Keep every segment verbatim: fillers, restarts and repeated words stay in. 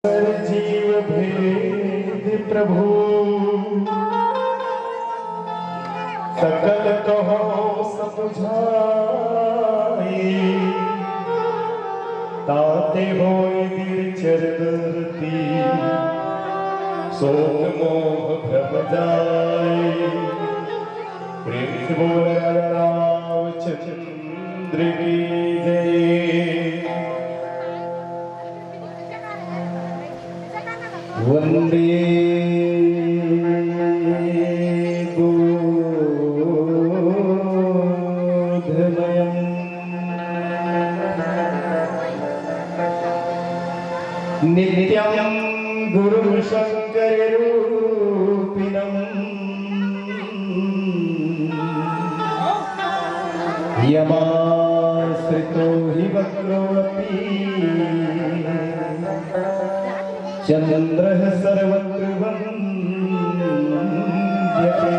जीव भेद प्रभु, सकल कहो समुझाई। ताते होय दिल चरण रति, शोक मोह भ्रम जाय। प्रेम से बोल रामचंद्र की जय। वंदे बोधमयम्। नित्यं गुरुं शंकररूपिणम्। यमाश्रितो हि वक्रोऽपि चंद्रः सर्वत्र वंद्यते।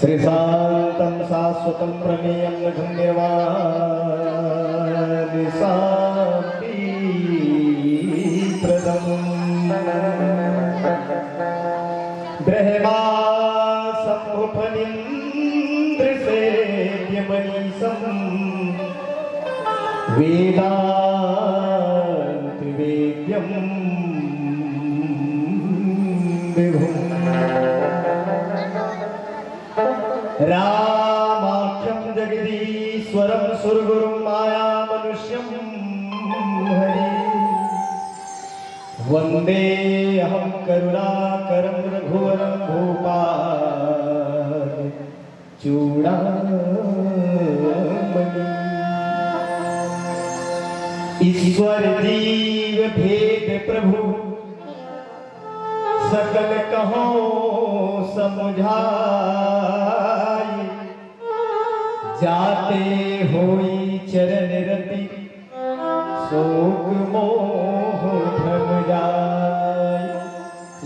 श्रीशान्तं शाश्वतं प्रमेयं निर्वाणशान्तिप्रदम्। ब्रह्मा शम्भुफणीन्द्रसेव्यमनीशं वेदान्तवेद्यं विभुम्। रामाख्यं जगदीश्वरं सुरगुरुं मायामनुष्यं हरिम्। वन्देऽहं करुणाकरं रघुवरं भूपाल चूडामणि। ईश्वर जीव भेद प्रभु सकल कहो समुझाई। जाते होई चरण रति शोक मोह भ्रम जाय।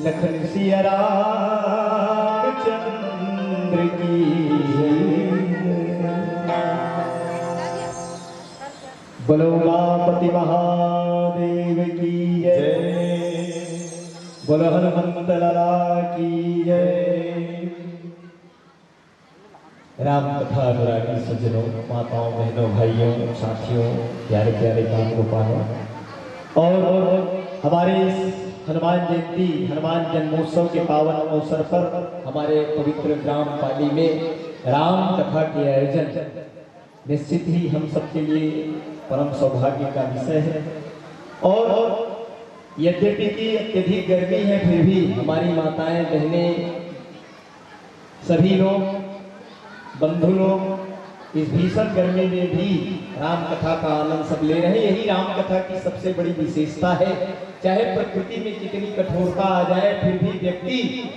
लखन सिया राम चंद्र की। बोलो उमापति महादेव की जय। जय। बोलो हनुमंत लाला की जय। राम कथा अनुरागी सज्जनों, माताओं, बहनों, भाइयों, साथियों, प्यारे प्यारे गांव गोपालों, और हमारे इस हनुमान जयंती, हनुमान जन्मोत्सव के पावन अवसर पर हमारे पवित्र ग्राम पाली में राम कथा के आयोजन निश्चित ही हम सबके लिए परम सौभाग्य का विषय है। और यद्यपि कि अत्यधिक गर्मी है, फिर भी हमारी माताएं, बहनें, सभी लोग, बंधु लोग इस भीषण गर्मी में भी राम कथा का आनंद सब ले रहे हैं। यही राम कथा की सबसे बड़ी विशेषता है। चाहे प्रकृति में कितनी कठोरता आ जाए, फिर भी व्यक्ति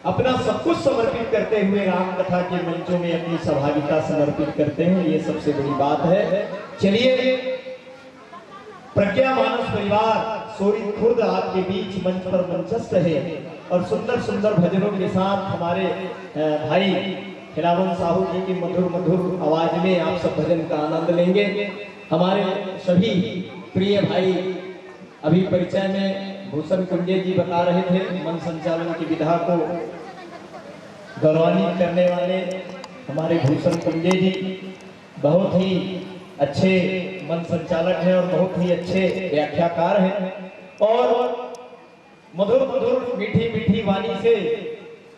अपना सब कुछ समर्पित करते हुए राम कथा के मंचों में अपनी सहभागिता समर्पित करते हैं, ये सबसे बड़ी बात है। चलिए, प्रज्ञा मानस परिवार सोरी खुर्द आपके बीच मंच पर मंचस्थ है और सुंदर सुंदर भजनों के साथ हमारे, अ, भाई खिलावन साहू जी की मधुर मधुर आवाज में आप सब भजन का आनंद लेंगे। हमारे सभी प्रिय भाई, अभी परिचय में भूषण कुंजे जी बता रहे थे, मंच संचालन की विधा को गौरवान्वित करने वाले हमारे भूषण कुंजे जी बहुत ही अच्छे मंच संचालक हैं और बहुत ही अच्छे व्याख्याकार हैं और मधुर मधुर मीठी मीठी वाणी से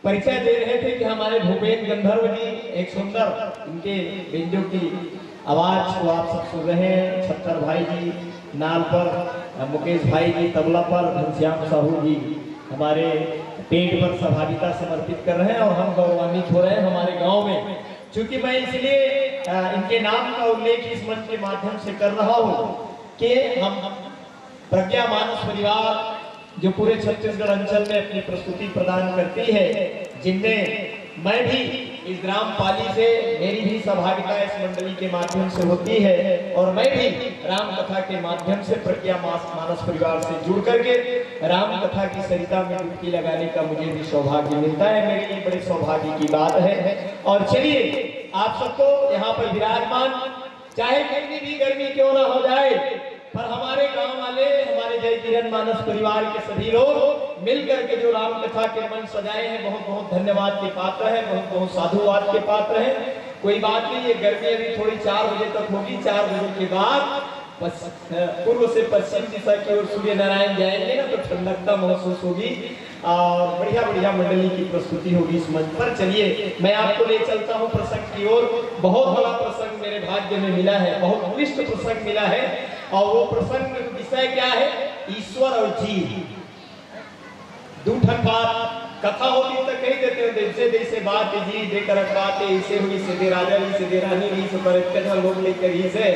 परिचय दे रहे थे कि हमारे भूपेन गंधर्व जी एक सुंदर, इनके बेंजो की आवाज को आप सब सुन रहे हैं। छत्तर भाई जी नाल पर, अ, मुकेश भाई जी तबला पर, घनश्याम साहू जी हमारे पेट पर सहभागिता समर्पित कर रहे हैं और हम गौरवान्वित हो रहे हैं हमारे गांव में। चूंकि मैं इसलिए, अ, इनके नाम का उल्लेख इस मंच के माध्यम से कर रहा हूँ कि हम प्रज्ञा मानस परिवार जो पूरे छत्तीसगढ़ अंचल में अपनी प्रस्तुति प्रदान करती है, जिनमें मैं भी इस ग्राम पाली से, मेरी भी सहभागिता इस मंडली के माध्यम से होती है और मैं भी राम कथा के माध्यम से प्रज्ञा मास-, मानस परिवार से जुड़ करके राम कथा की सरिता में डुबकी लगाने का मुझे भी सौभाग्य मिलता है। मेरे लिए बड़े सौभाग्य की बात है। और चलिए, आप सबको यहाँ पर विराजमान चाहे कितनी भी गर्मी क्यों ना हो जाए, पर हमारे गांव वाले, हमारे जय किरण मानस परिवार के सभी लोग मिल करके जो राम कथा के मंच सजाए हैं, बहुत बहुत धन्यवाद के पात्र है, बहुत बहुत साधुवाद के पात्र है। कोई बात नहीं, ये गर्मी अभी थोड़ी चार बजे तक होगी। चार बजे के बाद पस-, अ, पूर्व से पश्चिम दिशा की ओर सूर्य नारायण जाएंगे ना, तो ठंडकता महसूस होगी और बढ़िया बढ़िया मंडली की प्रस्तुति होगी इस मंच पर। चलिए, मैं आपको ले चलता हूँ प्रसंग की ओर। बहुत बड़ा प्रसंग मेरे भाग्य में मिला है, बहुत उत्कृष्ट प्रसंग मिला है। और वो प्रसंग विषय क्या है? ईश्वर और जीव। दू ठन बात कथा होती तो कही देते हो, जैसे जैसे बात जी, जेकर बात है, इसे हुई से दे राजा, इसे दे रानी, इसे पर इतने लोग लेकर इसे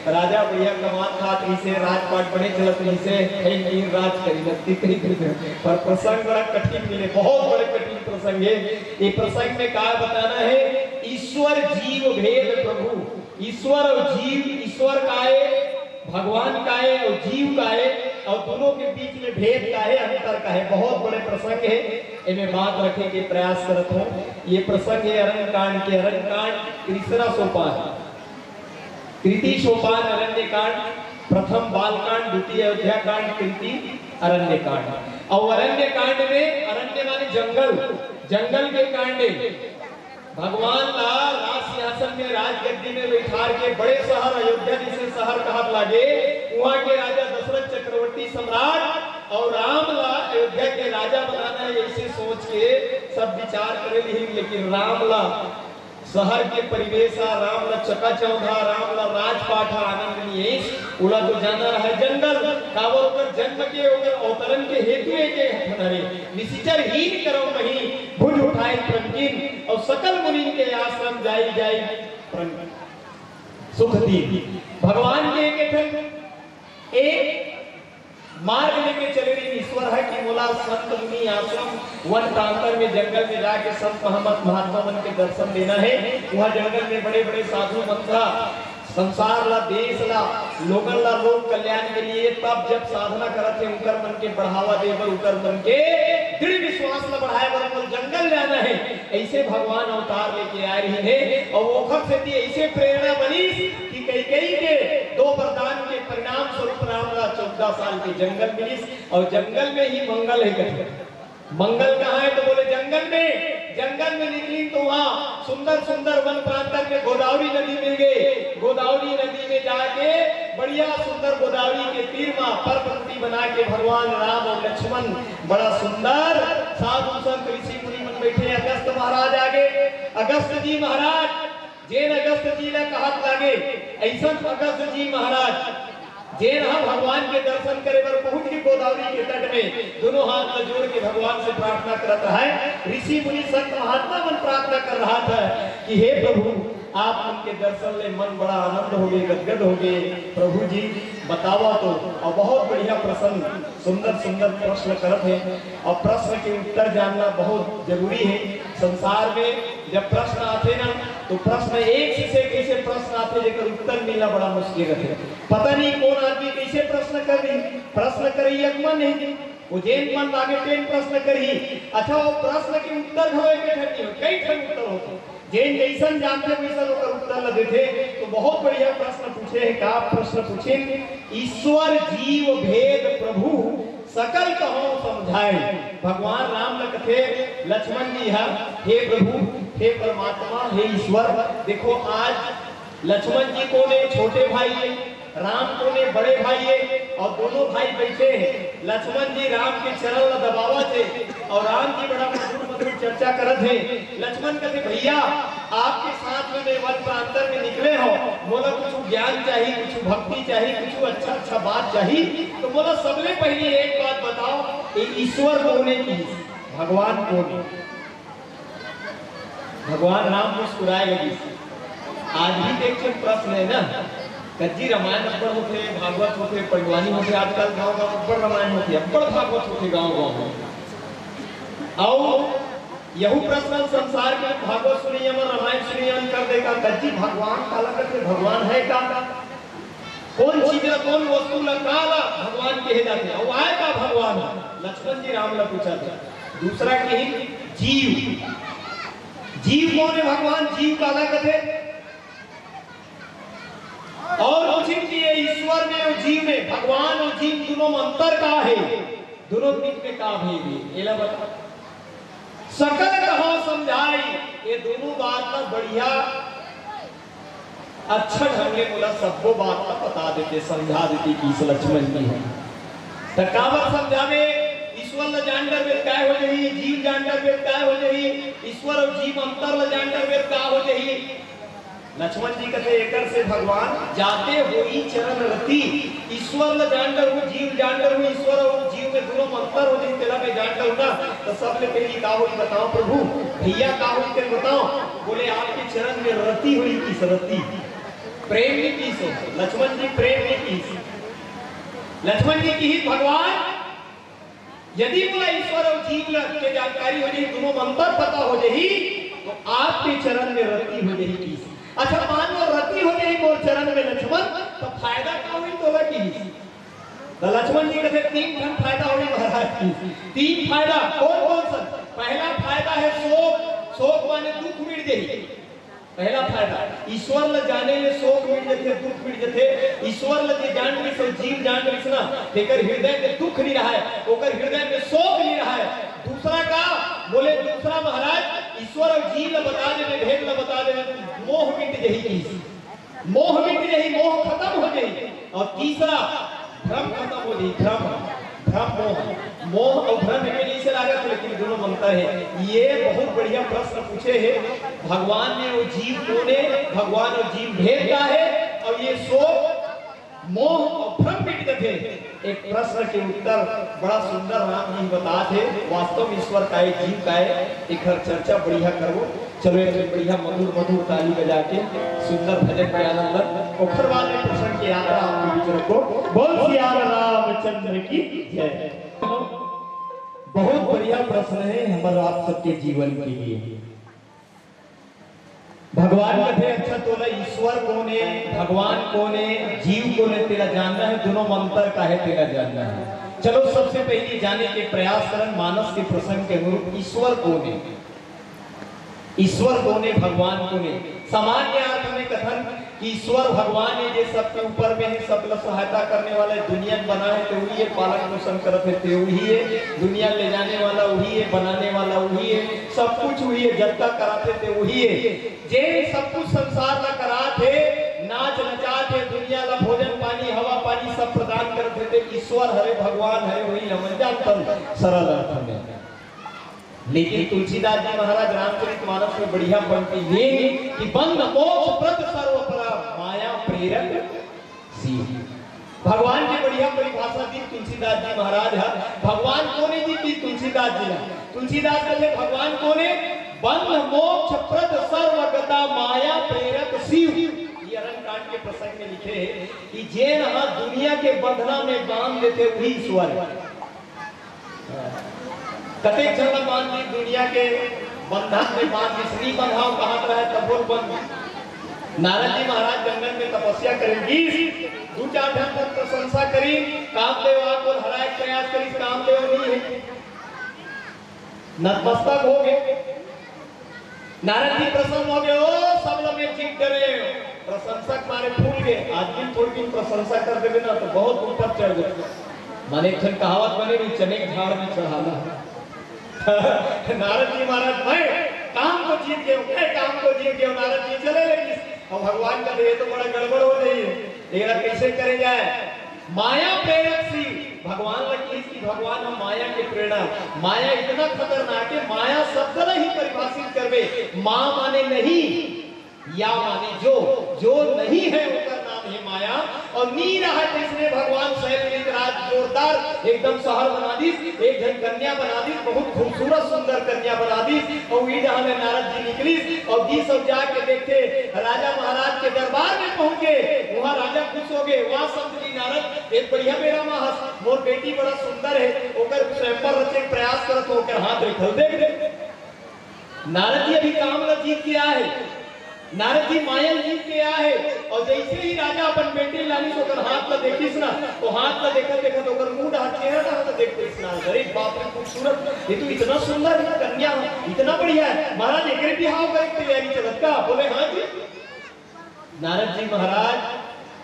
राजा बढ़िया कमात खात रहिसे, राजपाट बने चलत रहिसे, खैर तीन राज करी लगती कही देते हो। पर प्रसंग बड़ा कठिन मिले, बहुत बड़े कठिन प्रसंग है। ये प्रसंग में का बताना है? ईश्वर जीव भेद प्रभु, ईश्वर और जीव, ईश्वर का है, भगवान का है और जीव का है, और दोनों के बीच में भेद का है, अंतर का है। बहुत बड़े प्रसंग है, इन्हें बात रखे के प्रयास करत हूँ। ये प्रसंग है अरण्य कांड के, अरण्य कांड तीसरा सोपान, कृति सोपान अरण्य कांड, प्रथम बाल कांड, द्वितीय अयोध्या कांड, कृति अरण्य कांड। और अरण्य कांड में, अरण्य माने जंगल, जंगल के कांड है। भगवान ला राज सिंहासन में, राजगद्दी में बैठार के बड़े शहर अयोध्या जैसे शहर कहत लागे, वहाँ के राजा दशरथ चक्रवर्ती सम्राट और राम ला अयोध्या के राजा बनाना है, ऐसे सोच के सब विचार करे लिहिन। लेकिन राम ला शहर के परिवेश आ, राम ला चकाचौंधा, राम ला राजपाट हा आनंद नहीं है। ओला तो जाना रहे जंगल, काबर ओकर जन्म के, ओकर अवतरण के हेतु एक एक हरे। निशिचर हीन करौ मही, भुज उठाई प्रणकिन, और सकल मुनिन के आश्रम जाई जाई प्रण सुख दीन। भगवान के एक ठन एक मार्ग लेके चले रहिन ईश्वर ह कि मोला संत मुनि आश्रम, वन प्रांतर में, जंगल में जाके संत महामत महात्मा मन के दर्शन देना है। वहाँ जंगल में बड़े बड़े साधु मंथा संसार ला, देश ला, लोगन ला लोक कल्याण के लिए तप जप साधना करत हे, उनकर मन के बढ़ावा दे बर, उनकर मन के दृढ़ विश्वास ला बढ़ाए बर मोला जंगल जाना है। ऐसे भगवान अवतार लेके आए रहिन हे और ओखर सेती ऐसे प्रेरणा बनिस कि कैकेयी के दो वरदान के परिणाम स्वरूप राम ला चौदह साल के जंगल मिलिस। और जंगल में ही मंगल है कथे। मंगल कहाँ है तो बोले जंगल में। जंगल में निकली तो वहाँ सुंदर सुंदर वन प्रांतन में गोदावरी नदी मिल गई। गोदावरी नदी में जाके बढ़िया सुंदर गोदावरी के तीर मा परपंक्ति बना के भगवान राम और लक्ष्मण बड़ा सुंदर साधु संत ऋषि मुनि मन बैठे। अगस्त महाराज आगे। अगस्त जी महाराज, जेन अगस्त जी ला कहत लागे, ऐसन अगस्त जी महाराज जेन ह भगवान के दर्शन करे बर पहुंच के गोदावरी के तट में दोनों हाथ ला जोड़ के भगवान से प्रार्थना करत है, ऋषि मुनि संत महात्मा मन प्रार्थना कर रहा था कि हे प्रभु, आप उनके दर्शन ले मन बड़ा आनंद हो गए, गदगद हो गए। प्रभु जी बतावा तो। और बहुत बढ़िया प्रसंग, सुंदर सुंदर प्रश्न करत है और प्रश्न के उत्तर जानना बहुत जरूरी है। संसार में जब प्रश्न आथे ना, तो प्रश्न एक से सेठ ऐसे प्रश्न आथे जेकर उत्तर मिलना बड़ा मुश्किल रहथे। पता नहीं कौन आदमी कैसे प्रश्न कर रही, प्रश्न करैया के मन नहीं दे, वो जेन मन लागे तेन प्रश्न करही। अच्छा, वो प्रश्न के उत्तर घलो एक ठन नहीं हो, कई ठन उत्तर होथे। जेन जैसन जानथे वैसन ओकर उत्तर ल देथे। तो बहुत बढ़िया प्रश्न पूछे हे। का प्रश्न पूछिन? ईश्वर जीव भेद प्रभु सकल कहो समझाए। भगवान राम ल कथे लक्ष्मण जी ह, हे प्रभु, हे परमात्मा, हे ईश्वर। देखो, आज लक्ष्मण जी कोने छोटे भाई है, राम कोने बड़े भाई है, और दोनों भाई बैठे हैं। लक्ष्मण जी राम के चरण ल दबावत हे और राम जी बड़ा मधुर मधुर चर्चा करत हे। लक्ष्मण कहते, भैया, आपके साथ में मैं वन प्रांतर में निकले हो, मोला कुछ ज्ञान चाहिए, कुछ भक्ति चाहिए, कुछ अच्छा अच्छा बात चाहिए, तो मोला सबले पहले एक बात बताओ, ये ईश्वर कोने की, भगवान कोने? भगवान राम मुस्कुराए लगिस। आज भी देख के प्रश्न है ना, कज्जी रामायण अब्बड़ होथे, भागवत होथे, पंडवानी होथे, आजकल गांव गांव अब्बड़ रामायण होथे, अब्बड़ भागवत होथे गांव गांव में। अउ यहू प्रश्न संसार के भागवत सुनइया मन, रामायण सुनइया मन कर देगा, कज्जी भगवान काला कथे, भगवान है का? कौन चीज ला, कौन वस्तु ला, का ला भगवान कहे जाथे? अउ आय का भगवान? लक्ष्मण जी राम ला पूछा था। दूसरा की जीव, जीव कौन है भगवान? जीव काला कथे? और पूछिन कि ये ईश्वर में अउ जीव में, भगवान अउ जीव दुनों में अंतर का हे, दुनों के बीच में का भेद हे, एला बता। सकल कहा समझाई, ये दुनों बात ला बढ़िया अच्छा ढंग ले मोला सब्बो बात ला बता देते, समझा देते कि इस लक्ष्मण जी हे। त काबर समझावे, ईश्वर ला जान डरबे त काय हो जही, जीव जान डरबे त काय हो जही, ईश्वर अउ जीव अंतर ला जान डरबे त का हो जही। लक्ष्मण जी कथे, एकर से भगवान जाते होई चरण रति, ईश्वर ल जान डरहूं, जीव जान डरहूं, ईश्वर अउ जीव में दुनों में अंतर हो जही, तेला मैं जान डरहूं ना, त सबले पहिली का होई बताओ प्रभु, भैया का होई तेला बताओ। बोले, आपके चरण में रति होई किहिस, रति। प्रेम नहीं किहिस, लक्ष्मण जी प्रेम नहीं किहिस। लक्ष्मण जी किहिस, भगवान यदि मोला ईश्वर अउ जीव ल-, के जानकारी हो जही, दुनों में अंतर पता हो जही, त आपके चरण में रति हो जही किहिस। अच्छा, मान लो रति हो जही मोर चरण में लक्ष्मण, त फायदा का होई तोला किहिस। त लक्ष्मण जी कथे, तीन ठन फायदा होई महाराज किहिस। तीन फायदा, कौन कौन सा? पहला फायदा हे शोक, शोक माने दुख मिट जही। पहला फायदा, ईश्वर ल जाने ले शोक मिट जथे, दुख मिट जथे। ईश्वर ल जे जान गिस अउ जीव जान गिस ना, तेकर हृदय में दुख नहीं रहय, ओकर हृदय में शोक नहीं रहय। दूसरा का बोले, दूसरा महाराज, ईश्वर अउ जीव ल बता देबे, भेद ल बता देबे, मोह मिट जही किहिस। मोह मिट जही, मोह खत्म हो जही। अउ तीसरा, भ्रम खत्म हो जही, भ्रम, भ्रम मोह, मोह अउ भ्रम एक जइसे लागत हे, लेकिन दुनों में अंतर हे। ये बहुत बढ़िया प्रश्न पूछे हे, भगवान में अउ जीव कोन हे, भगवान अउ जीव भेद का हे, अउ ये शोक, मोह अउ भ्रम मिट जथे। एक प्रश्न के उत्तर बड़ा सुंदर राम जी बतात हे, वास्तव में ईश्वर काय, जीव काय, एकर चर्चा बढ़िया करबो। चलो, एक बढ़िया मधुर मधुर ताली बजा के सुंदर भजन के आनंद ल, ओखर बाद में प्रसंग के यात्रा आपके बीच रखो। बोल सियावर रामचंद्र की जय। बहुत बढ़िया प्रश्न हे हमर आप सबके जीवन के लिए। भगवान कथे, अच्छा, तोला ईश्वर कोन हे, भगवान कोन हे, जीव कोन हे, तेला जानना हे, दुनों में अंतर का हे, तेला जानना हे। चलो, सबसे पहिली जाने के प्रयास करन, मानस के प्रसंग के अनुरूप ईश्वर कोन हे। ईश्वर कोन हे, भगवान कोन हे? सामान्य अर्थ में कथन कि ईश्वर भगवान हे, जे सबके ऊपर में हे, सबला सहायता करने वाला हे, दुनिया ल बनाए हे, ते उही हे, पालन पोषण करत हे, ते उही हे, दुनिया ल ले जाने वाला उही हे, बनाने वाला उही हे, सब कुछ उही हे, जतका करात हे, ते उही हे, जे सब कुछ संसार ला करात हे, नाच नचात हे, दुनिया ला भोजन पानी, हवा पानी सब प्रदान करत हे, ते ईश्वर हरे, भगवान हरे, उही ल हमन जानथन सरल अर्थ में। लेकिन तुलसीदास जी महाराज रामचरित मानस में बढ़िया पंक्ति ये हे कि बंध मोक्ष प्रद सर्व परा, माया प्रेरक शिव। भगवान के बढ़िया परिभाषा दी तुलसीदास जी महाराज ह। भगवान कोन हे जी, दी तुलसीदास जी ह। तुलसीदास कथे, भगवान कोन हे? बंध मोक्ष प्रद सर्वगता, माया प्रेरक शिव। ये अरण्य कांड के प्रसंग में लिखे हे कि जेन ह दुनिया के बंधना में बांध देथे, उही ईश्वर हे। कतेक झन ला बांध दिस दुनिया के बंधन में, बांध दिस, नी बंधाव कहत रहय तभो बंध। नारद जी महाराज जंगल में तपस्या करिन गिस, दू चार झन तक प्रशंसा करिन, कामदेव आके ओला हराय के प्रयास करिस, कामदेव नी हे, नतमस्तक हो गे। नारद जी प्रसन्न हो गे, ओ सब ला मैं जीत डरेंव, प्रशंसा के मारे फूल गे। आदमी थोड़ी दिन प्रशंसा कर देबे ना त बहुत ऊपर चढ़ जाथे। माने एक ठन कहावत बने नहीं, चने के झाड़ में चढ़ाना। नारद जी महाराज, मैं काम को जीत गेंव, मैं काम को जीत गेंव। नारद जी चले लगिस। अब भगवान कथे, ये तो बड़ा गड़बड़ हो जाही, एकरा कैसे करे जाए? माया प्रेरक शिव। भगवान ला किहिस कि भगवान हम माया के प्रेरणा, माया इतना खतरनाक हे, माया शब्द ला ही परिभाषित करबे, मा माने नहीं, या माने जो, जो नहीं है ओकर नाम हे माया। अउ नी रहय तइसने भगवान शैलपुत्री के राज जोरदार एकदम शहर बना दिस, एक झन कन्या बना दिस, बहुत खूबसूरत सुंदर कन्या बना दिस। अउ ई जहाँ ले नारद जी निकलिस अउ गिस अउ जाके देखथे राजा महाराज के दरबार में पहुंच गे। उहाँ राजा खुश हो गे, वाह संत जी नारद, एक बढ़िया बेरा मा हस, मोर बेटी बड़ा सुंदर हे, ओकर स्वयंवर रचे के प्रयास करत हों, ओकर हाथ रेखल देख दे। नारद जी अभी काम ला जीत के आए हे, नारद जी माया ल जीत के आए हे, अउ जइसे ही राजा अपन बेटी ल लानिस, ओकर हाथ ला देखिस ना, त हाथ ला देखत देखत ओकर मुंह डहर, चेहरा डहर ला देख के नारद, अरे बाप रे, खूबसूरत, ये तो इतना सुंदर कन्या हे, इतना बढ़िया हे, महाराज एकरे बिहाव करे के तैयारी चलत का? बोले, हाँ जी। नारद जी महाराज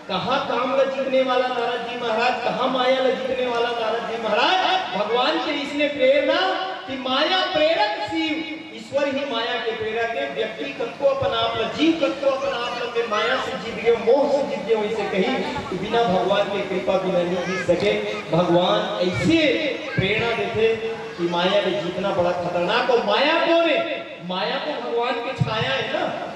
कहाँ काम ला जीतने वाला नारद जी महाराज, कहाँ माया ला जीतने वाला नारद जी महाराज। भगवान के इसने प्रेरणा कि माया प्रेरक शिव, ईश्वर ही माया के प्रेरक है। व्यक्ति कतको अपन आप ला, जीव कतको अपन आप ला मैं माया से जीत गयो, मोह से जीत गयो, इसे कही कि बिना भगवान के कृपा बिना नहीं जीत सके। भगवान ऐसे प्रेरणा देते कि माया ले जीतना बड़ा खतरनाक। और माया कौन है? माया तो भगवान के छाया है ना।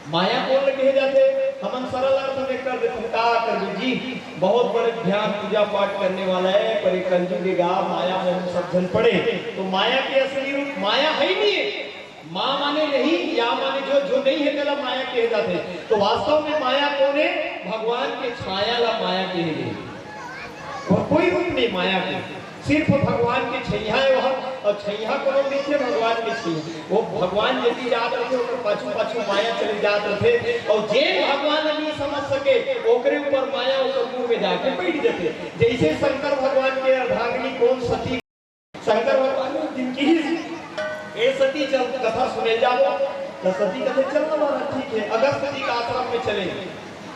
माया कौन ल कहे जाथे? हमन सरल अर्थ में कर देथन, का करबे जी? बहुत बड़े ध्यान पूजा पाठ करने वाला है, पर ये कलयुग के गा माया में हम सब झन पड़े। तो माया के असली रूप माया है ही नहीं है। माँ माने नहीं, या माने जो, जो नहीं है, तेला माया कहे जाथे। तो वास्तव में माया कौन है? भगवान के छाया ला माया कहे गए। और कोई रूप नहीं माया के, सिर्फ भगवान के छैया है वह। और छैया कोनो मिलथे? भगवान के छैया। वो भगवान यदि जात रथे, ओकर पाछू पाछू माया चले जात रथे। और जेन भगवान नहीं समझ सके, ओकरे ऊपर माया ओकर मुंह में जाके बैठ जाथे। जैसे शंकर भगवान के अर्धांगिनी कौन? सती। शंकर भगवान ने जिनकी ही ए सती चल कथा सुने जाओ, तो सती कहते, "चल ना महाराज, ठीक है।" अगस्त जी का आश्रम में चले,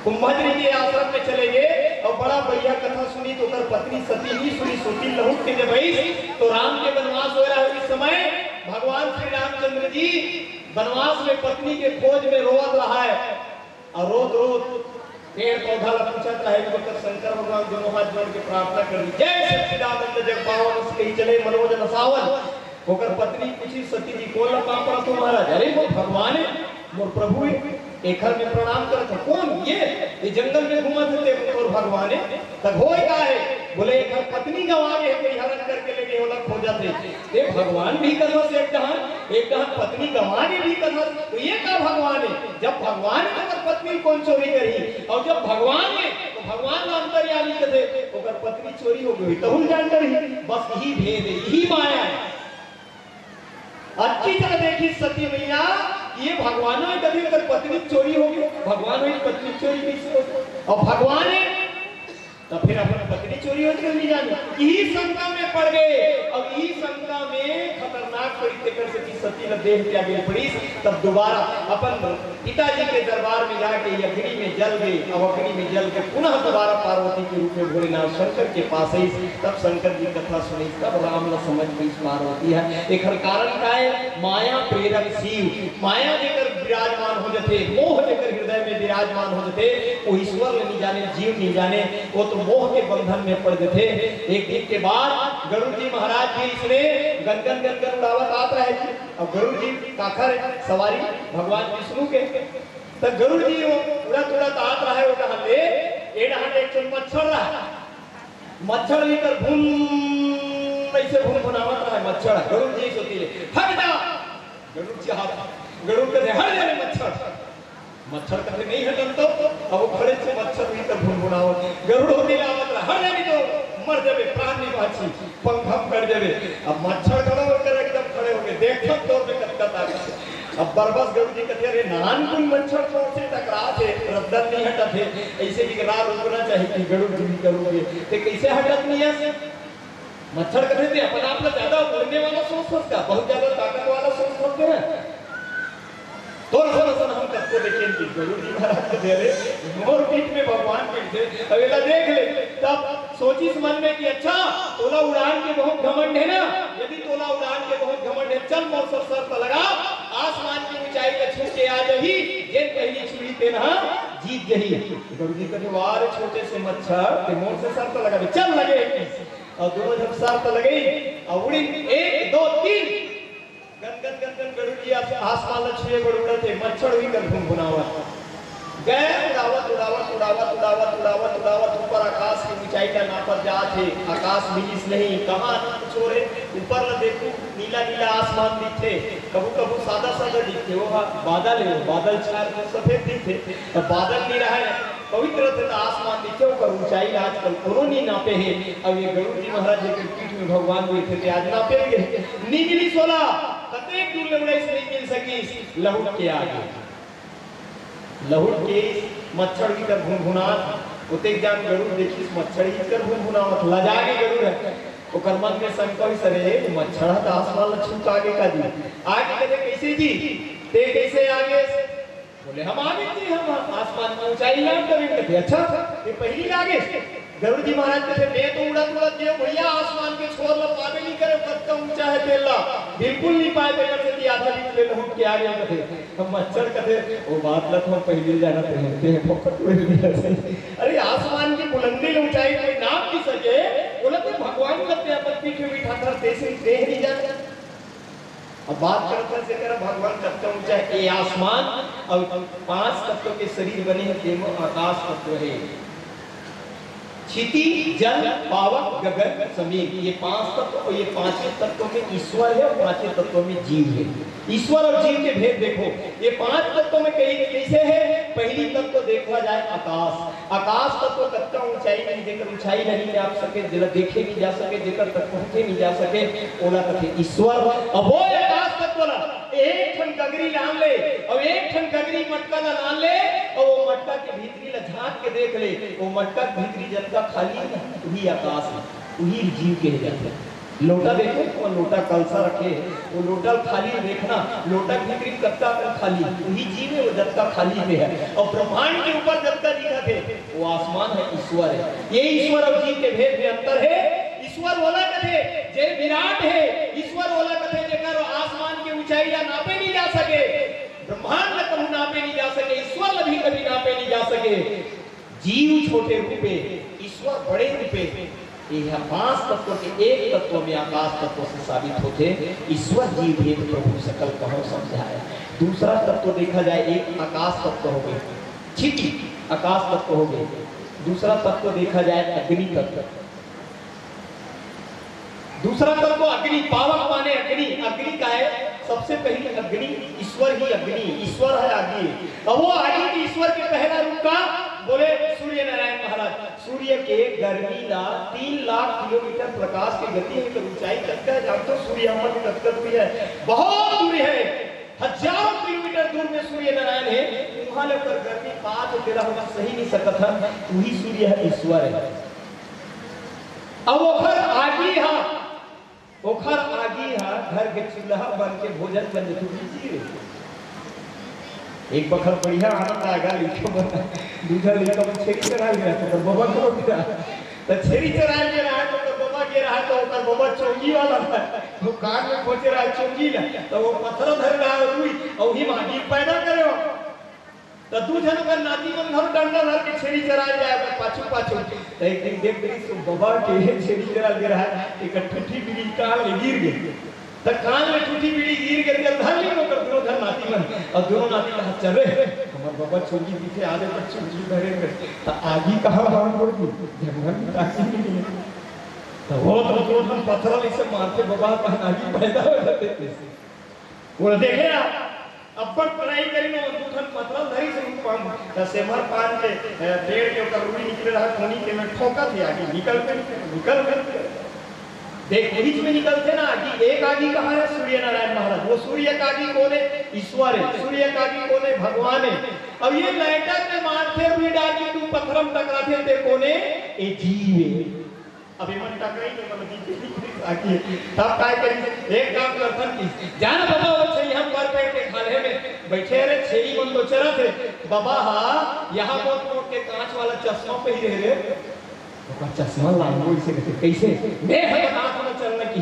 कुंभद्री के आश्रम में चले गए और बड़ा बढ़िया कथा सुनी। तो ओकर पत्नी सती नहीं सुनी, सोती लहुट के जब आई, तो राम के वनवास हो रहा है इस समय, भगवान श्री रामचंद्र जी वनवास में पत्नी के खोज में रोवत रहा है। और रोज रोज पेड़ पौधा ला पूछत रहे, ओकर शंकर भगवान दोनों हाथ जोड़ के प्रार्थना कर दी, "जय सच्चिदानंद जग पावन, उसके ही चले मनोज नसावन।" ओकर पत्नी पूछी, "सती जी, कौन ला पाँव पड़त हो महाराज?" "अरे, वो भगवान है, मोर प्रभु है, एखर में प्रणाम करत हो।" "कौन?" "ये, ये जंगल में घूमत हे, ते मोर भगवान है।" "तब होय का है?" बोले, "एखर पत्नी गंवा गे हे, कोई हरण करके ले गे, ओला खोजत हे।" "ये भगवान भी कथस एक डहर, एक डहर पत्नी गंवा गे भी कथस, तो ये का भगवान है? जब भगवान है, तो ओकर पत्नी कौन चोरी करही? और जब भगवान है, तो भगवान ला अंतर्यामी कथे, ओकर पत्नी चोरी हो गई, तहूँ जान करही।" बस यही भेद है, यही माया है। अतकी जगह देखी सती मैया, ये भगवान है, कभी ओकर पत्नी चोरी हो गई, भगवान है, पत्नी चोरी कैसे हो गई? और भगवान है, तो फिर अपन पत्नी चोरी होत के नहीं जाने, यही शंका में पड़ गए। अब यही शंका में खतरनाक पड़ी, तेकर से कि सती ल देह त्यागे पड़ी। तब दोबारा अपन पिताजी के दरबार में जाके ये अग्नि में जल गए। अब अग्नि में जल के पुनः दोबारा पार्वती के रूप में भोलेनाथ शंकर के पास आई। तब शंकर जी कथा सुनी, तब राम ल समझ में इस पार्वती है। एकर कारण का है? माया प्रेरक शिव। माया जेकर विराजमान हो जथे, मोह जेकर हृदय में विराजमान हो जथे, वो ईश्वर ल नहीं जाने, जीव नहीं जाने, वो तो मोह के बंधन में पड़ जथे। एक दिन के बाद गरुड़ जी महाराज जी इसने गनगन गनगन उड़ावत आत रहे जी। अब गरुड़ जी काखर सवारी भगवान विष्णु के, तो गरुड़ जी वो उड़त उड़त आत रहे, वो कहा ले, ए डहर एक ठन मच्छर रहा, मच्छर भी कर भुन, ऐसे भुन भुनावत रहा मच्छर, गरुड़ जी सोची ले, "हट जा।" गरुड़ जी हाथ, गरुड़ कथे, "हट जा रे मच्छर।" मच्छर कथे, "नहीं हटन तो।" अब वो खड़े से मच्छर भी कर भुन भुनावत, गरुड़ होती लावत रहा, "हट जा नहीं तो मर जाबे, प्राण नहीं बाची।" पंख हम कट देबे। अब मच्छर खड़ा होकर एकदम खड़े हो गए, देखत तोर में कतकत आ गए। अब बरबस गरुड़ जी कथे, "अरे नान कुन मच्छर तोर से टकरात हे, रद्दन नहीं हटत हे, ऐसे इकरार रुकना चाहिए कि गरुड़ जी भी करोगे, ते कैसे हटत नहीं है?" मच्छर कथे, "ते अपन आप ला ज्यादा उड़ने वाला सोच सकता, बहुत ज्यादा ताकत वाला सोच सकते हैं।" तोर असन असन हम कतको देखेन कि गरुड़ जी महाराज के दे रहे, मोर पीठ में भगवान बैठे, अब एला देख ले। तब सोचिस मन में कि अच्छा, तोला उड़ान के बहुत घमंड है ना, यदि तोला उड़ान के बहुत घमंड है, चल मोर सब शर्त लगा, आसमान की ऊंचाई में छू के आ जाही, जेन पहली छुई तेन ह जीत जाही। गरुड़ जी कथे, "वाह रे छोटे से मच्छर, ते मोर से शर्त लगा दे, चल लगे।" और दोनों जब शर्त लगे और उड़ी, एक, दो, तीन, gun gun gun gun Garud ji आस-, आसमान ल छुए बर उड़त हे, मच्छर हुई कर भुनभुनावत। गए उड़ावत, उड़ावत, उड़ावत, उड़ावत, उड़ावत, उड़ावत, ऊपर आकाश के ऊंचाई का नापत जात हे। आकाश मिलिस नहीं, कहाँ आनंद छोर हे? ऊपर ल देखू, नीला नीला आसमान दिखथे, कभू कभू सादा सादा दिखथे, वो हा बादल हे, वो बादल छाए तो सफेद दिखथे, तो बादल नहीं रहा है। पवित्र रथे त आसमान दिखे, ओकर ऊंचाई ला आजकल कोनो नी नापे हे। अब ये गरुड़ जी महाराज जी के पीठ में भगवान बैठे थे, आज नापे गे। नी मिलिस ओला, कतेक दूर ले उड़ाइस, नहीं मिल सकिस, लहुट के आगे। लहुट के मच्छर की कर भुनभुनात, ओतेक जान गरुड़ देखिस मच्छर की कर भुनभुनावत, लजा गे गरुड़ है। ओकर मन में शंका होइस, "अरे, मच्छर ह त आसमान ला छू के आगे का जी?" आगे कथे, "कैसे जी? ते कैसे आगे?" बोले, "हम आ गए जी, हम आसमान के ऊंचाई नाप करेंगे।" कथे, "अच्छा, ये पहली लागे?" गरुड़ जी महाराज कथे, "मैं तो उड़त उड़त गए भैया, आसमान के छोर ला पावे नहीं करे, कतका ऊंचा है तेला, बिल्कुल नहीं पाए, तेकर से आधा बीच ले लहुट के आ गए।" कथे, हम मच्छर कथे, "वो बात ला तो हम पहले जाना पहनते हैं, फोकट में नहीं रहते।" अरे, आसमान की बुलंदी ले ऊंचाई कोई नाप नहीं सके, बोला तो भगवान करते अपन पीछे बैठा था, तैसे ही देह नहीं जाता। अब बात करत हन, जेकर भगवान कतका ऊंचा है, ये आसमान और पांच तत्व के शरीर बने हैं, तेमा आकाश तत्व है। क्षिति, जल, पावक, गगन, समीर, ये पांच तत्व, और ये पांचों तत्व में ईश्वर है और पांचों तत्व में जीव है। ईश्वर और जीव के भेद देखो, ये पांच तत्व में कई, कैसे है? पहली तत्व देखा जाए आकाश, आकाश तत्व कतका ऊंचाई में, जेकर ऊंचाई नहीं नाप सके, जेला देखे नहीं जा सके, जेकर तक पहुंचे नहीं जा सके, ओला कथे ईश्वर। अब वो आकाश तत्व ला एक ठन गगरी लान ले, अब एक ठन गगरी मटका ला लान ले, और वो मटका के भीतरी ला झांक के देख ले, वो मटका के भीतरी जतका खाली है ना, वही आकाश है, वही जीव कहे जाथे। लोटा देखे, वो लोटा कलसा रखे, वो लोटा खाली देखना, लोटा के भीतरी कतका अकन खाली, वही जीव है, वो जतका खाली में है। और ब्रह्मांड के ऊपर जतका दिखत है, वो आसमान है, ईश्वर है। ये ईश्वर और जीव के भेद में अंतर है। ईश्वर ओला कथे, जे विराट है, ईश्वर ओला कथे, जेकर आसमान के ऊंचाई ला नापे नहीं जा सके, ब्रह्मांड ला कहूं नापे नहीं जा सके, ईश्वर ला भी कभी नापे नहीं जा सके। जीव छोटे रूपे, ईश्वर बड़े रूपे। ये पांच तत्व के एक तत्व में आकाश तत्व से साबित होथे। ईश्वर जीव भेद प्रभु सकल कहो समझाए। दूसरा तत्व देखा जाए, एक आकाश तत्व हो गए, क्षिति आकाश तत्व हो गए। दूसरा तत्व देखा जाए, अग्नि तत्व। दूसरा तत्व अग्नि, पावक माने अग्नि। अग्नि का है? सबसे पहली अग्नि, ईश्वर ही अग्नि, ईश्वर है आगी। अब वो आगी के ईश्वर के पहला रूप का बोले सूर्य नारायण महाराज। सूर्य के गर्मी ला तीन लाख किलोमीटर प्रकाश के गति है, तो ऊंचाई तक का, हम तो सूर्य हमर तक का दूरी है, बहुत दूरी है, हजारों किलोमीटर दूर में सूर्य नारायण है। वहां ले ओकर गर्मी पात हो, तेला हम सही नहीं सकत हन, वही सूर्य है, ईश्वर है। अब ओखर आगी हा, ओखर आगी हा घर के चूल्हा बन के भोजन बन जथे, जी रे। एक बखत बढ़िया आनंद आएगा, लइका मन, दूसरा लइका मन छेरी चराए गे रहा, तो ओकर बबा को भी रहा। तो छेरी चराए गे रहा, तो ओकर बबा गे रहा, तो ओकर बबा चौंगी वाला था। वो कान में खोचे रहा चौंगी ला, तो वो पथरा धर रहा रुई, और वही में आगी पैदा करे हो। तो दू झन ओकर नाती मन घलो डंडा धर के छेरी चराए जाए ओकर पाछू पाछू। तो एक दिन देख रही सो बबा के छेरी चरा गे रहा, एक ठूठी बीड़ी कान ले गिर गई। तो कान ले ठूठी बीड़ी गिर गई, तो धर ली ओकर दोनों झन नाती मन, और दोनों नाती कहा, "चल रे, हमर बबा चौंगी पीछे आ दे, पर चौंगी धरे में।" तो आगी कहाँ बाहर पड़ गई? जंगल में आगी नहीं है। तो वो तो दोनों झन पथरा ले से मारथे, बबा कहाँ आगी पैदा हो जाथे। वो देखे ना, अब्बड़ तराई करी न, दू ठन पथरा धरी से पान, त सेमर पान के, ए, पेड़ के ओकर रुई निकले रहा, कोनी के में ठोकत हे, आगी निकल के, निकल के। देख, बीच में निकलथे ना आगी। एक आगी कहाँ है? सूर्य नारायण महाराज। वो सूर्य का आगी कौन है? ईश्वर है। सूर्य का आगी कौन है? भगवान है। अब ये लाइटर में मारथे, रुई डाल के तू पथरम टकराथे, ते कौन है? ए जीव है। अब एमन टकराई तो मतलब बीच में आके तब काय करी, एक काम करथन कि जान बबा, वो छेरी हम पर पेड़ के खाल्हे में बैठे रहे, छेरी मन तो चरत हे, बबा हा यहाँ मोट मोट के कांच वाला चश्मा पहिरे रे। ओकर चश्मा लांगो इसे कथे, "कैसे?" मैं हम हाथ में चलना की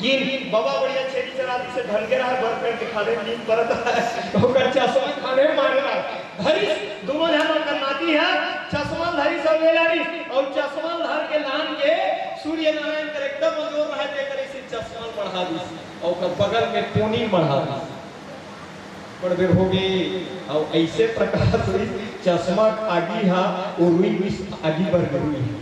गिन बबा बढ़िया छेरी चरा दी से धन के रहा, बर पेड़ के खाल्हे नींद परत रहा, ओकर चश्मा खाल्हे मारे रहा। धरिस, दोनों झन ओकर नाती ह, चश्मा धरिस अउ ले लानिस, अउ चश्मा धर के लान के सूर्य नारायण कर एकदम अजोर रहे, तेकर इसे चश्मा बढ़ा दिस, अउ ओकर बगल में पोनी बढ़ा दिस। बड़ बेर हो गई, अउ ऐसे प्रकाश हुई, चश्मा आगी हा, वो रुई मिस आगी बर रुई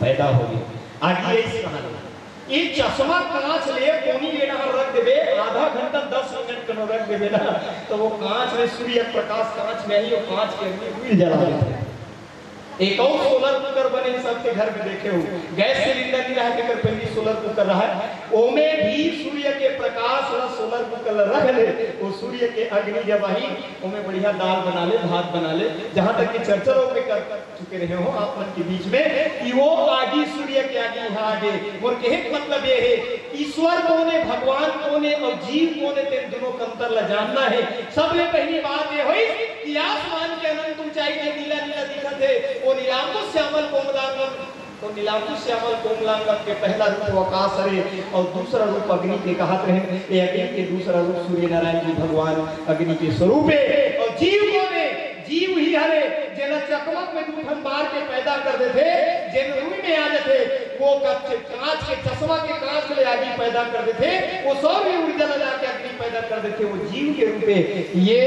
पैदा हो गई। आगी ऐसी कहानी। ये चश्मा कांच ले कोनी ले डहर रख देबे, आधा घंटा दस मिनट कनो रख देबे ना, तो वो कांच में सूर्य प्रकाश कांच में ही वो कांच के अग्नि उड़ जला देथे। एक और सोलर कुकर बने, सबके घर में देखे हो, गैस सिलेंडर नहीं रहा, जेकर पहली सोलर कुकर रहा, ओमे भी सूर्य के प्रकाश ला सोलर कुकर ला रख ले, वो सूर्य के अग्नि जब आई, ओमे बढ़िया दाल बना ले, भात बना ले, जहां तक कि चर्चा लोग में कर चुके रहे हो आप मन के बीच में कि वो आगी सूर्य के आगी यहाँ आगे। मोर कहे के मतलब ये है, ईश्वर कौन है, भगवान कौन है और जीव कौन है, तेन दोनों के अंतर ला जानना है। सबले पहली बात ये हुई, ये आसमान के अनंत ऊंचाई जे नीला नीला दिखत हे, वो नीलांबु श्यामल कोमलांगम, तो नीलांबु श्यामल कोमलांगम के पहला रूप वो आकाश हरे अउ दूसरा रूप अग्नि के कहत रहे। ये अग्नि के दूसरा रूप सूर्य नारायण जी भगवान अग्नि के स्वरूप हे। अउ जीव कोन हे? जीव ही हरे, जेला चकमक में दू ठन बार के पैदा कर देथे, जेन रुई में आ जाथे, वो कच्चे कांच के चश्मा के कांच ले आगी पैदा कर देथे, वो सौर ऊर्जा ला जाके अग्नि पैदा कर देथे, वो जीव के रूप हे। ये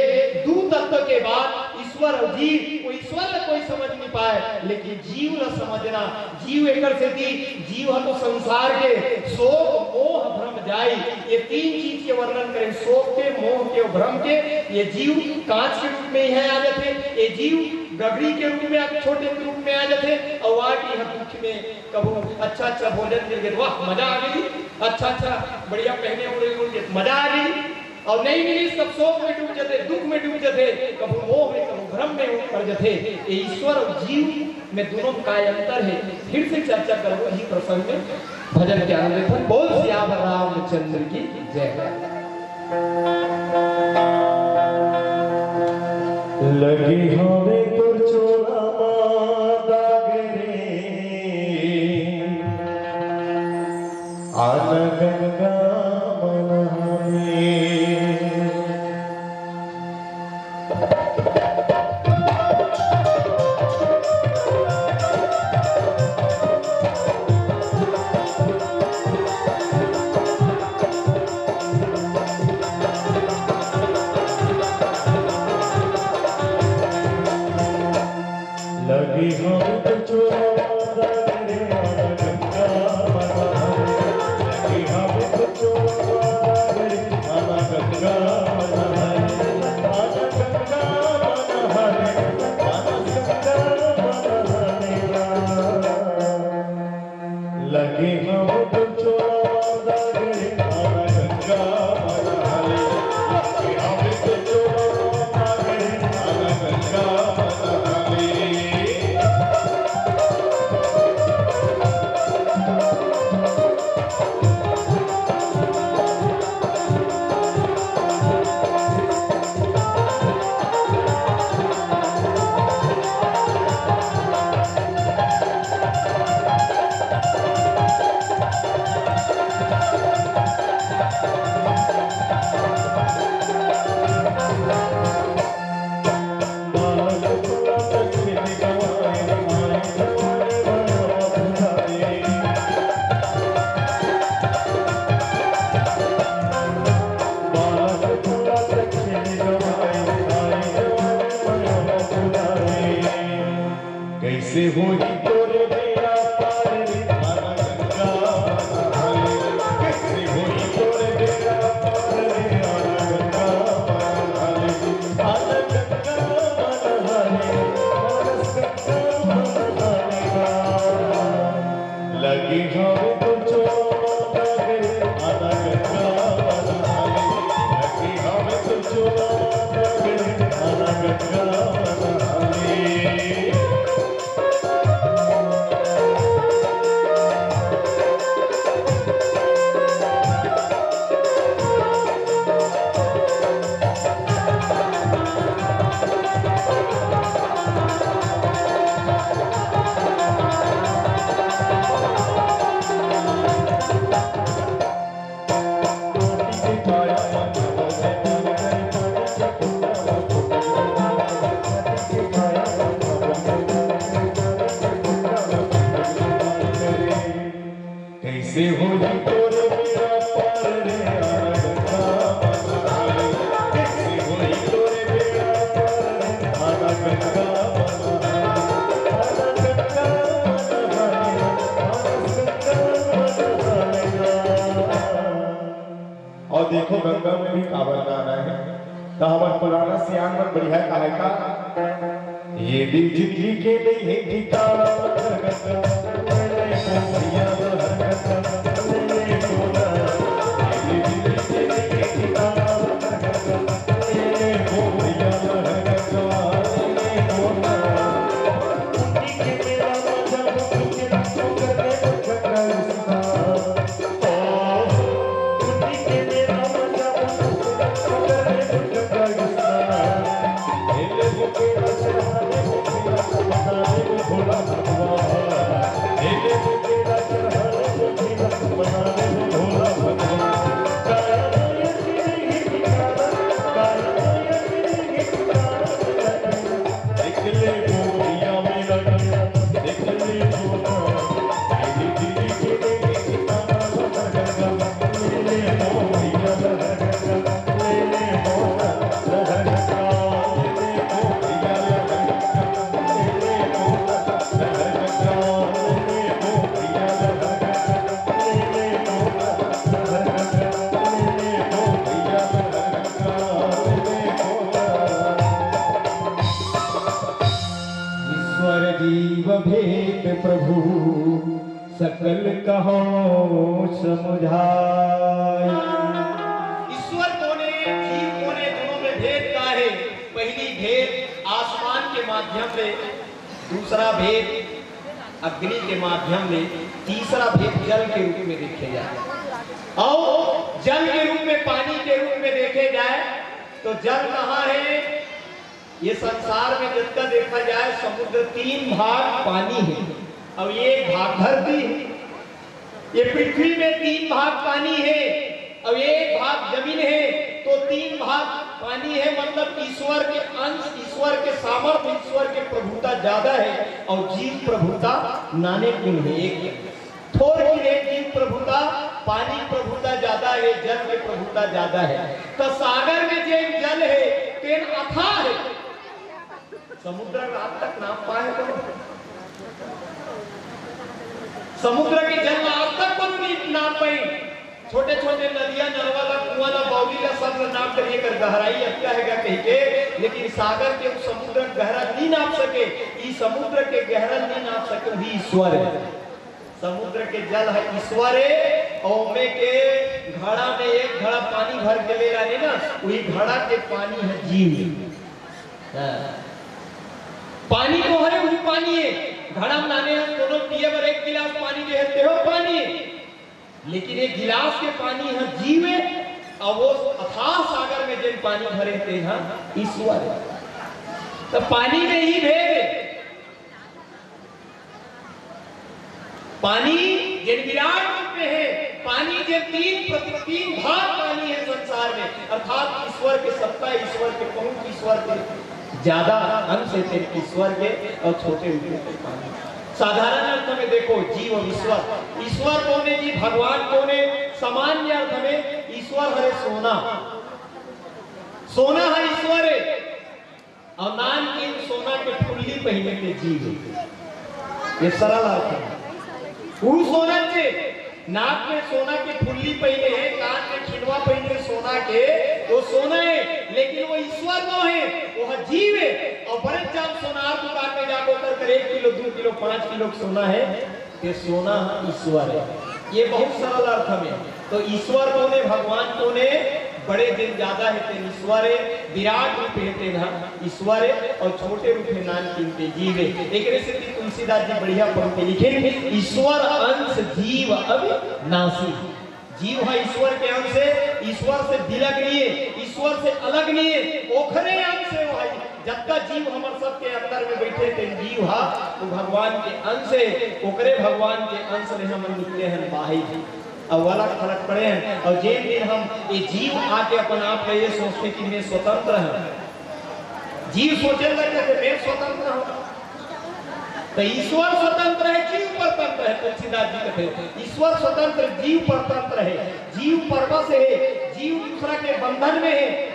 दू तत्व के बाद ईश्वर अउ जीव, वो ईश्वर ला कोई समझ नहीं पाए, लेकिन जीव ला समझना, जीव एकर सेती, जीव ह तो संसार के शोक, मोह, भ्रम जाई, ये तीन चीज के वर्णन करे, शोक के, मोह के अउ भ्रम के। ये जीव कांच के रूप में इहाँ आ जाथे, ये जीव गगरी के रूप में, छोटे के रूप में आ जाथे, अउ आके इहाँ दुख में कभू अच्छा अच्छा भोजन मिल गे, वाह, मजा आ गे, अच्छा अच्छा बढ़िया पहने ओढ़े मिल गे, मजा आ गे। अउ नहीं मिलिस तब शोक में डूब जाथे, दुख में डूब जाथे, कभू मोह में, कभू भ्रम में पड़ जाथे। ये ईश्वर अउ जीव में दोनों का अंतर हे, फिर से चर्चा करबो इही प्रसंग में। भजन के आनंद लेथन। बोल सियावर रामचंद्र की जय। लगे हवे तोर चोला मा दाग रे, आना गंगा मा नहाने। लगे हम तो चोरा रे, आना गंगा मा नहाने। लगे हम तो चोरा रे, आना गंगा मा नहाने। आना गंगा मा नहाने, आना गंगा मा नहाने। लगे हम तो चोरा रे, आना गंगा मा नहाने। लगे हम तो चोरा रे, आना गंगा मा नहाने। कैसे होही तोरे बेड़ा पार रे, आना गंगा मा नहाने। कैसे होही तोरे बेड़ा पार रे, आना गंगा मा नहाने। आना गंगा मा नहाने, मानस गंगा मा नहाने। लगे हवे तो चोला रे, आना गंगा मा नहाने। लगे हवे तो चोला रे, आना गंगा मा नहाने। कैसे होही तोरे बेड़ा पार रे, आना गंगा मा नहाने। कैसे होही तोरे बेड़ा पार रे, आना गंगा मा नहाने। आना गंगा मा नहाने, आना गंगा मा नहाने। अउ देखो, गंगा में भी काबर नाना हे। त हमर पुराना सियान मन बढ़िया कहे का, ये दिल जिंदगी के नहीं है ठिकाना, गंगा, गंगा, भैया, गंगा, गंगा, गंगा, ये दिल जिंदगी के नहीं है ठिकाना, गंगा, गंगा, भैया, गंगा, गंगा, गंगा। भेद प्रभु सकल कहो समुझाय। ईश्वर कोन ए, जीव कोन ए, दोनों में भेद का हे? पहली भेद आसमान के माध्यम ले, दूसरा भेद अग्नि के माध्यम ले, तीसरा भेद जल के रूप में देखे जाए। और जल के रूप में, पानी के रूप में देखे जाए तो जल कहाँ है? ये संसार में जितना देखा जाए, समुद्र तीन भाग पानी है और ये एक भाग धरती है। ये पृथ्वी में तीन भाग पानी है और ये एक भाग जमीन है, तो तीन भाग पानी है, मतलब ईश्वर के अंश, ईश्वर के सामर्थ्य, ईश्वर के प्रभुता ज्यादा है और जीव प्रभुता नाने कुन है, एक थोर की रे जीव प्रभुता, पानी प्रभुता ज्यादा है, जल के प्रभुता ज्यादा है। तो सागर में जेन जल है, तेन अथाह है। समुद्र में आज तक नाप पाए तो, समुद्र के जल में आज तक कोनो नहीं नाप पाई। छोटे छोटे नदिया, नरवा ला, कुआं ला, बावली ला, सब ला नाप करिए कर गहराई अतका हेगा कहिके, लेकिन सागर के समुद्र गहरा नहीं नाप सके। ई समुद्र के गहरा नहीं नाप सके, वही ईश्वर है। समुद्र के जल है ईश्वर है, और ओमे के घड़ा में एक घड़ा पानी भर के ले रहे ना, वही घड़ा के पानी है जीव। हाँ। पानी तो है, वही पानी है। घड़ा में नाने हम दोनों पिए बर एक गिलास पानी दे देते हो, पानी है। लेकिन एक गिलास के पानी है जीव है, और वो अथाह सागर में जिन पानी भरे ते हैं ईश्वर है। तो पानी में ही भेद है। पानी जेन विराट रूप में है, पानी जेन तीन प्रति तीन भाग पानी है संसार में, अर्थात ईश्वर के सत्ता, ईश्वर के पहुंच, ईश्वर के ज्यादा अंश है तेन ईश्वर के, और छोटे रूप में पानी। साधारण अर्थ में देखो, जीव और ईश्वर। ईश्वर कोन है जी? भगवान कोन है? सामान्य अर्थ में ईश्वर हरे सोना, सोना है ईश्वर है। और नानकिन सोना के फुल्ली पहिने के जीव। ये सरल अर्थ है। ऊ सोना के, नाक में सोना के फुल्ली पहिने है, कान में खिलवा पहिने सोना के, वो सोना है, लेकिन वो ईश्वर नो है, वो ह जीव है। और बड़े जान सोनार दुकान में जाके ओकर कर एक किलो, दो किलो, पाँच किलो सोना है, ते सोना ह ईश्वर है। ये बहुत सरल अर्थ में। तो ईश्वर कोन है, भगवान कोन है? बड़े जेन ज्यादा है तेन ईश्वर है, विराट रूप है तेन ह ईश्वर है, और छोटे रूप है नानकिन ते जीव है। एकरे सेती तुलसीदास जी बढ़िया पंक्ति लिखे, ईश्वर अंश जीव अविनाशी। जीव ह ईश्वर के अंश है, ईश्वर से बिलग नहीं है, ईश्वर से अलग नहीं है, ओखरे अंश है वो है। जतका जीव हमर सबके अंदर में बैठे तेन जीव ह, वो भगवान के अंश है, ओकरे भगवान के अंश ले हमन निकले हन बाहिर। अउ अलग थलग पड़े हन। अउ जेन दिन हम ये जीव आके अपन आप ल ये सोचथे कि मैं स्वतंत्र हूँ, जीव सोचे लग जाथे मैं स्वतंत्र हूँ, तो ईश्वर स्वतंत्र है, जीव परतंत्र है। तुलसीदास जी कहते हैं, ईश्वर स्वतंत्र, जीव परतंत्र है। जीव परवश है, जीव दूसरा के बंधन में है।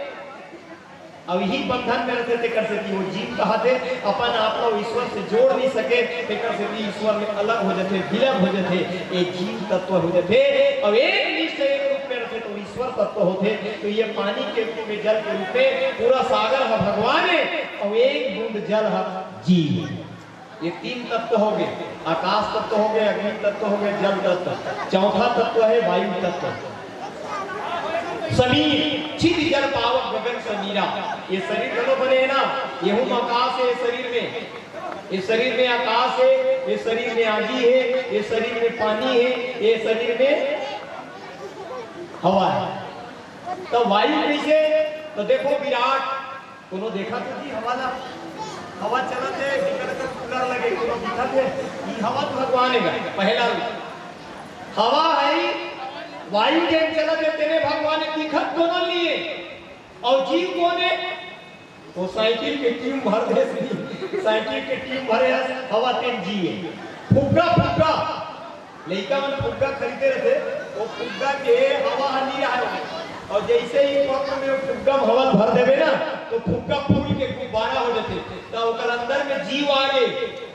अब यही बंधन में रहते तेकर सेती वो जीव कहाथे, अपन आप ला ईश्वर से जोड़ नहीं सके, तेकर सेती ईश्वर में अलग हो जाथे, विलग हो जाथे, ये जीव तत्व हो जाथे। अब एक निश्चय एक रूप में रहते तो ईश्वर तत्व होथे। तो ये पानी के रूप में, जल के रूप में पूरा सागर ह भगवान है, और एक बूंद जल ह जीव। ये तीन तत्व हो गए, आकाश तत्व हो गए, अग्नि तत्व हो गए, जल तत्व। चौथा तत्व है वायु तत्व। समीर, छित जल पावक गगन समीरा। ये शरीर घलो बने है ना, येहू में आकाश है शरीर में, ये शरीर में आकाश है, ये शरीर में आगी है, ये शरीर में पानी है, ये शरीर में हवा है। तो वायु कैसे? तो देखो विराट, कोनो देखा तो जी हवा ला? हवा चलत है, बिकट कर कूलर लगे, कोनो दिखत है? ई हवा तो भगवान है, पहला रूप। हवा है, वायु जेन चलत है, तेने भगवान है, दिखत कोनो नहीं है। और जीव कोन है? वो साइकिल के ट्यूब भर देस नहीं, साइकिल के ट्यूब भरे हस, हवा तेन जीव है। फुग्गा, फुग्गा, लइका मन फुग्गा खरीदे रहथे, वो फुग्गा के हवा ह नी रहय। और जैसे ही पंप में वो फुग्गा में हवा भर देबे ना, तो फुग्गा फूल के गुब्बारा हो जाथे। तो ओकर अंदर में जीव आ गे।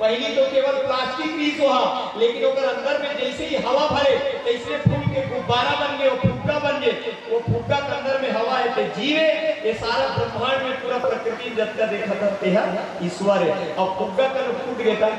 पहली तो केवल प्लास्टिक रहिस ओहा, लेकिन ओकर अंदर में जैसे ही हवा भरे, तैसे फूल के गुब्बारा बन गे, वो फुग्गा बन गे। वो फुग्गा के अंदर में हवा है, ते जीव है। ये सारा ब्रह्मांड में पूरा प्रकृति में जतका देखत हन, तेहा ईश्वर है। अब फुग्गा कन फूट गे त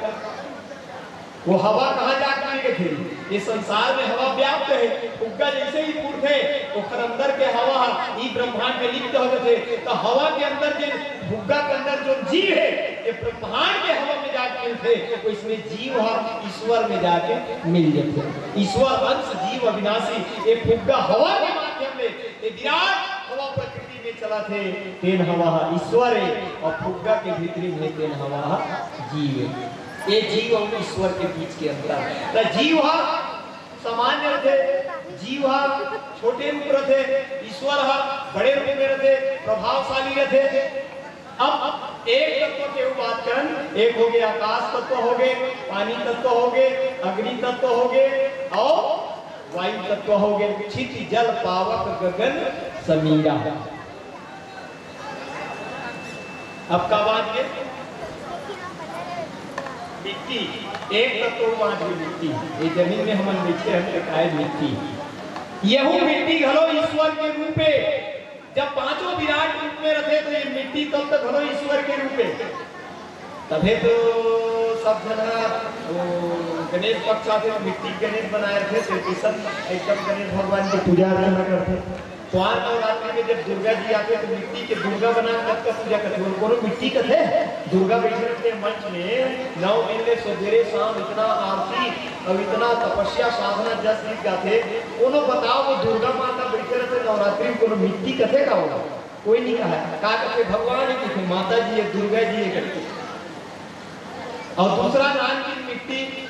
वो हवा कहाँ जाके मिल गे थे? ये संसार में हवा व्याप्त है। फुग्गा जैसे ही फूटथे, ओखर अंदर के हवा ह ई ब्रह्मांड में लिप्त हो जाथे। तो हवा के अंदर जे फुग्गा के अंदर जो जीव है, ये ब्रह्मांड के हवा में जाके मिलथे, तो इसमें जीव ह ईश्वर में जाके मिल जाथे। ईश्वर अंश जीव अविनाशी, ये फुग्गा हवा के माध्यम ले, ये विराट हवा प्रकृति में चलथे, तेन हवा ह ईश्वर है, और फुग्गा के भीतरी में तेन हवा ह जीव है। ये जीव और ईश्वर के बीच के अंतर। त जीव ह सामान्य रथे, जीव ह छोटे रूप रथे, ईश्वर ह बड़े रूप में रथे, प्रभावशाली रथे। अब एक तत्व के बात करन, एक हो गए आकाश तत्व हो गए, पानी तत्व हो गए, अग्नि तत्व हो गए और वायु तत्व हो गए, क्षिति जल पावक गगन समीरा। अब का बात है? मिट्टी, एक तत्व बात है मिट्टी। ये जमीन में हमन बैठे हैं, तो काय मिट्टी? यहू मिट्टी घलो ईश्वर के रूप है। जब पांचों विराट रूप में रथे, तो ये मिट्टी तब तक घलो ईश्वर के रूप है। तभे तो सब झन ह वो गणेश पक्ष आथे तो मिट्टी के गणेश बनाए रथे, तो किसन एकदम गणेश भगवान की पूजा अर्चना करथे। कुआर नवरात्रि में जब दुर्गा जी आथे तो मिट्टी के दुर्गा बना के कतका पूजा करथे। कोनो मिट्टी कथे, दुर्गा बैठे रथे मंच में, नौ दिन ले सवेरे शाम इतना आरती और इतना तपस्या साधना जस गीत गाथे। कोनो बताओ, वो दुर्गा माता बैठे रथे नवरात्रि में, कोनो मिट्टी कथे का होगा? कोई नहीं कहा। का कथे? भगवान ही कथे, माता जी है, दुर्गा जी है करके। और दूसरा नानकुन मिट्टी,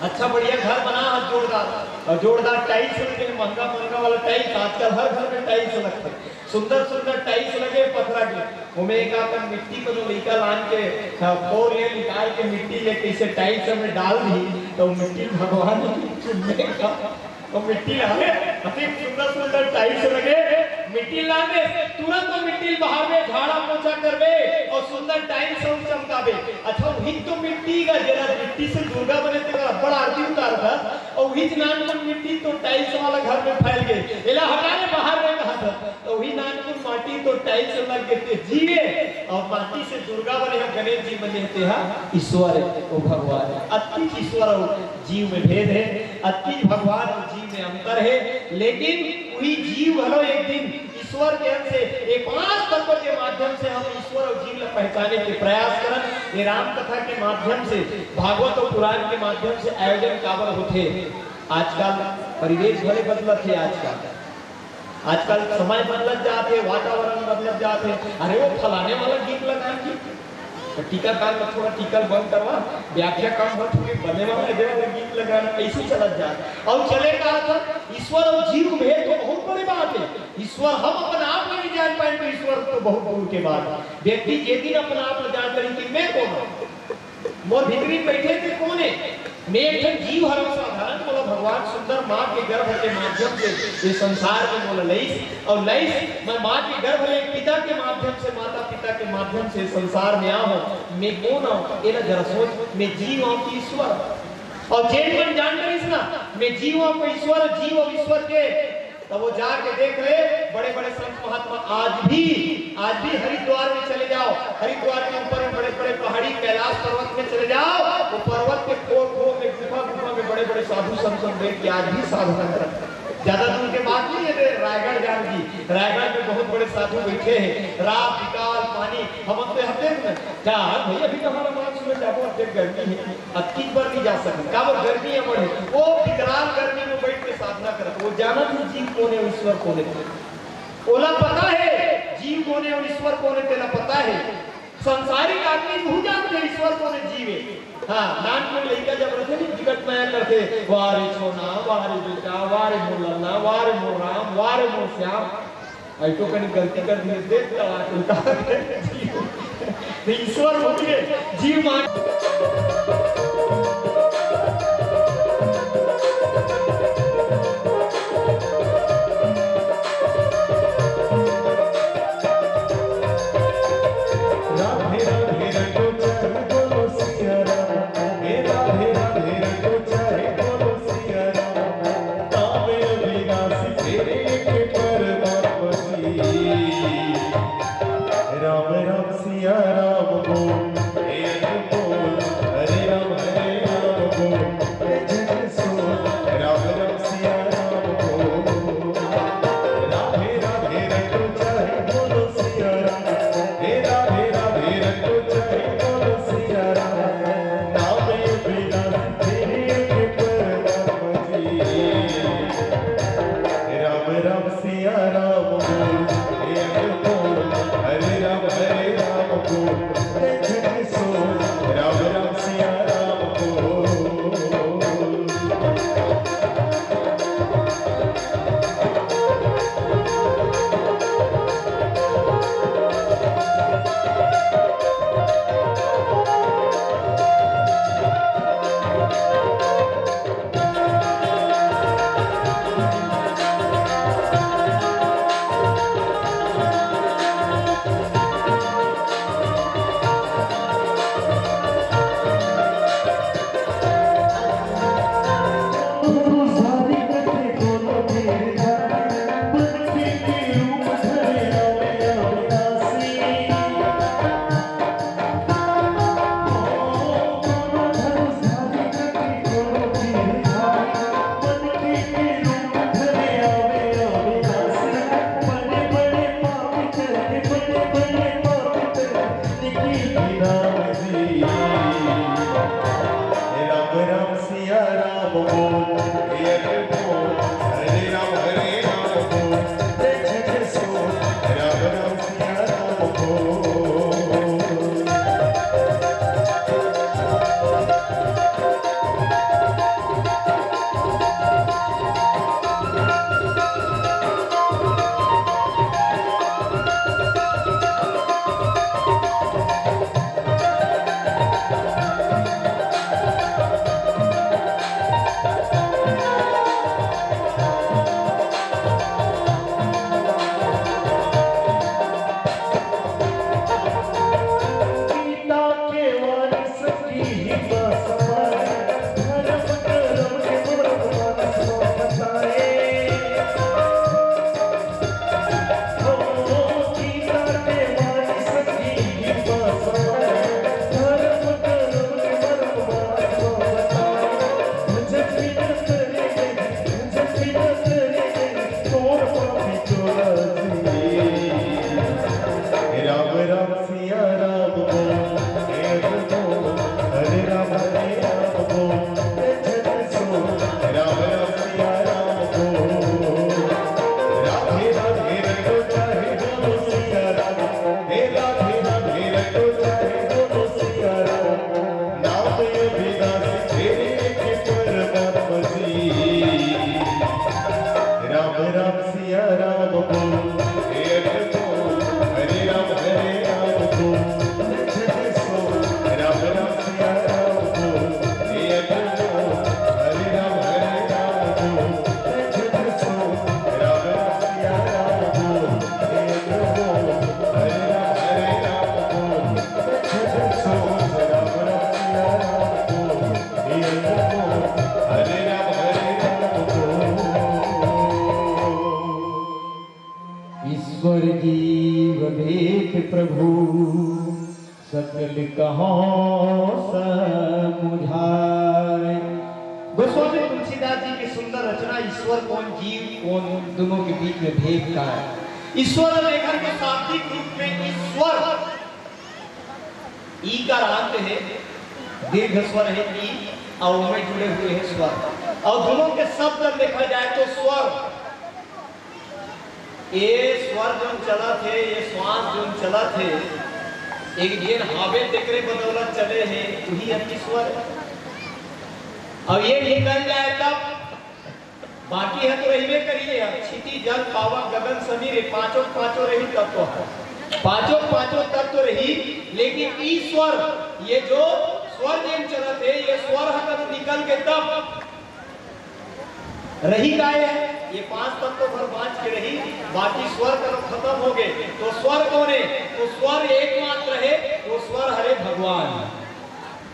अच्छा बढ़िया घर बना है जोरदार, और जोरदार टाइल्स लगे, महंगा महंगा वाला टाइल्स, आजकल हर घर में टाइल्स लगथे, सुंदर सुंदर टाइल्स लगे पथरा के, ओमे एक अपन मिट्टी कोनो लइका लान के, हाँ, फोर ले निकाल के मिट्टी ले कैसे टाइल्स में डाल दी, तो मिट्टी भगवान ही चुनने का। तो मिट्टी लाने, अति सुंदर सुंदर टाइल्स लगे, मिट्टी लाने, तुरंत वो मिट्टी बाहर में झाड़ा पोछा करबे और सुंदर टाइल्स अउ चमकाबे। अच्छा, वही तो मिट्टी का, जेला मिट्टी से दुर्गा बने, तेला बड़ा आरती उतारथे, और वही नानकुन मिट्टी तो टाइल्स वाला घर में फैल गए, एला हटा ले बाहर में कहा था, तो वही नानकुन माटी तो टाइल्स लग गए, ते जीवे, और माटी से दुर्गा बने हैं, गणेश जी बने हैं, ते हा ईश्वर है, वो भगवान है, अति ईश्वर और जीव में भेद है, अति भगवान और जीव में अंतर है। लेकिन वही जीव घलो एक दिन ईश्वर के अंश से, ये पांच तत्व के माध्यम से हम ईश्वर और जीव ला पहचाने के प्रयास करन। ये राम कथा के माध्यम से, भागवत और पुराण के माध्यम से आयोजन काबर होथे। आजकल परिवेश भले बदलत है, आजकल, आजकल समय बदलत जात है, वातावरण बदलत जात है। अरे वो फलाने वाला गीत लगा जी, तो टीकाकरण में थोड़ा टीका बंद करवा, व्याख्या कम हो चुकी, बने वाला, दे वाला गीत लगाना, ऐसे चलत जात। और चले का था, ईश्वर और जीव भेद तो बहुत बड़ी बात है। ईश्वर हम अपन आप में नहीं जान पाए तो ईश्वर तो बहुत दूर के बात है। व्यक्ति जे दिन अपन आप में जान करी कि मैं कौन हूँ, मोर भीतरी में बैठे ते कौन है, मैं एक ठन जीव हरव साधारण, मोला भगवान सुंदर माँ के गर्भ के माध्यम से ये संसार में मोला लईस, और लईस, मैं माँ के गर्भ ले पिता के माध्यम से, माता पिता के माध्यम से संसार में आ हूँ। मैं कौन हूँ? एला जरा सोच, मैं जीव हूँ कि ईश्वर? और जेन मन जान करिस ना, मैं जीव हूँ कि ईश्वर, जीव और ईश्वर के, तब वो जाके देख ले, बड़े-बड़े संत महात्मा आज भी, आज भी हरिद्वार में चले जाओ, हरिद्वार के ऊपर में बड़े-बड़े पहाड़ी कैलाश पर्वत में चले जाओ, वो पर्वत के खोह-खोह में, गुफा-गुफा में बड़े-बड़े साधु संत बैठ के आज भी साधना करत हैं। ज्यादा दूर के बात नहीं है, रायगढ़ जान जी, रायगढ़ में बहुत बड़े साधु बैठे हैं, रात, विकाल, पानी, हम अपने हफ्ते में, जा, भैया भी हमारा बात सुने, जाबो, अब गर्मी है। अतकी बर नहीं जा सकत, काबर गर्मी है बड़े। वो विकराल गर्मी में बैठ के साधना करत, वो जानत ही जीव कौन है, ईश्वर कौन है। ओला पता है जीव कौन है और ईश्वर कौन है, तेला पता है। संसारिक आदमी नहीं जानते ईश्वर कौन है, जीव है। हाँ, नानकुन लइका जब रथे नहीं, बिकट मया करथे, "वाह रे छोना, वाह रे बेटा, वाह रे मोर लल्ला, वाह रे मोर राम, वाह रे मोर श्याम।" अई तो कनी गलती कर दिए, देख तड़ा के उतार दे। तो ईश्वर होके जीव मान। राधे राधे रटो चाहे बोलो सिया राम, हे राधे राधे रटो चाहे बोलो सिया राम। नाम अविनाशी तेरे एक परमात्मा जी। राम राम सिया राम बोल, हे अनमोल, हरे राम हरे राम बोल। राम राम सिया राम बोल। राम राम सिया राम बोल, हरे राम हरे राम बोल, जय जय सो राम राम सिया राम बोल। राम राम सिया राम बोल, हरे राम हरे राम बोल, जय जय सो राम राम सिया राम बोल। राधे राधे रटो चाहे बोलो सिया राम, हे राधे राधे रटो चाहे बोलो सिया राम। नाम अविनाशी तेरे एक परमात्मा जी। राम राम सिया राम बोल, हे अटल बोल, हरे राम हरे राम बोल, जय जय सो राम राम सिया राम बोल, हे अटल बोल, हरे राम हरे राम बोल, जय जय सो राम राम सिया राम बोल, हे अटल बोल, हरे राम हरे राम बोल, जय जय सो राम राम सिया राम बोल। हरे राम, हरे राम। ईश्वर जीव भेद प्रभु, सकल कहौं समुझाय। गोस्वामी तुलसीदास जी के सुंदर रचना, ईश्वर कौन, जीव कौन, दोनों के बीच में भेद का है। ईश्वर अउ एकर के शाब्दिक रूप में ईश्वर ईकार अंत हे, दीर्घ स्वर हे ई, अउ ओमे जुड़े हुए हे स्वर। अउ दोनों के शब्द देखा जाए तो स्वर, ये स्वर जोन चलत हे, ये श्वास जोन चलत हे, एक जेन हवे तेकरे बदौलत चले हे, वही अति स्वर हे। अउ ये निकल जाए तब बाकी ह तो रहिबे करिए, ह क्षिति, जल, पावक, गगन, समीर, ये पांचों, पांचों रही तत्व ह, पांचों, पांचों तत्व रही, लेकिन ईश्वर, ये जो स्वर जेन चलत हे, ये स्वर ह कदू निकल के तब रही काय हे, ये पांच तत्व भर बांच के रही, बाकी स्वर कदू खत्म हो गए, तो स्वर कौन हे? तो स्वर एकमात्र हे, वो स्वर हरे भगवान।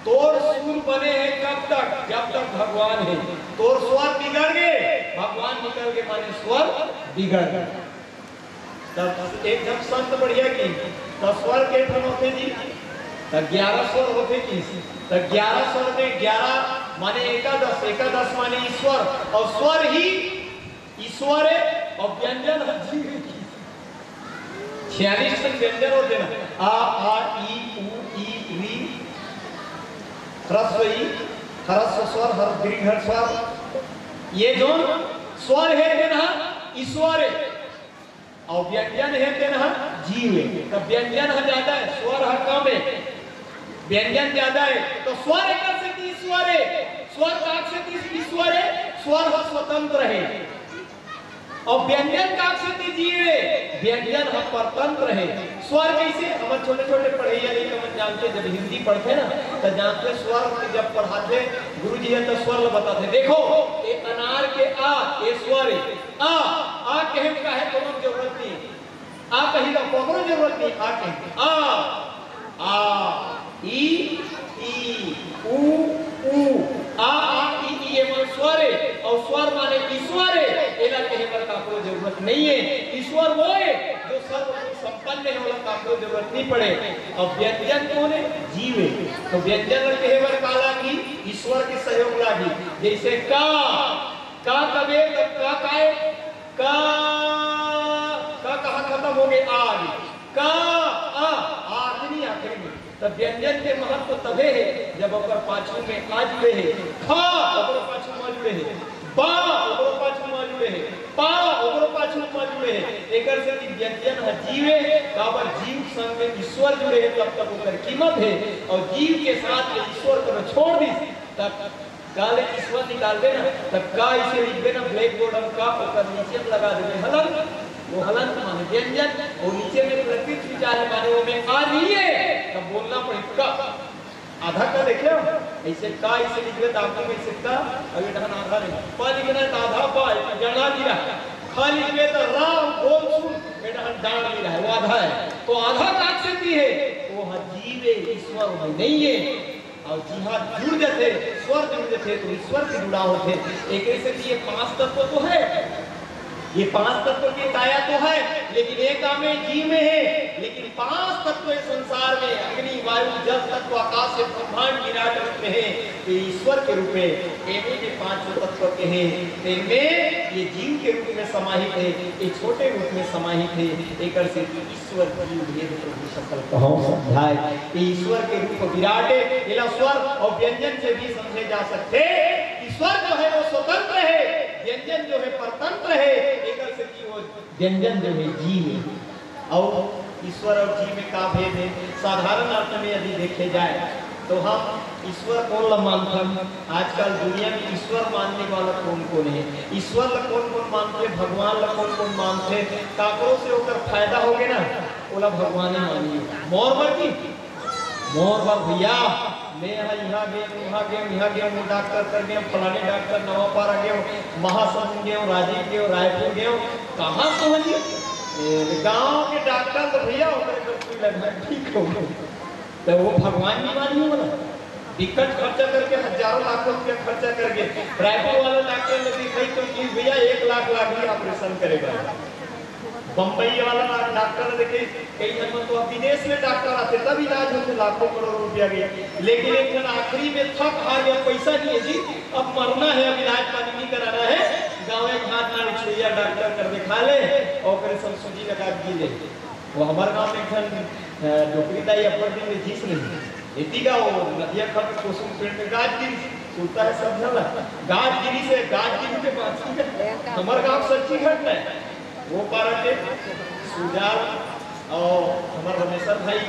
तोर सुर बने हे कब तक? जब तक भगवान हे। तोर स्वर बिगड़ गे, भगवान निकल गे, माने स्वर बिगड़ गे। तब एक झन संत बढ़िया किहिस, त स्वर के ठन होथे जी, त ग्यारह स्वर होथे किहिस, त ग्यारह स्वर में ग्यारह माने एकादश, एकादश माने ईश्वर, अउ स्वर ही ईश्वर हे, अउ व्यंजन ह जीव हे। छियालीस ठन व्यंजन होथे ना, आ, आ, ई, ऊ, ई, री, ह्रस्व ई, ह्रस्व स्वर, हर दीर्घ स्वर। ये जोन स्वर हे तेन ह ईश्वर हे, अउ व्यंजन हे तेन ह जीव हे। त व्यंजन ह ज्यादा हे, स्वर ह कम। व्यंजन ज्यादा हे, तो स्वर एकर सेती ईश्वर हे। स्वर काक सेती ईश्वर हे? स्वर ह स्वतंत्र हे। अउ व्यंजन काक सेती जीव हे? व्यंजन ह परतंत्र हे। स्वर कइसे? हमर छोटे-छोटे पढ़इया लइका मन जानथे, जब हिंदी पढ़थे ना, त जानथे, स्वर जब पढ़ाथे गुरुजी ह, त स्वर ल बताथे। देखो, ए अनार के आ, ए स्वर हे। आ, आ कहे का हे, कोनो जरूरत नहीं। आ कही ला, कोनो जरूरत नहीं, आ कही। आ, आ, ई, ई, ऊ, ऊ, आ, आ, ई, ई, ये मन स्वर हे, अउ स्वर माने ईश्वर हे, एला कहे बर काकरो जरूरत नहीं हे। ईश्वर वो हे, जो सर्वगुण संपन्न हे, ओला काकरो जरूरत नहीं पड़े। अब व्यंजन कोन हे? जीव हे। तो व्यंजन ला कहे बर का लागी? ईश्वर के सहयोग लागी। जइसे का, का कबे, तब का काय? का, का कहाँ खतम होगे? आ आगे। का, आ, आ आगे नहीं, आखिरी में। तब व्यंजन के महत्व तभे हे, जब ओकर पाछू में आ जुड़े हे। खा, ओकरो पाछू में आ जुड़े हे। बा, ओकरो पाछू में आ जुड़े हे। पा, ओकरो पाछू में आ जुड़े हे। एकर सेती व्यंजन ह जीव हे, काबर जीव संग में ईश्वर जुड़े हे, तब तक ओकर कीमत हे। अउ जीव के साथ में ईश्वर कर छोड़ दिस, तब काले ईश्वर निकाल दे ना, तब का इसे लिख देना blackboard में, का ओकर नीचे में लगा देबे हलंत, वो हलंत माने व्यंजन, वो नीचे में प्रकृति विचार हे, माने वो में आ नहीं हे, तब बोलना पड़े का। आधा का देखे हो? ऐसे का इसे लिख दे, तो आपको में से का, अभी ढहन आधा नहीं। पा लिखना तो आधा पा, ये जड़ा दिया। खा लिख दे तो रा, बोल सुन, ये ढहन डाल दिया है, वो आधा है। तो आधा काक सेती हे, वो ह जीव हे, ईश्वर में नहीं हे। अउ जिहाँ जुड़ जथे, स्वर जुड़ जथे, तो ईश्वर से जुड़ाव होथे। एकरे सेती ये पांच तत्व तो हे, ये पांच तत्व के काया तो हे, लेकिन ये का में जीव में हे, लेकिन पांच तत्व हे संसार में, अग्नि, वायु, जल तत्व, आकाश हे, ब्रह्मांड विराट रूप में हे, ये ईश्वर के रूप में, एमे जे पांच तत्व के हे, तेमे ये जीव के रूप में समाहित हे, ये छोटे रूप में समाहित हे, एकर सेती ईश्वर जीव भेद प्रभु सकल कहउँ समझाय। ये ईश्वर के रूप विराट हे, एला स्वर अउ व्यंजन से भी समझे जा सकथे। ईश्वर जो हे वो स्वतंत्र हे, व्यंजन जो हे परतंत्र हे, एकर सेती वो व्यंजन जो हे जीव हे। अउ ईश्वर अउ जीव में का भेद हे? साधारण अर्थ में यदि देखे जाय तो हम ईश्वर कोन ला मानथन? आजकल दुनिया में ईश्वर मानने वाला कोन कोन हे? ईश्वर ला कोन कोन मानथे? भगवान ला कोन कोन मानथे? काकरो से ओकर फायदा होगे ना, ओला भगवाने मानियो। मोर बर की? मोर बर भैया, मैं ह इहाँ गेंव, उहाँ गेंव, इहाँ गेंव, वो डॉक्टर कर गेंव, फलाने डॉक्टर नवापारा गेंव, महासमुंद गेंव, राजिम गेंव, रायपुर गेंव, कहाँ पहुँच गेंव? ए, गाँव के डॉक्टर तो भैया ओकरे कर सुई लगना ठीक हो गेंव। तो वो भगवान नहीं मानियो वाला, बिकट खर्चा करके हजारों लाखों रुपया खर्चा करके रायपुर वाला डॉक्टर ने दिखाई तो कि भैया एक लाख लागही ऑपरेशन करे बर। बम्बई वाला डॉक्टर ने देखे, कई झन मन तो अब विदेश में डॉक्टर आथे तब इलाज होथे, लाखों करोड़ रुपया के। लेकिन एक झन आखिरी में थक हार गया, पैसा नहीं है जी, अब मरना है, अब इलाज पानी नहीं कराना है, गाँव एक हाथ ना छुइया डॉक्टर कर दिखा ले और ओकरे सब सूजी लगा के दे। वो हमारे गाँव में एक झन, अ, डोकरी दाई अब्बड़ दिन ले जीस नहीं। एती का वो नदिया खट कोसम पेड़ में गाज गिरी, सुनता है सब झन ला। गाज गिरी से, गाज गिरी से बाँची है। हमारे गाँव सच्ची घटना है। वो पारा के सुजाल और हमार रमेश्वर भाई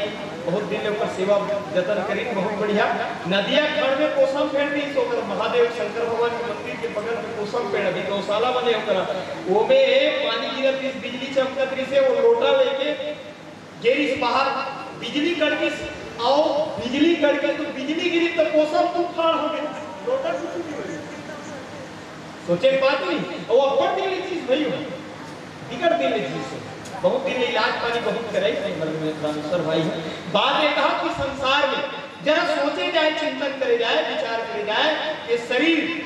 बहुत दिन ले ओकर सेवा जतन करिन, बहुत बढ़िया। नदिया खड़ में कोसम फेर दिस, ओकर महादेव शंकर भगवान के मंदिर के बगल में कोसम पेड़, अभी गौशाला बने ओकरा, ओमे पानी गिरत रिस, बिजली चमकत रिस, वो लोटा लेके गे रिस बाहर, बिजली कड़किस, अउ बिजली कड़के तो बिजली गिरी तो कोसम तूफान हो गया, लोटा टूट गया। सोचे के बात नहीं, वो अब्बड़ दिन ले चीज भई हो, बिकट दिन ले चीज हो। बहुत दिन ले इलाज पानी बहुत करे, रामेश्वर भाई है। बाद में कहा कि संसार में जरा सोचे जाए, चिंतन करे जाए, विचार करे जाए कि शरीर,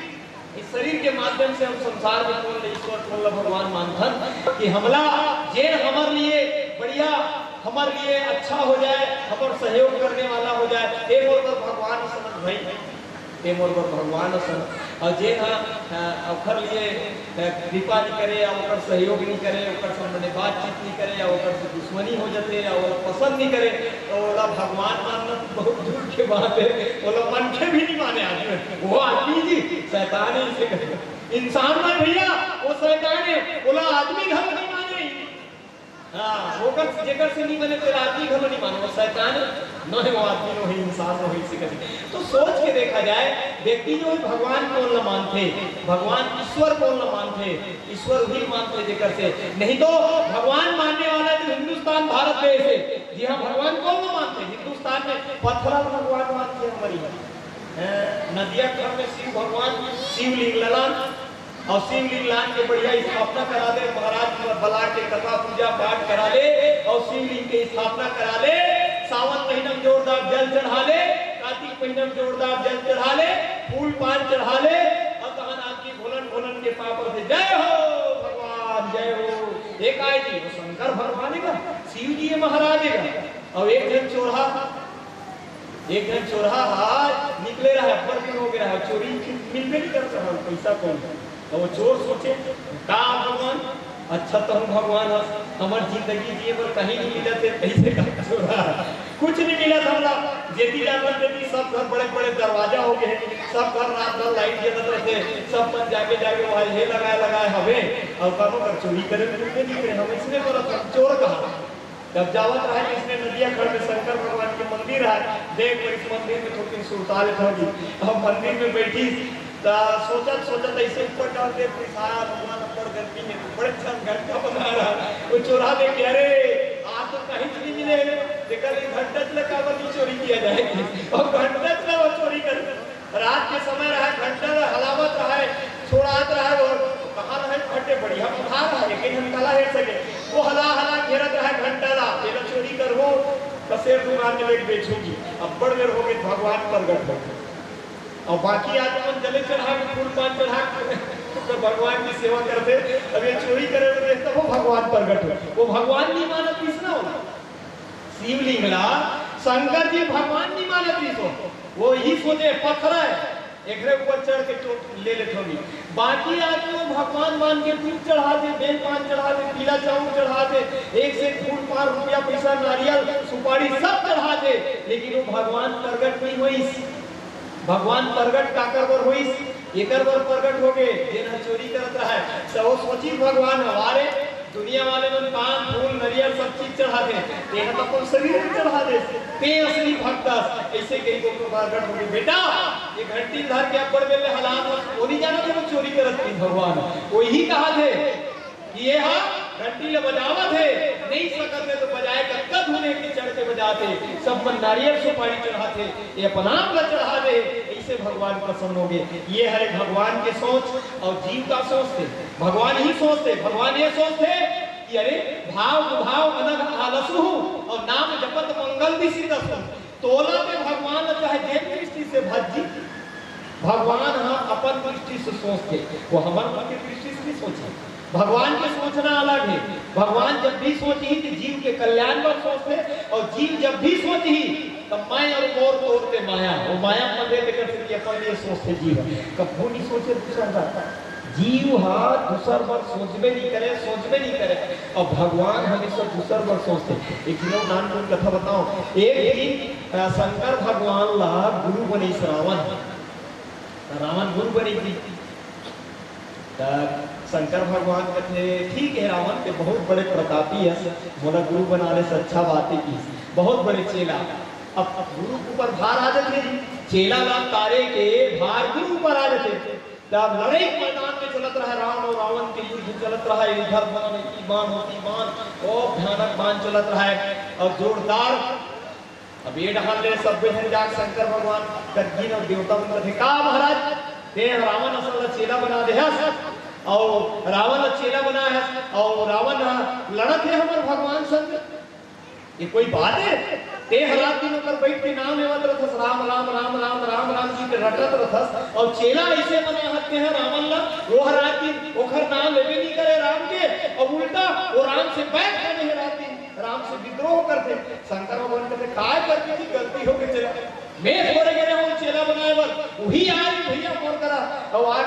इस शरीर के माध्यम से हम संसार में कोन ले ईश्वर, कोन ला भगवान मानथन कि हमला जेन हमर लिए बढ़िया, हमर लिए अच्छा हो जाए, हमर सहयोग करने वाला हो जाए, हे मोर बर भगवान समझ भाई। ते मोर बर भगवान असन। अउ जेन ह, अ, ओखर लिए, अ, कृपा नइ करे या ओकर सहयोग नइ करे, ओकर संग में बातचीत नइ करे या ओकर से दुश्मनी हो जाथे या ओला पसंद नइ करे, तो ओला भगवान मानना तो बहुत दूर के बात है, ओला मनखे भी नइ माने आदमी। वो आदमी जी शैतान है, इसे कहे। इंसान ना भैया, वो शैतान है, ओला आदमी घलो नइ माने। हाँ, ओकर जेकर से नइ बने, तेला आदमी घलो नइ माने, वो शैतान है। नोहे वो आदमी, नोहे इंसान, नोहे इसी कथे। तो सोच के देखा जाए, व्यक्ति जो है, भगवान कोन ल मानथे, भगवान ईश्वर कोन ल मानथे? ईश्वर उही मानथे जेकर से, नहीं तो भगवान मानने वाला जो हिंदुस्तान भारत देश है, जी हाँ, भगवान कोन ल मानथे? हिंदुस्तान में पथरा ल भगवान मानथे हमर इहाँ। हैं, नदिया खर में शिव भगवान, शिवलिंग ललान, अउ शिवलिंग लान के बढ़िया स्थापना करा ले, महाराज बला के कथा पूजा पाठ करा ले, अउ शिवलिंग के स्थापना करा ले। सावन महीना में जोरदार जल चढ़ा ले, कार्तिक महीना में जोरदार जल चढ़ा ले, फूल पान चढ़ा ले, अउ तहन आदमी भोलन भोलन के पाँव परथे, जय हो भगवान, जय हो। एक आय जी, वो शंकर भगवान हे का, शिव जी हे, महाराज हे का, अउ एक झन चोरहा एक झन चोरहा हा निकले रहा, अब्बड़ दिन हो गया रहा, चोरी मिलबे नहीं करता रहा, पैसा कौन। तो वो चोर सोचे, का भगवान, अच्छा तो हम भगवान हस, हमर जिंदगी जिए बर कहीं नहीं मिला थे, कैसे का चोरा, कुछ नहीं मिला था हमला। जेती जाता तेती सब घर बड़े बड़े दरवाजा हो गए, सब घर रात भर लाइट जलत रहते, सब मन जाके जाके वहाँ ये लगाए लगाए हवे, और कानो कर चोरी करे मिलबे नहीं करे, हम इसने करत हम चोर कहा। जब जावत रहे, इसने नदिया खड़ में शंकर भगवान के मंदिर है, देख, इस मंदिर में थोड़ी सुरता लेत होगी। अब मंदिर में बैठी, त सोचत सोचत ऐसे ऊपर डाल दे, कोई सारा भगवान ऊपर गर्मी में बड़े अच्छा घंटा बना रहा। वो चोरहा देख के, अरे, आज तो कहीं नहीं मिले, देखा नहीं, घंटा चला का बदली चोरी किया जाए। और घंटा चला वो चोरी कर रात के समय रहा, घंटा ल हलावत रहा, छोड़ात रहा, वो कहाँ रहे, घंटे बढ़िया पधार रहा, लेकिन हम काला हेर सके। वो हला हला घेरत रहा घंटा ला, ये ला चोरी करबो, तो शेर दुकान में लेके बेचूंगी। अब बड़ बेर हो गए, भगवान प्रगट हो गए। और बाकी आज अपन जले चढ़ा के, फूल पान चढ़ा के, तो भगवान की सेवा करते। अब ये चोरी करे हुए, तब वो भगवान प्रगट हो। वो भगवान नहीं मानत, किसना हो? शिवलिंग ला शंकर जी भगवान नहीं मानत रहिस हो। वो ही सोचे, पत्थर है, एकरे ऊपर चढ़ के तो ले लेत होगी। बाकी आदमी वो भगवान मान के दूध चढ़ा दे, बेल पान चढ़ा दे, पीला चाउर चढ़ा दे, एक से एक फूल पान, रुपया, पैसा, नारियल, सुपारी सब चढ़ा दे, लेकिन वो भगवान प्रगट नहीं होइस। भगवान प्रगट काकर बर होइस? एकर बर प्रगट हो गए, जेन ह चोरी करत रहा है। तो वो सोची भगवान हमारे दुनिया वाले मन पान, फूल, नरियर सब चीज चढ़ाथे, तेन ह तो अपन शरीर में चढ़ा दे, ते असली भक्त अस। ऐसे कहीं को प्रगट हो गए, बेटा, ये घंटी धर के अब्बड़ बेर ले हलात हस, वो नहीं जाना था वो चोरी करत नहीं भगवान। वही कहा थे कि ये हा घंटी ले बजावत हे, नहीं सकत हे तो बजाए, कतका धुन हे कि चढ़ के बजात हे, सब मन नारियल सुपारी चढ़ात हे, ये अपन आप ला चढ़ा दे, ऐसे भगवान प्रसन्न हो गए। ये हरे भगवान के सोच और जीव का सोच थे। भगवान ही सोच थे, भगवान ये सोच थे कि अरे भाव भाव अनघ आलसु और नाम जपत मंगल दिसि दसु। तोला में भगवान चाहे जेन दृष्टि से भज जी, भगवान ह अपन दृष्टि से सोचथे, वो हमर मन के दृष्टि से नहीं सोचे। भगवान के सोचना अलग है। भगवान जब भी सोचही तो जीव के कल्याण बर सोचथे, और जीव जब भी सोचही तब मैं और मोर तोर के माया, वो माया मध्य लेकर से कि अपन लिए सोचथे जीव। कभू नहीं सोचे दूसर बर। जीव हा दूसर बर सोचबे नहीं करे, सोचबे नहीं करे। और भगवान हमेशा दूसर बर सोचथे। एक दिन नानकुन कथा बताओ। एक दिन, अ, शंकर भगवान ला गुरु बनिस रावण। रावण गुरु बनिस जी। त शंकर भगवान कथे, "ठीक है रावण, ते बहुत बड़े प्रतापी हस, मोला गुरु बना ले, अच्छा बात है की, बहुत बड़े चेला।" अब गुरु ऊपर भार आ जाथे जी, चेला ला तारे के भार गुरु ऊपर आ जाथे। तब लड़ाई मैदान में चलत रहा, रावण और रावण के युद्ध चलत रहा, इधर बाण, इधर बाण, उधर बाण, बहुत भयानक बाण चलत रहा है और जोरदार। अब ये डहान ले सब झन जाग शंकर भगवान कर गिन और देवता मन कथे, "का महाराज, ते रावण असन ला चेला बना दे हस, और रावण ला चेला बना हस, और रावण लड़त है हमर भगवान संग, ये कोई बात है?" ते ह रात दिन ओकर बैठ के नाम लेवत रहथस, राम, राम, राम, राम, राम, राम जी के रटत रहथस, और चेला ऐसे बना हत्ते हैं रावण ला, वो ह रात दिन ओकर नाम लेबे नहीं करे राम के, और उल्टा वो राम से बैठ करे है रात दिन, राम से विद्रोह करते। शंकर भगवान कहते, "काय करती थी गलती हो गई चेला, मैं थोड़े गिरे हूँ चेला बनाए बर, वही आज भैया मोर करा, और आज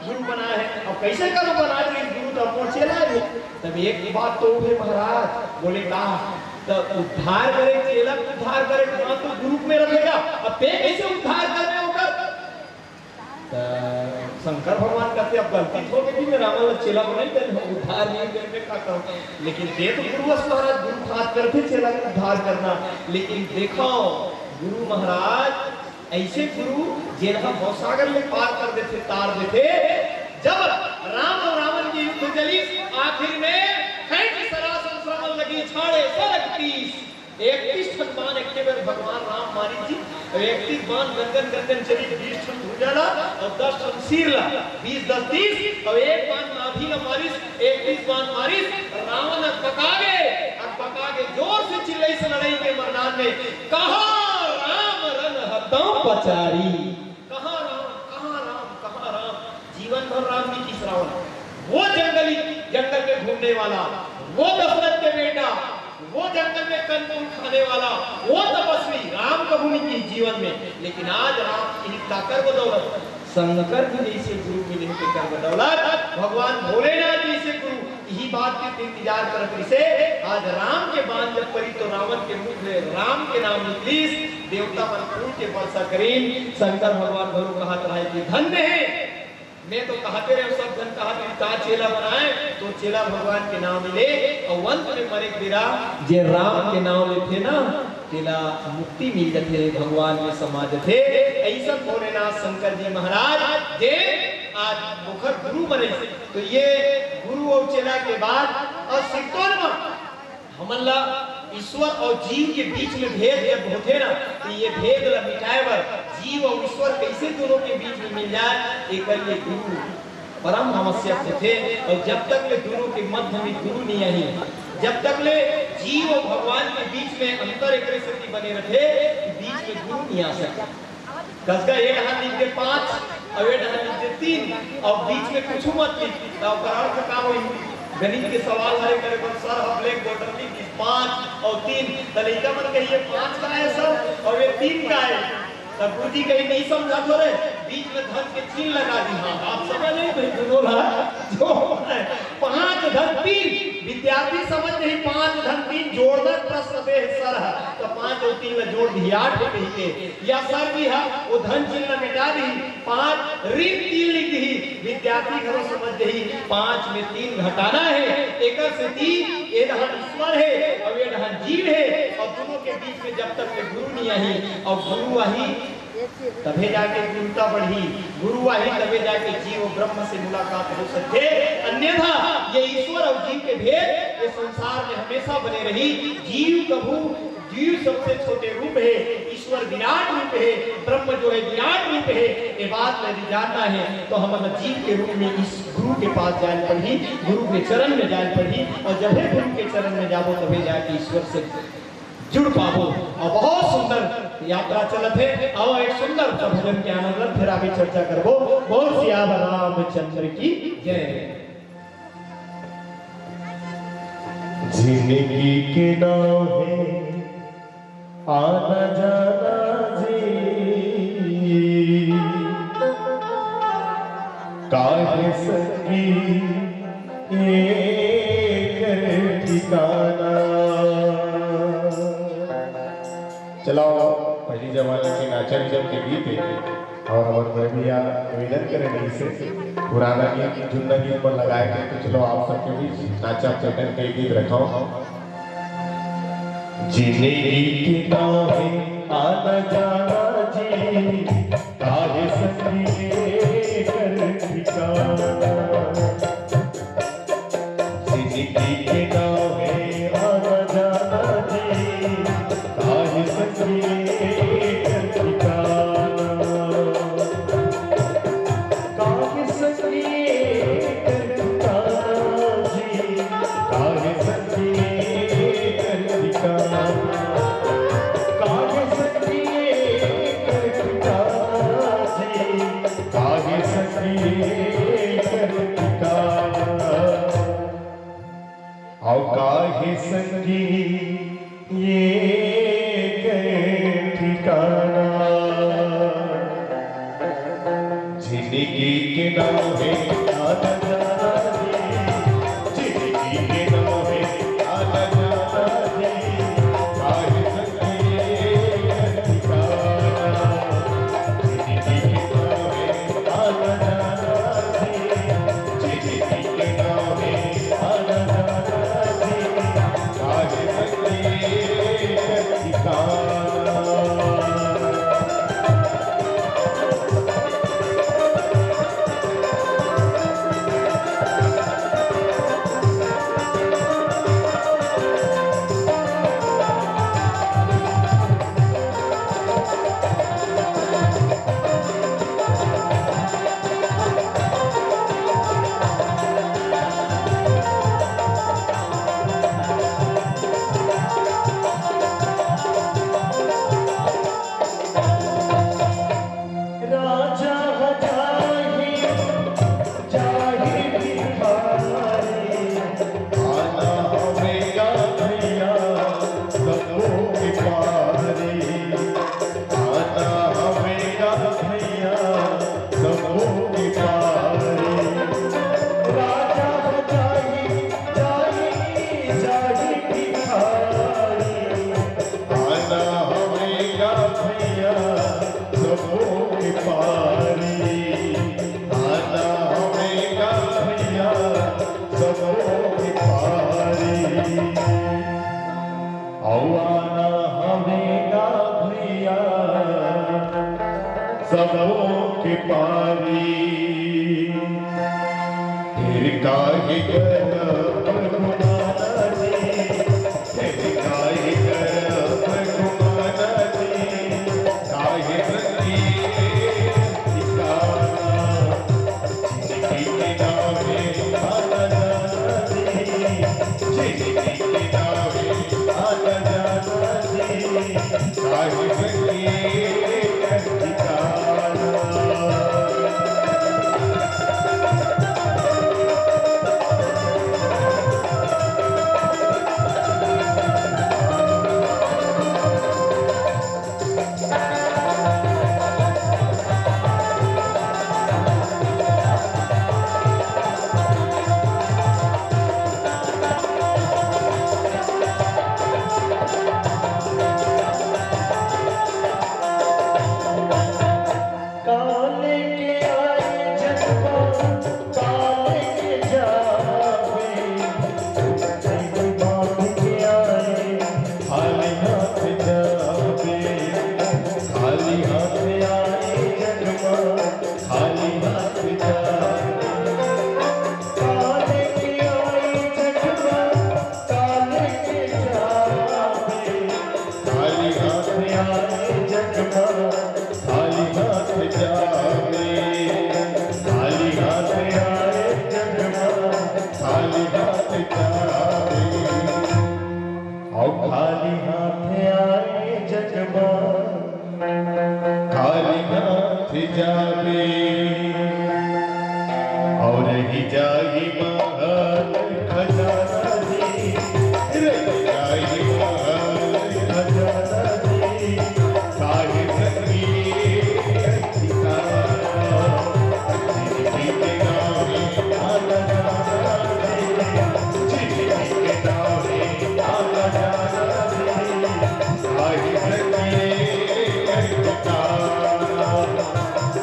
गुरु बनाए है, अब कैसे करो बना रही गुरु तो अपना चेला है।" तब एक बात तो उठे महाराज, बोले, "का?" तो उद्धार करे चेला, उद्धार करे, वहां तो गुरु में रखेगा, अब ते कैसे उद्धार कर रहे हो कर? तो शंकर भगवान कहते, "अब गलती हो गई, मैं रावण ला चेला बनाई, तेन उद्धार नहीं कर, मैं का करूं?" लेकिन दे तो गुरु अस महाराज, गुरु खास करथे चेला के उद्धार करना। लेकिन देखो, गुरु महाराज ऐसे गुरु, जेन ह भवसागर ले पार कर देथे, तार देथे। जब राम और रावण के युद्ध चलिस, आखिर में खैंच सरासन श्रवण लगी, छाड़े सरग तीस। इकतीस ठन बाण एके बेर भगवान राम मारिस जी। अउ इकतीस बाण गनगन गनगन चलिस, बीस ठन भुजा ला अउ दस ठन सिर ला, बीस दस तीस, अउ एक बाण नाभि ला मारिस, इकतीस बाण मारिस। रावण अकबका गे, अकबका गे जोर से चिल्लाइस लड़ई के मैदान में, "कहाँ राम रन हतौ पचारी।" कहाँ राम, कहाँ राम, कहाँ राम? जीवन भर राम नहीं किस रावण। वो जंगली, जंगल में घूमने वाला, वो दशरथ के बेटा, वो जंगल में कंदमूल खाने वाला, वो तपस्वी, राम कभू नहीं किस जीवन में। लेकिन आज राम की ही ताकत बदौलत, शंकर जी जैसे गुरु मिले हैं, तेकर बदौलत भगवान भोलेनाथ जैसे गुरु इही बात के इंतजार करत रिसे। आज राम के बाण जब परी तो रावण के मुख ले राम के नाम निकलिस। देवता मन फूल के वर्षा करिन। शंकर भगवान घलो कहत रहे कि धन्य है। मैं तो कहते रहे, सब झन कहत रहे, "का चेला बनाए?" तो चेला भगवान के नाम ले अउ अंत में मरे के बेरा जे राम के नाम लेथे ना, तेला मुक्ति मिल जथे, भगवान में समा जथे। ऐसा भोलेनाथ शंकर जी महाराज जे आज ओखर गुरु बने। तो ये गुरु अउ चेला के बाद अउ सिरतोन म हमन ला ईश्वर अउ जीव के बीच में भेद जब होथे ना, तो ये भेद ला मिटाए बर जीव अउ ईश्वर कैसे दोनों के बीच में मिल जाए, एकर लिए गुरु परम आवश्यक होथे। अउ जब तक ले दोनों के मध्य में गुरु नहीं आही, जब तक ले जीव अउ भगवान के बीच में अंतर एकरे सेती बने रथे कि बीच में गुरु नहीं आ सके। कस गा ए डहर लिख दे पाँच, अउ ए डहर लिख दे तीन, अउ बीच में कुछु मत लिख, त ओकर अर्थ का होही? गणित के सवाल हरे करे बर सर ह black board म लिख दिस पाँच अउ तीन, त लइका मन कही, "ये पाँच का हे सर, अउ ये तीन का हे?" त गुरुजी कही, "नहीं समझत हो रे, बीच में धन के चिन्ह लगा दिस।" हाँ, आप समझ नहीं भाई, दोनों ला जो है, पाँच धन तीन, विद्यार्थी समझ नहीं, पाँच धन तीन जोड़ना प्रश्न दे हे सर ह, त पाँच अउ तीन ला जोड़ दिही, आठ हो गई के। या सर जी ह वो धन चिन्ह ला मिटा दिही, पाँच ऋण तीन लिख दिही, विद्यार्थी घलो समझ जही, पाँच में तीन घटाना हे। एकर सेती ए डहर ईश्वर हे अउ ए डहर जीव हे, अउ दोनों के बीच में जब तक ले गुरु नहीं आही, अउ गुरु आही तभे जाके गुरुता बढ़ही, गुरु आही तभे जाके जीव ब्रह्म से मुलाकात हो सकथे। अन्यथा ये ईश्वर अउ जीव के भेद ये संसार में हमेशा बने रही। जीव कभू, जीव सबसे छोटे रूप हे, ईश्वर विराट रूप हे, ब्रह्म जो हे विराट रूप हे। ये बात ला यदि जानना हे तो हमन ला जीव के रूप में इस गुरु के पास जाए पड़ही, गुरु के चरण में जाए पड़ही, अउ जब हे गुरु के चरण में जाबो तभे जाके ईश्वर से जुड़ पाबो। अउ बहुत सुंदर यात्रा चलत हे। अउ एक सुंदर सा भजन के आनंद लत, फिर आगे चर्चा करबो। बोल सियावर रामचंद्र की जय। जिंदगी के नाव हे आना जाना जी, काहे संगी एकर ठिकाना। चलो, पहली जमाना के नाचा रिजम के गीत हे, अउ हमर बड़े भैया निवेदन करे रहिसे पुराना गीत, जुन्ना गीत मन लगाए के, तो चलो आप सबके बीच नाचा पैटर्न के गीत रखो। जिंदगी के नाव हे आना जाना जी, काहे संगी एकर ठिकाना। जिंदगी के नाव हे आना जाना जी, काहे संगी एकर ठिकाना। काहे संगी एकर ठिकाना जी, काहे संगी एकर ठिकाना। काहे संगी एकर ठिकाना जी, काहे संगी एकर ठिकाना। अउ काहे संगी एकर सबों के पारी। फिर काहे करब गुमान जी, फिर काहे करब गुमान जी, काहे संगी ठिकाना। जिनगी के नावे आना जाना जी, जिनगी के नावे आना जाना जी, काहे संगी ठिकाना। काले के आए जगमा, काले के जावे। बांध के आए, खाली हाथ जावे। खाली हाथ आए जगमा, खाली हाथ जावे। काले के आए जगमा, काले के जावे। खाली हाथ आए जगमा, खाली हाथ जावे। खाली हाथ आए जगमा, खाली हाथ जावे। अउ खाली हाथ आए जगमा, खाली हाथ जावे। अउ रहि जाही महल खजाना जी, रहि जाही महल खजाना जी, काहे संगी ठिकाना। जिनगी के नावे आना जाना जी, जिनगी के नावे आना जाना जी, काहे संगी ठिकाना।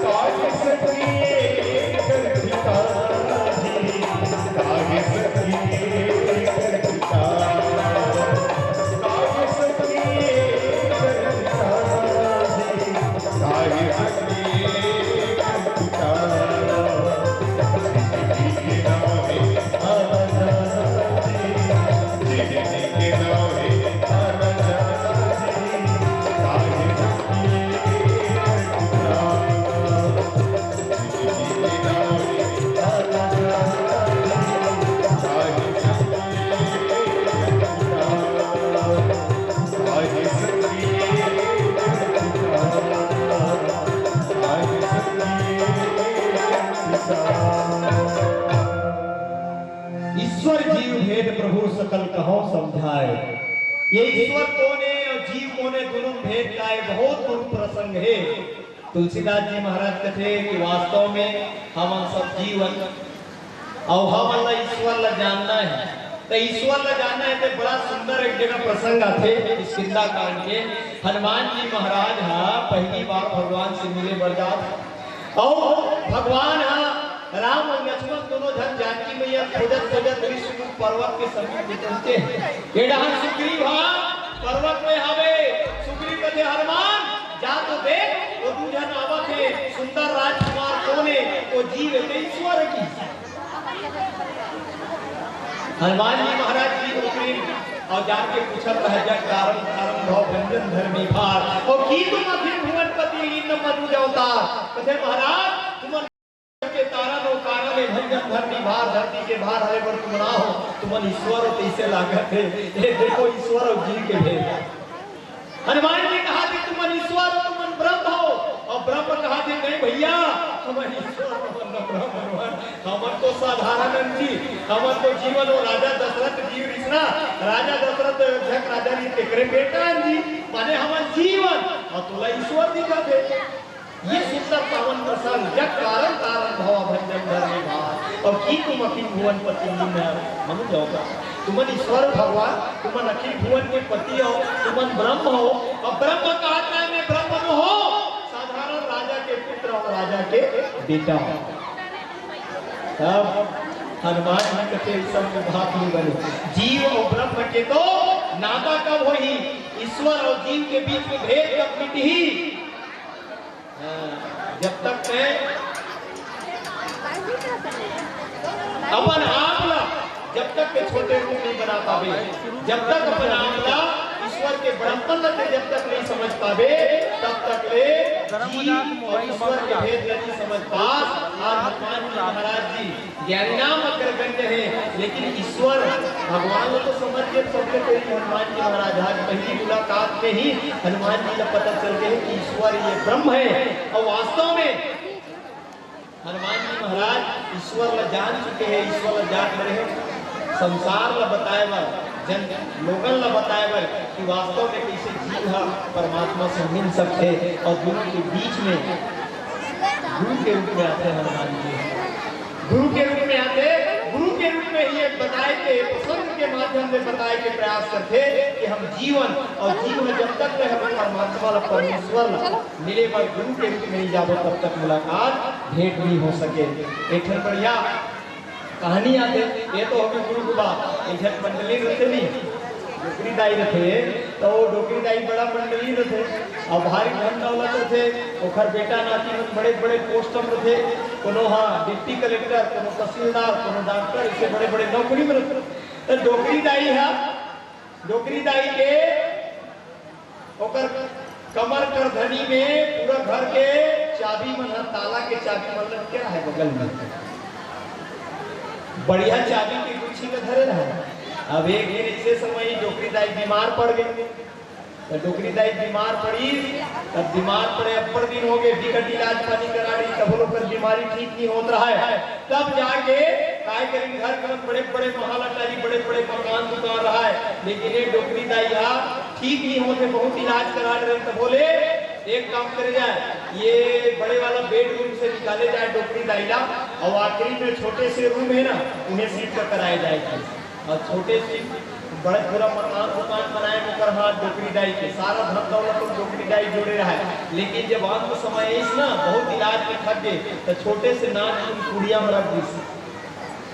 काहे संगी ठिकाना जी, काहे संगी ठिकाना। काहे संगी ठिकाना जी, काहे संगी ठिकाना। जिनगी के नावे आना जाना जी, जिनगी के नावे आना जाना जी, काहे संगी ठिकाना। ईश्वर जीव भेद प्रभु सकल कहौं समझाए। ये ईश्वर कोन ए अउ जीव कोन ए, दुनों भेद का ए बहुत गुरु प्रसंग हे। तुलसीदास जी महाराज कथे कि वास्तव में हमन सब जीवन अउ हमन ला ईश्वर ला जानना हे। त ईश्वर ला जानना हे त बड़ा सुंदर एक जगह प्रसंग आथे किष्किंधा कांड के। हनुमान जी महाराज हा पहली बार भगवान से मिले बर जात हे। अउ भगवान हा राम अउ लक्ष्मण दोनों झन जानकी मैया खोजत खोजत ऋषिमूक पर्वत के समीप पहुंचे। ये डहर सुग्रीव हा पर्वत में हवे। सुग्रीव कथे, हनुमान, जा तो देख, वो दू झन आवत हे, सुंदर राजकुमार कोन हे, वो जीव हे के ईश्वर हे कि? हनुमान जी महाराज की नौकरी अउ जाके पूछत रहे, जग कारण कारण भव भंजन धर्मी भार, अउ कीधुम अखिल भुवन पति लीन्ह मनुज अवतार। कथे, महाराज, तुमन के तारा नो कारा ले भंजन धरनी भार, धरती के भार हरे बर तुम ना हो, तुमन ईश्वर हो, तइसे लागत हे। ये देखो, ईश्वर अउ जीव के भेद। हनुमान जी कहा कि तुमन ईश्वर हो, तुमन ब्रह्म हो, अउ ब्रह्म कहा कि नहीं भैया, हमन ईश्वर, हमन न ब्रह्म, हमन, हमन तो साधारण हन जी, हमन तो जीवन हो। राजा दशरथ जीव रिसना, राजा दशरथ अयोध्या के राजा रहिस, तेकरे बेटा हन जी, माने हमन जीवन, अउ तोला ईश्वर दिखत हे। ये सुंदर पावन प्रसंग, जग कारण कारण भव भंजन धर्मी भार। अउ कीधुम अखिल भुवन पति लीन्ह मनुज अवतार। तुमन ईश्वर भगवान, तुमन अखिल भुवन के पति हो, तुमन ब्रह्म हो, अउ ब्रह्म कहत हे मैं ब्रह्म नो हों, साधारण राजा के पुत्र अउ राजा के बेटा हों। तब हनुमान जी कथे, "अइसन बात नइ बने, जीव अउ ब्रह्म के तो नाता कब होही, ईश्वर अउ जीव के बीच में भेद कब मिटही?" हाँ, जब तक मैं अपन आप ला, जब तक के छोटे रूप नहीं बना पावे, जब तक अपन आप ला ईश्वर के बड़प्पन ला जब तक नहीं समझ पावे, तब तक ले जीव और ईश्वर के भेद ला नहीं समझ पास। और हनुमान जी महाराज जी ज्ञानी नाम अग्रगण्य है, लेकिन ईश्वर भगवान ला तो समझ के सबसे पहले हनुमान जी महाराज, आज पहली मुलाकात में ही हनुमान जी ला पता चल गए कि ईश्वर ये ब्रह्म है। और वास्तव में हनुमान जी महाराज ईश्वर ला जान चुके हैं, ईश्वर ला जान रहे हैं। संसार ला बताए बर, जन लोगन ला बताए बर कि वास्तव में कैसे जीव हा परमात्मा से मिल सकते हैं। और दोनों के बीच में गुरु के रूप में आते हैं हनुमान जी। गुरु के रूप में आते, गुरु के रूप में ही एक बताए के, प्रसंग के माध्यम से बताए के प्रयास करते कि हम जीवन और जीवन जब तक रहे, हम परमात्मा ला, परमेश्वर ला मिले बर गुरु के रूप में ही जाबो, तब तक मुलाकात, भेंट नहीं हो सके। एक ठन बढ़िया कहानी आते, ये तो होगे गुरु के बात। एक झन मंडली रथे नहीं, डोकरी दाई रथे, तो वो डोकरी दाई बड़ा मंडली रथे, और भारी धन दौलत रथे, ओखर बेटा नाती मन बड़े बड़े पोस्ट में रथे, कोनो हा डिप्टी कलेक्टर, कोनो तहसीलदार, कोनो डॉक्टर, ऐसे बड़े बड़े नौकरी में रथे। तो डोकरी दाई हा, डोकरी दाई के ओकर कमर करधनी में पूरा घर के चाबी मन ह, ताला के चाबी मन ल क्या है बगल में, बढ़िया चाबी के गुच्छी में धरे रहा। अब एक दिन ऐसे समय डोकरी दाई बीमार पड़ गई, तो डोकरी दाई बीमार पड़ी। तब बीमार पड़े अब्बड़ दिन हो गए, बिकट इलाज पानी करा रही, तब ओकर बीमारी ठीक नहीं होत रहा है। तब जाके काय करी, घर के बड़े बड़े महल अटारी, बड़े बड़े मकान दुकान रहा है, लेकिन ये डोकरी दाई हा ठीक नहीं होते, बहुत इलाज करा रहे। तब बोले, एक काम करे जाए, ये बड़े वाला बेडरूम से निकाले जाए डोकरी दाई ला, और आखिरी में छोटे से रूम है ना, उन्हें सीट पर कराए जाए। और छोटे से बड़े पूरा मकान दुकान बनाए में ओकर हाथ डोकरी दाई के, सारा धन दौलत तो डोकरी दाई जोड़े रहा है। लेकिन जब अंत समय आइस ना, बहुत इलाज में थक गए, तो छोटे से नान कुन कुड़िया में रख दीस।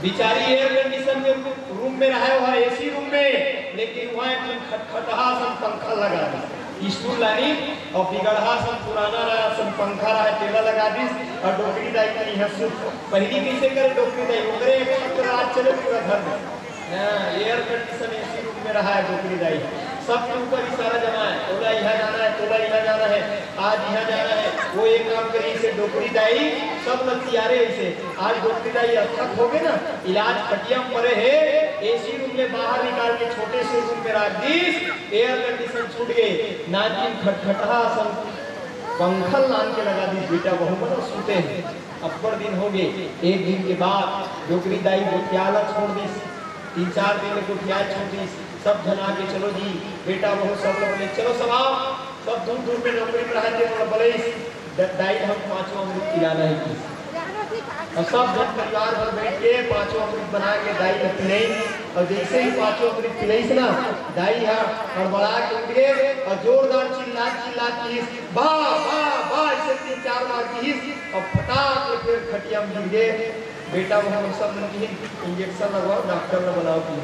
बिचारी एयर कंडीशन के रूम में रहा है, वहाँ एसी रूम में, लेकिन वहाँ एक ठन खटखटहा सन पंखा लगा दीस। स्टूल लानी और बिगड़हा सन पुराना रहा सन पंखा रहा है, तेला लगा दीस। और डोकरी दाई के यहाँ सुख पहली कैसे करे डोकरी दाई, ओकरे एक मात्र राज चले पूरा घर में। हाँ, एयर कंडीशन एसी रूम में रहा है डोकरी दाई। सबके ऊपर इशारा जमा है, तोला यहाँ जाना है, तोला यहाँ जाना है, आज यहाँ जाना है। वो एक काम करी, इसे डोकरी दाई सब लतियारे इसे। आज डोकरी दाई अरथक हो गए ना, इलाज खटिया में पड़े है, एसी रूम में बाहर निकाल के छोटे से रूम में रख दीस, एयर कंडीशन छूट गए, नाजिम खटखटहा सन पंखल लान के लगा दीस, बेटा बहू मन सूते हैं। अब्बड़ दिन हो गए। एक दिन के बाद डोकरी दाई गोठिया ला छोड़ दीस, तीन चार दिन ले गोठिया छोड़ दीस। सब झन आके, "चलो जी, बेटा बहू सब लोग बोले, चलो सब आओ।" सब दूर दूर में नौकरी में रहा थे, बोला, "बोले इस द-, दाई हम पांचों अमृत पिलाना है।" और सब झन परिवार भर बैठ के पांचों अमृत बना के दाई ला पिलाई। और जैसे ही पांचों अमृत पिलाईस ना, दाई हा हड़बड़ा के उठ गए और जोरदार चिल्ला चिल्ला के, "बा, बा, बा," ऐसे तीन चार बार किहिस। अब फटाक ले फिर खटिया में गिर गए। बेटा बहू सब मन किहिन, "इंजेक्शन लगवाओ, डॉक्टर ला बुलाओ।" कि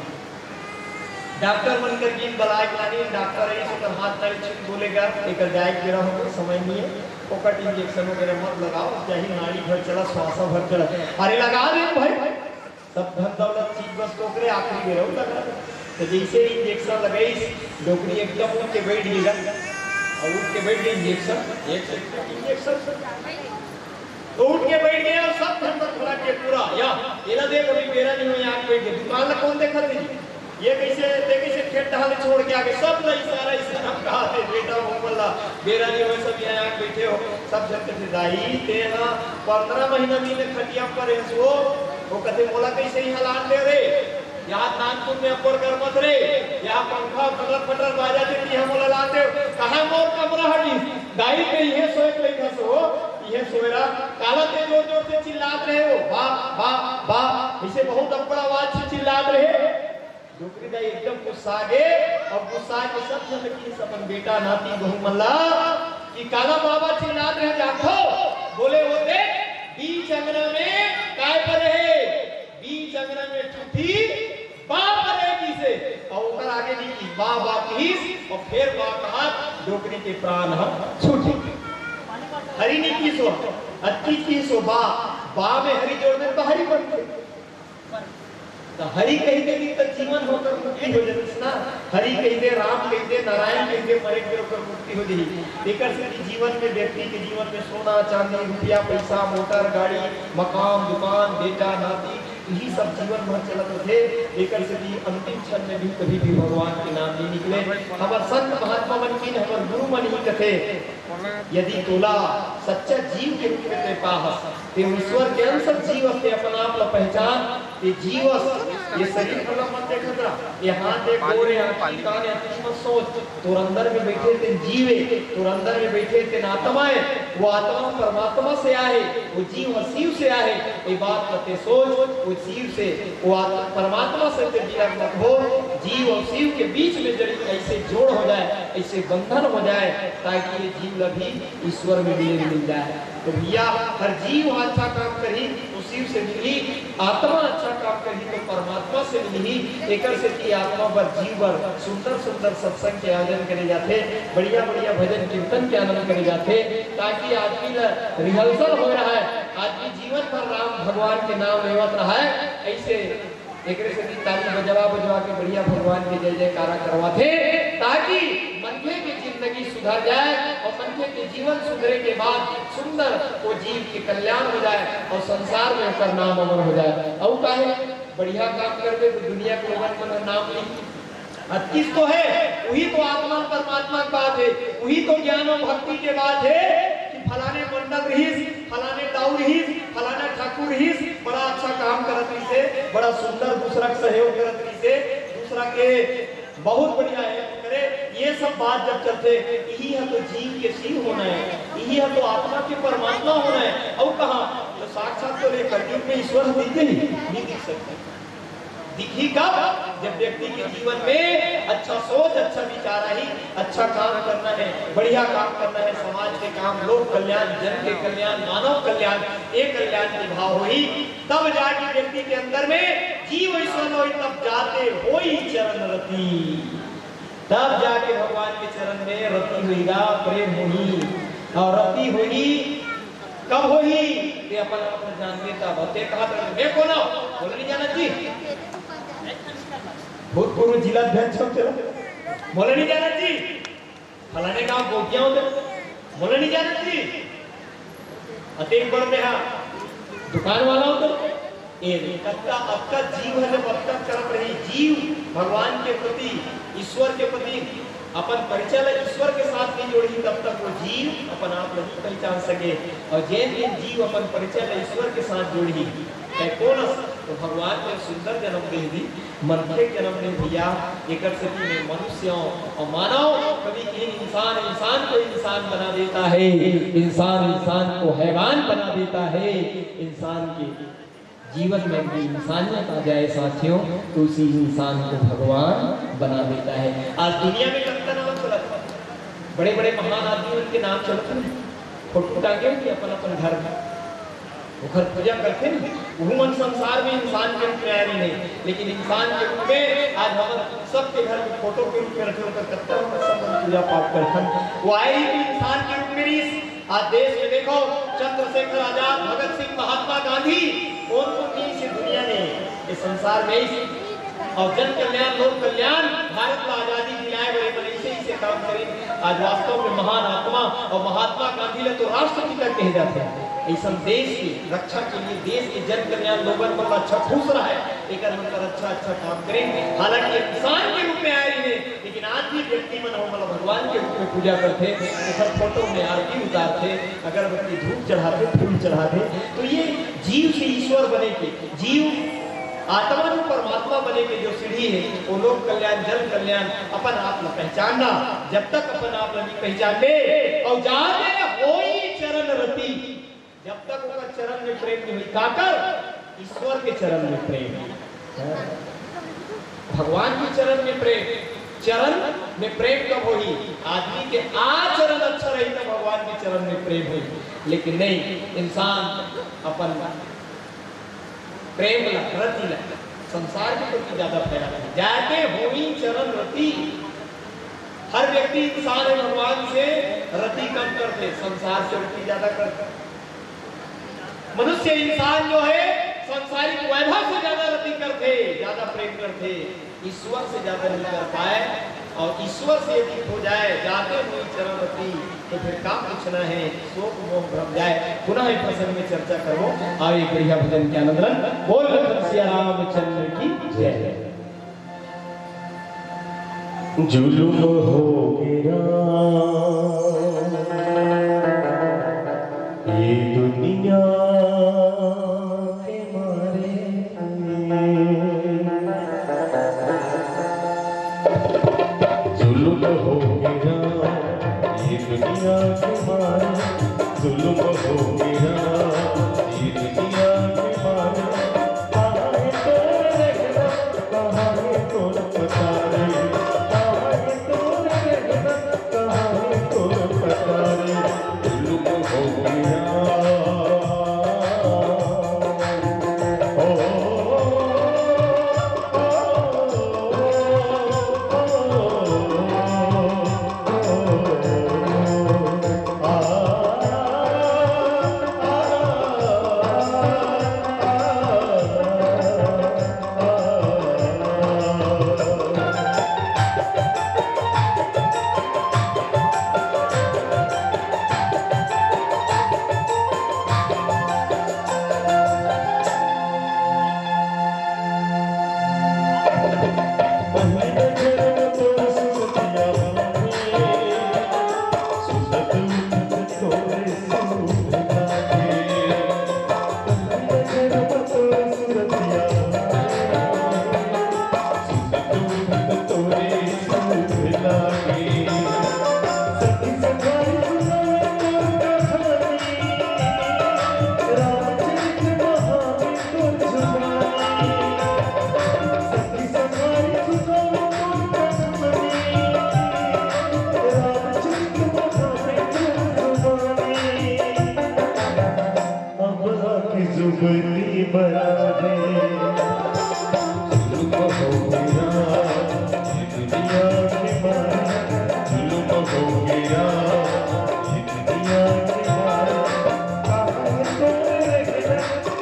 डॉक्टर मन कर गिन बलाए के लानी, डॉक्टर आई से कर हाथ तारी छुट बोलेगा, "एकर जाए के बेरा हो, समय नहीं है, फोकट इंजेक्शन वगैरह मत लगाओ, यही नाड़ी भर चला, श्वासा भर चला।" अरे लगा दे भाई, सब धन दौलत चीज बस तो ओकरे आखिरी बेरा लगा दे। तो जैसे इंजेक्शन लगाईस, डोकरी एकदम उठ के बैठ गई, और उठ के बैठ गई, "इंजेक्शन, एक सेकंड, इंजेक्शन।" तो उठ के बैठ गया और सब धन पर भला के पूरा, "या, एला देख, अभी बेरा नहीं हुआ, यहाँ बैठ गए। दुकान ला कौन देखा थी? ये कैसे, ते कैसे खेत ढाले छोड़ के आ गए?" सब ला इशारा, इशारा हम कहा थे, "बेटा, वो बोला, बेरा नहीं हुआ, सब यहाँ आके बैठे हो।" सब जन कहते, "दाई, ते ना पंद्रह महीना दिन खटिया पर है सो।" वो कहते, "मोला कैसे यहाँ लान दे रे? यहाँ नानपुर में अब्बड़ गरमत रे, यहाँ पंखा फटर फटर बाजा थे, कि हम मोला लान दे। कहाँ मोर कमरा हटिस? दाई के इहे सोए के लइका सो, इहे सोए रहा।" काला ते जोर जोर से चिल्लात रहे हो, "बा, बा, बा।" इसे बहुत अब्बड़ आवाज से चिल्लात रहे। डोकरी दाई एकदम गुस्सा गे, और गुस्सा के सब जन की अपन बेटा नाती बहू मन ला कि काला बाबा चिल्लात रहे, "जाथो।" बोले, "वो देख, बीच अंगना में काय परे हे?" बीच अंगना में ठूठी बा परे किसे, और ओकर आगे नहीं की बा बा किस, और फिर बा कहा डोकरी के प्राण हम छूटे। हरि नी किहिस हो, अतकी किहिस हो बा, बा में हरि जोड़ दे त हरि बनथे। त हरि कहि देबे त जीवन होकर मुक्ति हो जातिस ना। हरि कहि दे, राम कहि दे, नारायण कहि दे, मरे के ओकर मुक्ति हो जाही। एकर सेती जीवन में, व्यक्ति के जीवन में सोना, चांदी, रुपया, पैसा, मोटर, गाड़ी, मकान, दुकान, बेटा, नाती, इही सब जीवन भर चलत रथे। एकर सेती अंतिम क्षण में भी कभी भी भगवान के नाम नहीं निकले। हमर संत महात्मा मन की, हमर गुरु मन ही कथे, यदि तोला सच्चा जीव के रूप में ते पाहस, ते ईश्वर के अंश जीव अस, ते अपन आप ला पहचान, ते जीव अस, ये शरीर भला मत देखत रह, ये हाथ, ये गोड़, ये आँखी, कान, ये अतकी मत सोच। तोर अंदर में बैठे ते जीव हे, तोर अंदर में बैठे ते आत्मा हे, वो आत्मा परमात्मा से आहे, वो जीव ह शिव से आहे। ये बात ला ते सोच, वो शिव से, वो आत्मा, परमात्मा से ते बिलग मत हो। जीव और शिव के बीच में जड़ी ऐसे जोड़ हो जाए, ऐसे बंधन हो जाए, ताकि ये जीव ला भी ईश्वर में विलीन मिल जाए। तो भैया, हर जीव अच्छा काम करही तो शिव से मिलही, आत्मा अच्छा काम करही तो परमात्मा से मिलही। एकर सेती आत्मा बर, जीव बर सुंदर सुंदर सत्संग के आयोजन करे जाथे, बढ़िया बढ़िया भजन कीर्तन के आनंद करे जाथे, ताकि आदमी ला rehearsal होए रहय, आदमी जीवन भर राम भगवान के नाम लेवत रहय। ऐसे एकरे सेती ताली बजवा बजवा के बढ़िया भगवान के जय जयकारा करवाथे, ताकि मनखे के जिंदगी सुधर जाए और मनखे के जीवन सुधरे के बाद सुंदर वो जीव के कल्याण हो जाए और संसार में ओकर नाम अमर हो जाए। अउ काहे, बढ़िया काम करबे तो दुनिया के लोगन मन नाम ली। अतकिस तो हे, उही तो आत्मा परमात्मा के बात हे, उही तो ज्ञान और भक्ति के बात हे कि फलाने मंडल रहिस, फलाने दाऊ रहिस, फलाना ठाकुर रहिस, बड़ा अच्छा काम करत रहिसे, बड़ा सुंदर दूसरा के सहयोग करत रहिसे, दूसरा के बहुत बढ़िया help करे। ये सब बात जब चलथे, इही ह तो जीव के शिव होना हे, इही ह तो आत्मा के परमात्मा होना हे। अउ कहाँ तो साक्षात तो ले कलयुग में ईश्वर दिखते ही नहीं दिख सकते। दिखही कब? जब व्यक्ति के जीवन में अच्छा सोच, अच्छा विचार आही, अच्छा काम करना हे, बढ़िया काम करना हे, समाज के काम, लोक कल्याण, जन के कल्याण, मानव कल्याण, ये कल्याण के भाव होही, तब जाके व्यक्ति के अंदर में जीव अइसन होही, तब जाते होही चरण रति, तब जाके भगवान के चरण में रति होही गा, प्रेम होही। और रति होही, कब होही, ते अपन आप जानबे तब। ते कहत रहे, "मैं कोन हूँ?" बोले, "नहीं जानत जी।" भूतपूर्व जिला अध्यक्ष हम चलो, बोले, "नहीं जानत जी।" फलाने गांव गोटिया होते, बोले, "नहीं जानत जी।" अतेक बड़ में हाँ दुकान वाला होते, ए रे, कतका, अतका जीव है जब अतका करत रही, जीव भगवान के प्रति, ईश्वर के प्रति अपन परिचय ला ईश्वर के साथ नहीं जोड़ही, तब तक वो जीव अपन आप ला नहीं पहचान सके। और जेन दिन जीव अपन परिचय ला ईश्वर के साथ जोड़ही, तै कोन अस? तो भगवान ने सुंदर जन्म दे दी, मनखे के जन्म दे दिया। एकर सेती मैं मनुष्य हूँ और मानव कभी किहिन, इंसान इंसान को इंसान बना देता है, इंसान इंसान को हैवान बना देता है। इंसान के जीवन में यदि इंसानियत आ जाए साथियों, तो उसी इंसान को भगवान बना देता है। आज दुनिया में कतका नाम चलत हे, बड़े-बड़े महान आदमी मन के नाम चलत हे, फोटो टांगे होही अपन-अपन घर में, ओकर पूजा करथे ना, उहू मन संसार में इंसान के रूप में आए रहिन हे, लेकिन इंसान के रूप में आज हमर सबके घर में फोटो के रूप में रखे, ओकर कतका हमर सब मन पूजा पाठ करथन। वो आए ही तो इंसान के रूप में रहिस, आज देश में देखो, चंद्रशेखर आजाद, भगत सिंह, महात्मा गांधी, कौन कौन नहीं से दुनिया में, इस संसार में इस और जन कल्याण, लोक कल्याण, भारत ला आजादी दिलाए बड़े बड़े इसे इसे काम करें। आज वास्तव में महान आत्मा और महात्मा गांधी ने तो राष्ट्रपिता कहे जाते हैं। ऐसा देश की रक्षा के लिए, देश के जन कल्याण, लोगन पर अच्छा खुश रहा है, एक मतलब अच्छा अच्छा काम करें। हालांकि इंसान के रूप में आए रहे, लेकिन आज भी व्यक्ति मन हमला भगवान के रूप में पूजा करथे, ओकर फोटो में आरती उतारथे, अगरबत्ती धूप चढ़ाथे, फूल चढ़ाथे। तो ये जीव से ईश्वर बने के, जीव आत्मा से परमात्मा बने के जो सीढ़ी है, वो लोक कल्याण, जन कल्याण, अपन आप ला पहचानना। जब तक अपन आप ला नहीं पहचानबे और जाते होई चरण रति, जब तक ओकर चरण में प्रेम नहीं होई, काकर? ईश्वर के चरण में प्रेम। भगवान के चरण में प्रेम, चरण में प्रेम कब होही? आदमी के आचरण अच्छा रही तो भगवान के चरण में प्रेम होही। लेकिन नहीं, इंसान अपन प्रेम ला, रति ला, संसार के प्रति ज्यादा फैला है। जाते होई चरण रति, हर व्यक्ति इंसान हे, भगवान से रति कम करथे, संसार से रति ज्यादा करथे। मनुष्य इंसान जो हे, सांसारिक वैभव से ज्यादा रति करथे, ज्यादा प्रेम करथे, ईश्वर से ज्यादा नहीं कर पाए। अउ ईश्वर से यदि खो जाए, जाते हुए चरण रति, तो फिर का पूछना हे, शोक मोह भ्रम जाए। पुनः ए प्रसंग में चर्चा करबो। अउ एक बढ़िया भजन के आनंद लन। बोल लखन सिया रामचंद्र की जय। जुलुम होगे राम ये दुनिया के मारे। जुलुम होगे राम ये दुनिया के मारे, जुलुम होगे राम ये दुनिया के मारे। कहाँ हे तोर रखना, कहाँ हे तोर पतारे, कहाँ हे तोर रखना, कहाँ हे तोर पतारे। जुलुम होगे राम। ओ, अब आके जुबली बना दे। जुल्म हो गया ये दुनिया के मारे, जुल्म हो गया ये दुनिया के मारे। कहाँ है तोर रखना,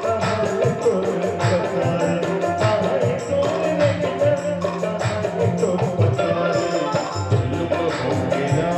कहाँ है तोर पतारे, कहाँ है तोर रखना, कहाँ है तोर पतारे। जुल्म हो गया।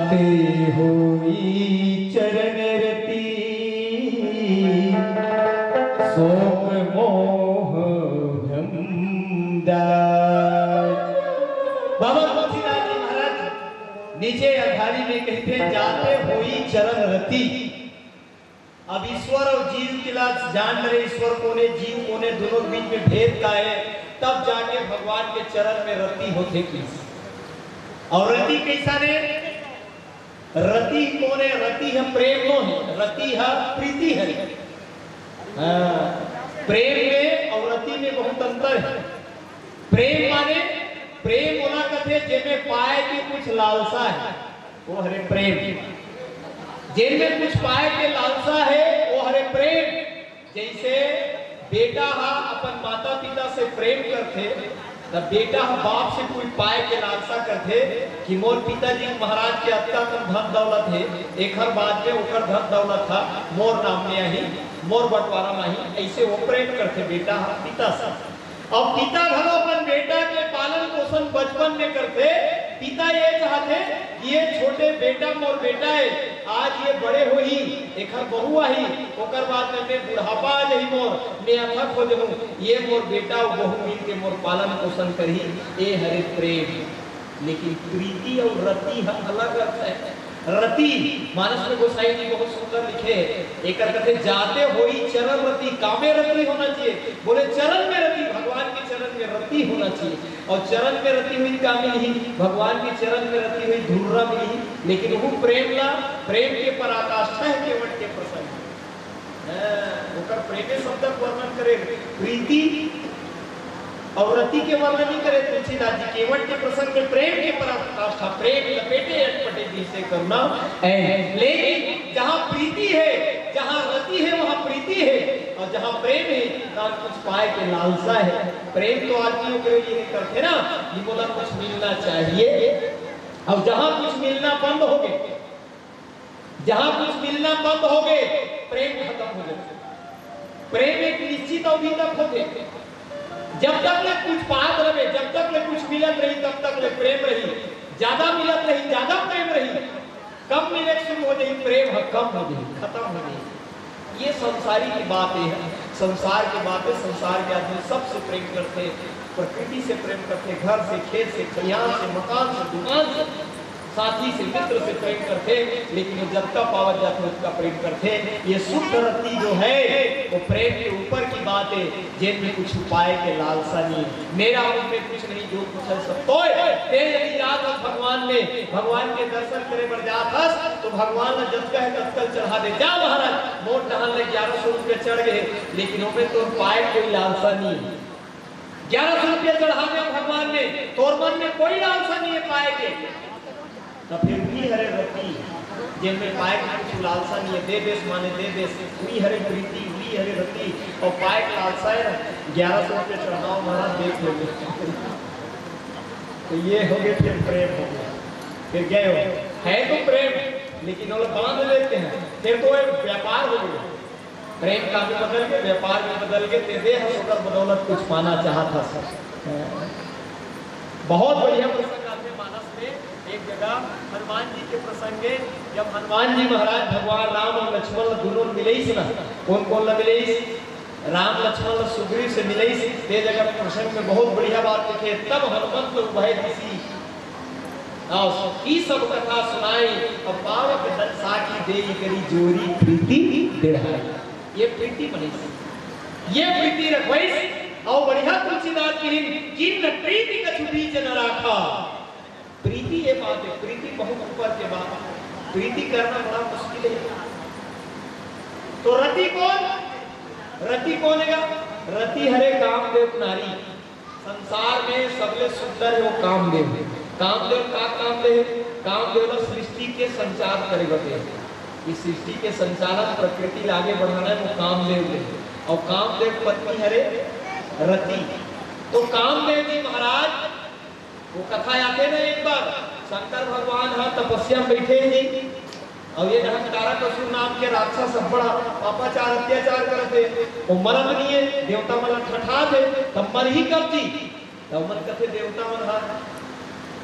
ते होई चरण रति, शोक मोह भ्रम जाय। बाबा तुलसीदास जी महाराज नीचे अंधारी में कहिथे, जाते होई चरण रति। अब ईश्वर अउ जीव के ला जान डरे, ईश्वर कोने, जीव कोने, दोनों के बीच में भेद का है, तब जाके भगवान के चरण में रति होथे किस। अउ रति कैसा ने? रति कोने? रति ह प्रेम नो हे, रति ह प्रीति हे। हाँ, प्रेम में अउ रति में बहुत अंतर हे। प्रेम माने, प्रेम ओला कथे जेमे पाए के कुछ लालसा हे, वो हरे प्रेम। जेमे कुछ पाए के लालसा हे, वो हरे प्रेम। जैसे बेटा हा अपन माता पिता से प्रेम करथे, त बेटा हा बाप से कोई पाए के लालसा करथे कि मोर पिताजी महाराज के अतका कन धन दौलत हे, एखर बाद में ओकर धन दौलत हा मोर नाम में आही, मोर बंटवारा में आही, ऐसे वो प्रेम करथे बेटा हा पिता से। अब पिता घलो अपन बेटा के पालन पोषण बचपन में करथे। पिता ये चाहथे कि ये छोटे बेटा मोर बेटा हे, आज ये बड़े होही, एखर बहू आही, ओकर बाद में मैं बुढ़ापा आ जाही मोर, मैं अथक हो जाहूं, ये मोर बेटा अउ बहू मिल के मोर पालन पोषण करही, ए हरे प्रेम। लेकिन प्रीति अउ रति ह अलग अर्थ हे। रति, मानस में गोसाई जी बहुत सुंदर लिखे, एकर कथे, जाते होई चरण रति, कामे रति होना चाहिए। बोले चरण में रति, भगवान के चरण में रति होना चाहिए। अउ चरण में रति होई का मिलही? भगवान के चरण में रति होई धुर्रा मिलही। लेकिन वो प्रेम ला, प्रेम के पराकाष्ठा हे केवट के प्रसंग। हाँ, ओकर प्रेमे शब्दक वर्णन करे, प्रीति अउ रति के वर्णन नहीं करे तुलसीदास जी। केवट के प्रसंग में प्रेम के पराकाष्ठा, प्रेम लपेटे अटपटे जैसे करुणा। ऐ, लेकिन जहाँ प्रीति हे, जहाँ रति हे, वहाँ प्रीति हे, अउ जहाँ प्रेम हे, तहाँ कुछ पाए के लालसा हे। प्रेम तो आदमी ओकरे लिए करथे ना कि मोला कुछ मिलना चाहिए, अउ जहाँ कुछ मिलना बंद होगे, जहाँ कुछ मिलना बंद होगे, प्रेम खतम हो जाथे। प्रेम एक निश्चित अवधि तक होथे। जब तक ले कुछ पात रहे, जब तक ले कुछ मिलत रही, तब तक ले प्रेम रही। ज्यादा मिलत रही, ज्यादा प्रेम रही, कम मिले शुरू हो जाही, प्रेम ह कम हो जाही, खतम हो जाही। ये संसारी की बात हे, संसार की बात हे। संसार के आदमी सबसे प्रेम करथे, प्रकृति से प्रेम करथे, घर से, खेत से, खलिहान से, मकान से, दुकान से, साथी से, मित्र से प्रेम करथे, लेकिन वो जतका पावत जाथे, ओतका प्रेम करथे। ये शुद्ध रति जो हे, वो प्रेम के ऊपर की बात हे, जेन में कुछ पाए के लालसा नहीं हे। मेरा मुझ में कुछ नहीं, जो कुछ हे सब तोय। ते यदि जात हस भगवान में, भगवान के दर्शन करे बर जात हस, तो भगवान ला जतका हे ततका चढ़ा दे। जा महाराज, मोर डहन ले ग्यारह सौ रुपया चढ़ गे, लेकिन ओमे तोर पाए कोई लालसा नहीं हे। ग्यारह सौ रुपया चढ़ा दे भगवान में, तोर मन में कोई लालसा नहीं हे पाए के। त फिर भी हरे रति, जेन में पाए के कुछ लालसा नहीं हे, दे देस माने दे देस, उही हरे प्रीति, उही हरे रति, अउ पाए के लालसा हे ना, ग्यारह सौ रुपया चढ़ाओ महाराज, देख लेंगे। तो ये हो गए, फिर प्रेम हो गया, फिर गए हो। है तो प्रेम, लेकिन वो लोग बांध लेते हैं, फिर तो एक व्यापार हो गया। प्रेम का भी बदल के, व्यापार भी बदल के, ते दे हस ओकर बदौलत कुछ पाना चाहत हस। बहुत बढ़िया प्रसंग आथे मानस में। एक जगह हनुमान जी के प्रसंग हे, जब हनुमान जी महाराज भगवान राम अउ लक्ष्मण ला दोनों मिलइस ना, कौन कौन ला मिलइस? राम लक्ष्मण ला सुग्रीव से मिलइस। ते जगह प्रसंग में बहुत बढ़िया बात लिखे, तब हनुमंत उभय दिसी। अउ ई सब कथा सुनाई, अउ पावक दन साखी देई करी जोरी प्रीति दृढ़ाई। ये प्रीति बनइस, ये प्रीति रखवाइस। अउ बढ़िया तुलसीदास जी किन प्रीति कछु बीच न राखा। प्रीति ये बात हे, प्रीति बहुत ऊपर के बात हे। प्रीति करना बड़ा मुश्किल हे। तो रति कौन, रति कौन हे? रति हरे कामदेव नारी। संसार में सबले सुंदर हे वो कामदेव। कामदेव का काम दे हे? कामदेव ला सृष्टि के संचार करे बर दे हे। इस सृष्टि के संचालन, प्रकृति ला आगे बढ़ाना हे, वो कामदेव दे हे। अउ कामदेव पत्नी हरे रति। तो कामदेव जी महाराज, वो कथा आथे ना, एक बार शंकर भगवान ह तपस्या में बैठे हे जी, अउ ये डहन तारकासुर नाम के राक्षस ह बड़ा पापाचार, अत्याचार करत हे, वो मरत नहीं हे, देवता मन ठठात हे, तब मरही कब जी? तब मन कथे देवता मन ह,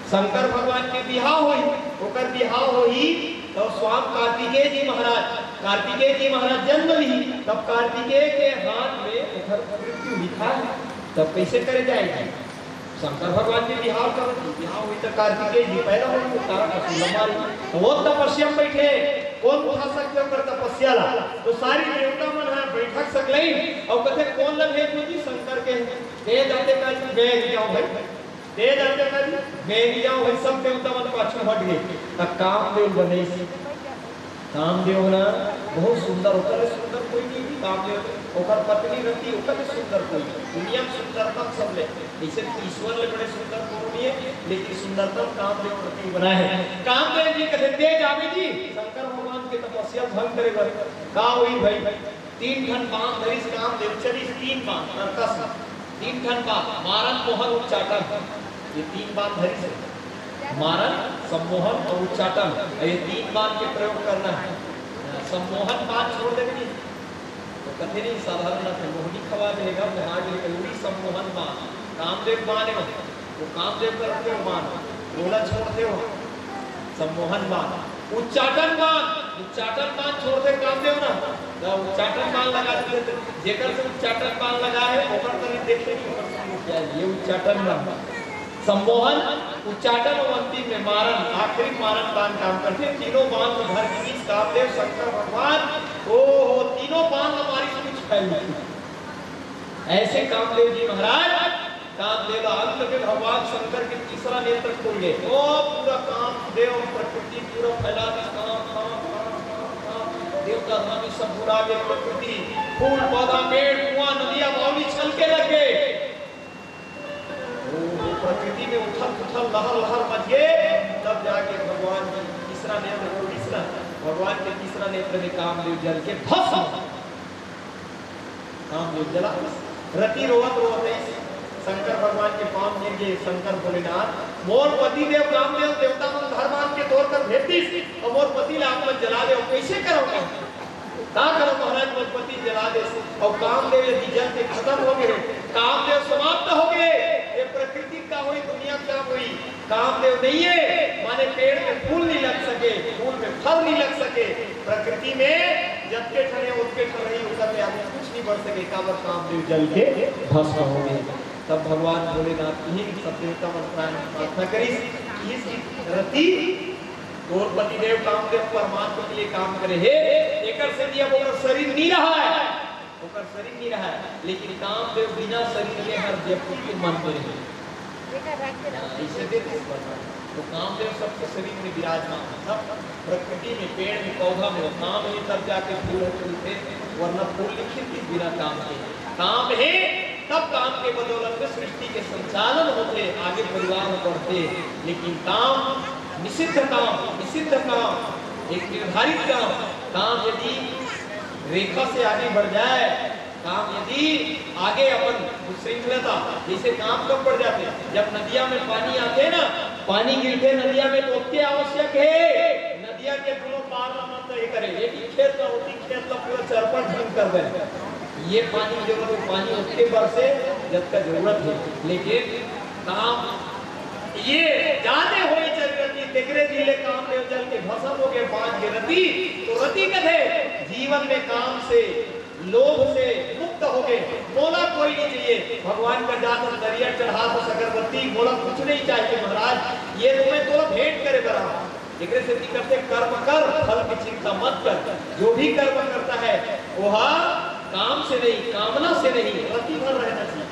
शंकर भगवान के बिहाव होही, ओकर बिहाव होही, तब स्वामी कार्तिकेय जी महाराज, कार्तिकेय जी महाराज जन्म लिही, तब कार्तिकेय के हाथ में ओकर मृत्यु लिखा है, तब कैसे करे जाएगी? शंकर भगवान के बिहाव करत हे, बिहाव होही त कार्तिकेय जी पैदा होही, तारा का सूला मारी, तो वो तपस्या में बैठे, कौन उठा सकते ओकर तपस्या ला? तो सारी देवता मन हा बैठक सकलई, और कथे कौन ला भेजहूं जी? शंकर के। दे जाते का जी, मैं ही जाऊं भाई, दे जाते का जी, मैं ही जाऊं भाई, सब देवता मन पाछू हट गए। तब कामदेव बनइस। कामदेव ना बहुत सुंदर, ओकर ले सुंदर कोई नहीं। कामदेव, ओकर पत्नी रति, ओकर ले सुंदर कोई नहीं। दुनिया में सुंदरतम सब ले, जैसे ईश्वर ले बड़े सुंदर कोनो नहीं है, लेकिन सुंदरतम कामदेव रति बनाए है। कामदेव जी कथे, "दे जाबे जी, शंकर भगवान के तपस्या भंग करे बर।" का होई भाई? तीन ठन बाण धरिस कामदेव, चलिस तीन बाण, तरकस तीन ठन बाण, मारन, मोहन, उच्चाटन। ये तीन बाण धरिस हे। मारन, सम्मोहन और उच्चाटन, ये तीन बाण के प्रयोग करना है। सम्मोहन बाण छोड़ देबे नहीं, तो कथे नहीं, साधारण बात है, मोहनी खवा देगा, मोहा के लिए जरूरी सम्मोहन बाण, कामदेव बाण है वो, वो कामदेव करते हो बाण, बोला छोड़ते हो, सम्मोहन बाण, उच्चाटन बाण, उच्चाटन बाण छोड़ते कामदेव ना, तो उच्चाटन बाण लगा देते, जेकर से उच्चाटन बाण लगा है, ओकर तरी देखे नहीं, ओकर से क्या है, ये उच्चाटन बाण। सम्मोहन, उच्चाटन और अंतिम में मारन, आखिरी मारन बाण काम करथे। तीनों बाण में धर के बीच कामदेव शंकर भगवान, ओ हो, तीनों बाण हमारी कुछ फैल ऐसे कामदेव जी महाराज, कामदेव अंत में भगवान शंकर के तीसरा नेत्र खोल गए। ओ पूरा कामदेव प्रकृति पूरा फैला दी, काम, काम, काम, काम, काम। देवता धामी सब बुला गए, प्रकृति, फूल, पौधा, पेड़, कुआं, नदिया, बावली छलके लग गए। वो प्रकृति में उथल पुथल लहर लहर मच गए, तब जाके भगवान की तीसरा नेत्र खोलिस ना, भगवान के तीसरा नेत्र में कामदेव जल के भस्म। कामदेव जला, रति रोवत रोवत अइस शंकर भगवान के पांव गिर गए, शंकर भोलेनाथ, मोर पति देव कामदेव देवता मन धर्मान के तौर पर भेज दिस, और मोर पति ला आप मन जला दे, कैसे करो मैं? का करो महाराज, मोर पति जला देस, और कामदेव यदि जल के खत्म हो गए, कामदेव समाप्त हो गए, ये प्रकृति का होई, दुनिया क्या होई? कामदेव नहीं है, माने पेड़ में फूल नहीं लग सके, फूल में फल नहीं लग सके, प्रकृति में जतके ठन हे, ओतके ठन रही, ओकर ले आगे कुछ नहीं बढ़ सके, काबर कामदेव जल के भस्म हो गए। तब भगवान भोलेनाथ की सब देवता मन प्रार्थना करिस, इस रति तोर पतिदेव कामदेव परमात्मा के लिए काम करे हे, एकर से भी अब ओकर शरीर नहीं रहा है, ओकर शरीर नहीं रहा है, लेकिन कामदेव बिना शरीर के हर व्यक्ति के मन में रहे। हाँ, इसे देते हैं। तो कामदेव सबके शरीर में विराजमान है, सब प्रकृति में, पेड़ में, पौधा में, वो काम ही तब जाके फूल खिलते, वरना फूल नहीं खिलती बिना काम के। काम है, तब काम के बदौलत में सृष्टि के संचालन होते, आगे परिवार बढ़ते, लेकिन काम, निषिद्ध काम, निषिद्ध काम, एक निर्धारित काम, काम यदि रेखा से आगे बढ़ जाए, काम यदि आगे अपन उच्छृंखलता, जैसे काम कब बढ़ जाते, जब नदिया में पानी आते ना, पानी गिरते नदिया में तो ओतके आवश्यक है, नदिया के दोनों पार ला मत तय करे, एक ही खेत ला, ओती खेत ला पूरा चरपट झन कर दे। ये पानी की जरूरत है, पानी ओतके बरसे जतका जरूरत है, लेकिन काम ये जाने होई चल रती, तेकरे जिले कामदेव जल के भस्म हो गए, बांध के रति, तो रति कथे जीवन में काम से, लोभ से मुक्त हो गए, मोला कोई नहीं चाहिए। भगवान का जात नरियर चढ़ा तो अगरबत्ती, मोला कुछ नहीं चाहिए महाराज, ये तो मैं तोला भेंट करे बर आया। एकरे सेती करथे, कर्म कर, फल की चिंता मत कर। जो भी कर्म करता है, वह काम से नहीं, कामना से नहीं, रति भर रहना चाहिए।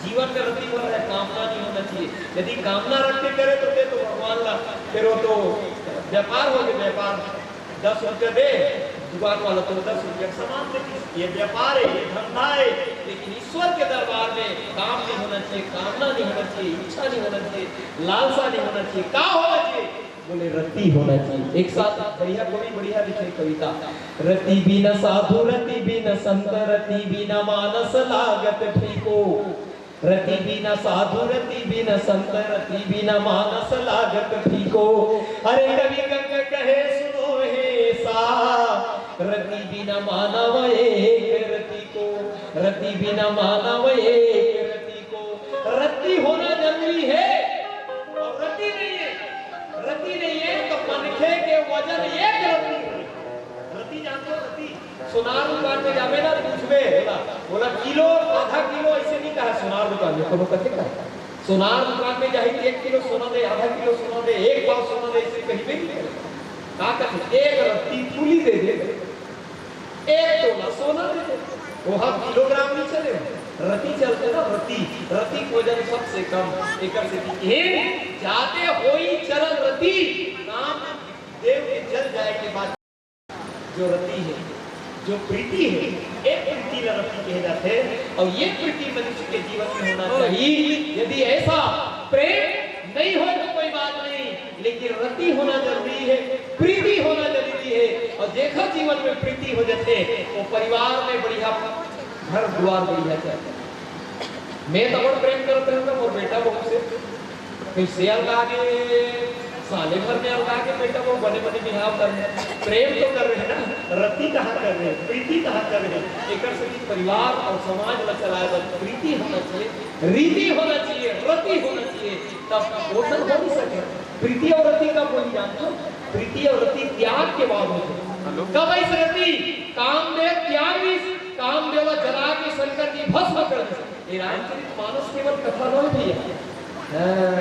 जीवन में रति भर है, कामना नहीं होना चाहिए। यदि कामना रख के करे तो दे तो भगवान ला, फिर वो तो व्यापार हो गया, व्यापार। दस रुपया दे, दुकान वाला तो दस रुपया का सामान दे, ये व्यापार है, ये धंधा है। लेकिन ईश्वर के दरबार में काम नहीं होना चाहिए, कामना नहीं होना चाहिए, इच्छा नहीं होना चाहिए, लालसा नहीं होना चाहिए। क्या होना चाहिए? बोले, रति होना चाहिए। एक साथ बढ़िया कवि बढ़िया लिखे कविता। रति बिना साधु, रति बिना संत, रति बिना मानस लागत फीको। रति बिना साधु, रति बिना संत, रति बिना मानस लागत फीको। अरे कवि गंग कहे सुनो हे सा, रति बिना मानव एक रति को, रति बिना मानव एक रति को। रति होना जरूरी है। रति नहीं है, रति नहीं है तो मनखे के वजन एक रति है। रति जानथो, रति? सोनार दुकान में जाबे ना, पूछबे, बोला, बोला, "किलो, आधा किलो", ऐसे नहीं कहा सोनार दुकान में, कोनो कथे कहा? सोनार दुकान में जाही तो एक किलो सोना दे, आधा किलो सोना दे, एक पाव सोना दे, ऐसे कहिबे नहीं करे। का कथे? "एक रत्ती फूली दे दे, एक तोला सोना दे दे।" वहाँ किलोग्राम नहीं चले, रति चलथे ना, रति, रति के वजन सबसे कम। एकर से कि जाते होई चरम रति, काम देव के जल जाए के बाद जो रति हे, जो प्रीति हे, ए प्रीति ला रति कहे जाथे। अउ ये प्रीति मनुष्य के जीवन में होना चाहिए। यदि ऐसा प्रेम नहीं हो तो कोई बात नहीं, लेकिन रति होना जरूरी हे, प्रीति होना जरूरी हे। अउ जेखर जीवन में प्रीति हो जाथे, वो परिवार में बढ़िया घर दुआर बढ़िया चलथे। मैं तो बड़ प्रेम करत रहूंगा मोर बेटा बहू से, कइसे अलगा के, साले भर में अलगा के बेटा बहू बने बने बिहाव कर रहे हैं। प्रेम तो कर रहे हैं ना, रति कहाँ कर रहे हैं, प्रीति कहाँ कर रहे हैं? एकर से कि परिवार और समाज ला चलाए बर प्रीति होना चाहिए, रीति होना चाहिए, रति होना चाहिए, तब पोषण हो नहीं सके। प्रीति और रति का कोई जानते हो? प्रीति और रति त्याग के बाद होथे। कब अइस रति? कामदेव त्यागिस, कामदेव ला जला के शंकर जी भस्म कर दिस। ये रामचरित मानस केवल कथा नोहे भैया। हाँ,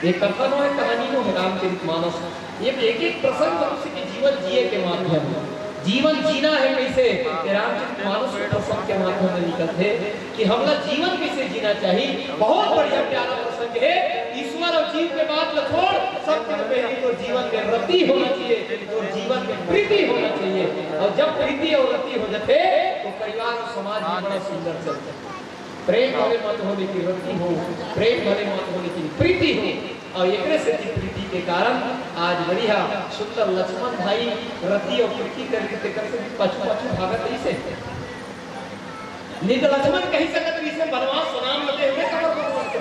ये कथा नोहे, कहानी नोहे रामचरित मानस। ये एक एक प्रसंग मनुष्य के जीवन जिए के माध्यम हे। जीवन जीना हे कइसे, ये रामचरित मानस के प्रसंग के माध्यम में निकलथे कि हमला जीवन कइसे जीना चाहिए। बहुत बढ़िया प्यारा प्रसंग हे। ईश्वर और जीव के बात ला छोड़, सबसे पहले तो जीवन में रति होना चाहिए, तो जीवन में प्रीति होना चाहिए। और जब प्रीति और रति हो जाथे, तो परिवार और समाज भी बड़ा सुंदर चलथे। प्रेम भले मत हो लेकिन रति हो, प्रेम भले मत हो लेकिन प्रीति हो। और एकरे सेती प्रीति के कारण आज बढ़िया सुंदर लक्ष्मण भाई रति और प्रीति कर रहिथे, तेकर से भी पाछू पाछू भागत रहिसे। नहीं तो लक्ष्मण कहि सकत रहिसे, "बनवास राम लगे हुए, कबर बनवास के?"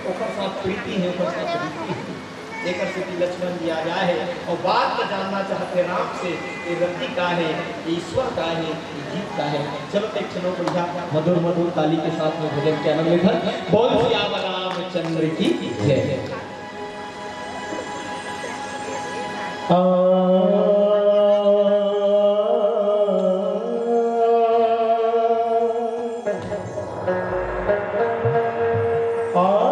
ओकर साथ प्रीति हे, ओकर साथ प्रीति हे। एकर सेती लक्ष्मण जी आ जाए हे और बात तो जानना चाहथे राम से, ये रति का हे, ये ईश्वर का हे, ये जीव का हे। चलो, एक चलो बढ़िया मधुर मधुर ताली के साथ में भजन के आनंद लेथन। बोल सियावर रामचंद्र की जय। आ, आ,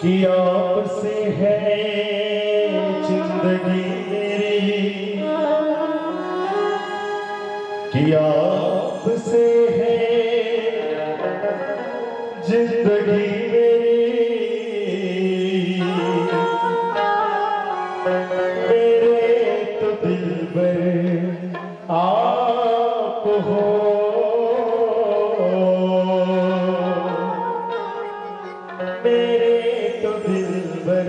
कि आपसे है जिंदगी मेरी, कि आपसे है जिंदगी मेरी। मेरे तो दिलबर आप हो, मेरे तो दिलबर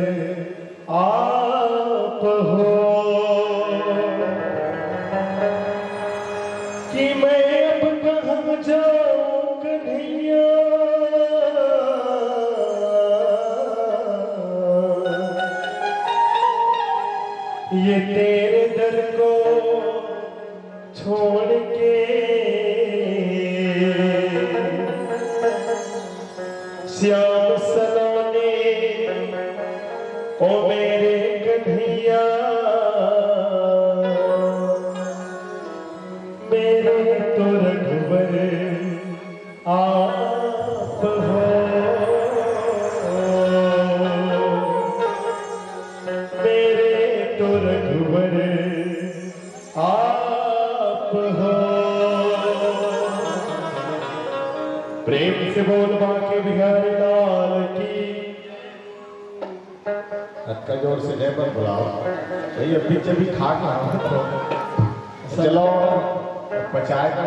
आप हो, कि मैं अब कहाँ जाऊं कन्हैया, ये तेरे दर को छोड़ के। श्याम सलोने ओ मेरे कन्हैया, मेरे तो रघुवर आप हो, मेरे तो रघुवर आप हो। प्रेम से बोल बांके बिहारी लाल की। अतका जोर से जय मत बुलाओ भाई, अभी जब भी खा के आओ तो चलो, पचाए का।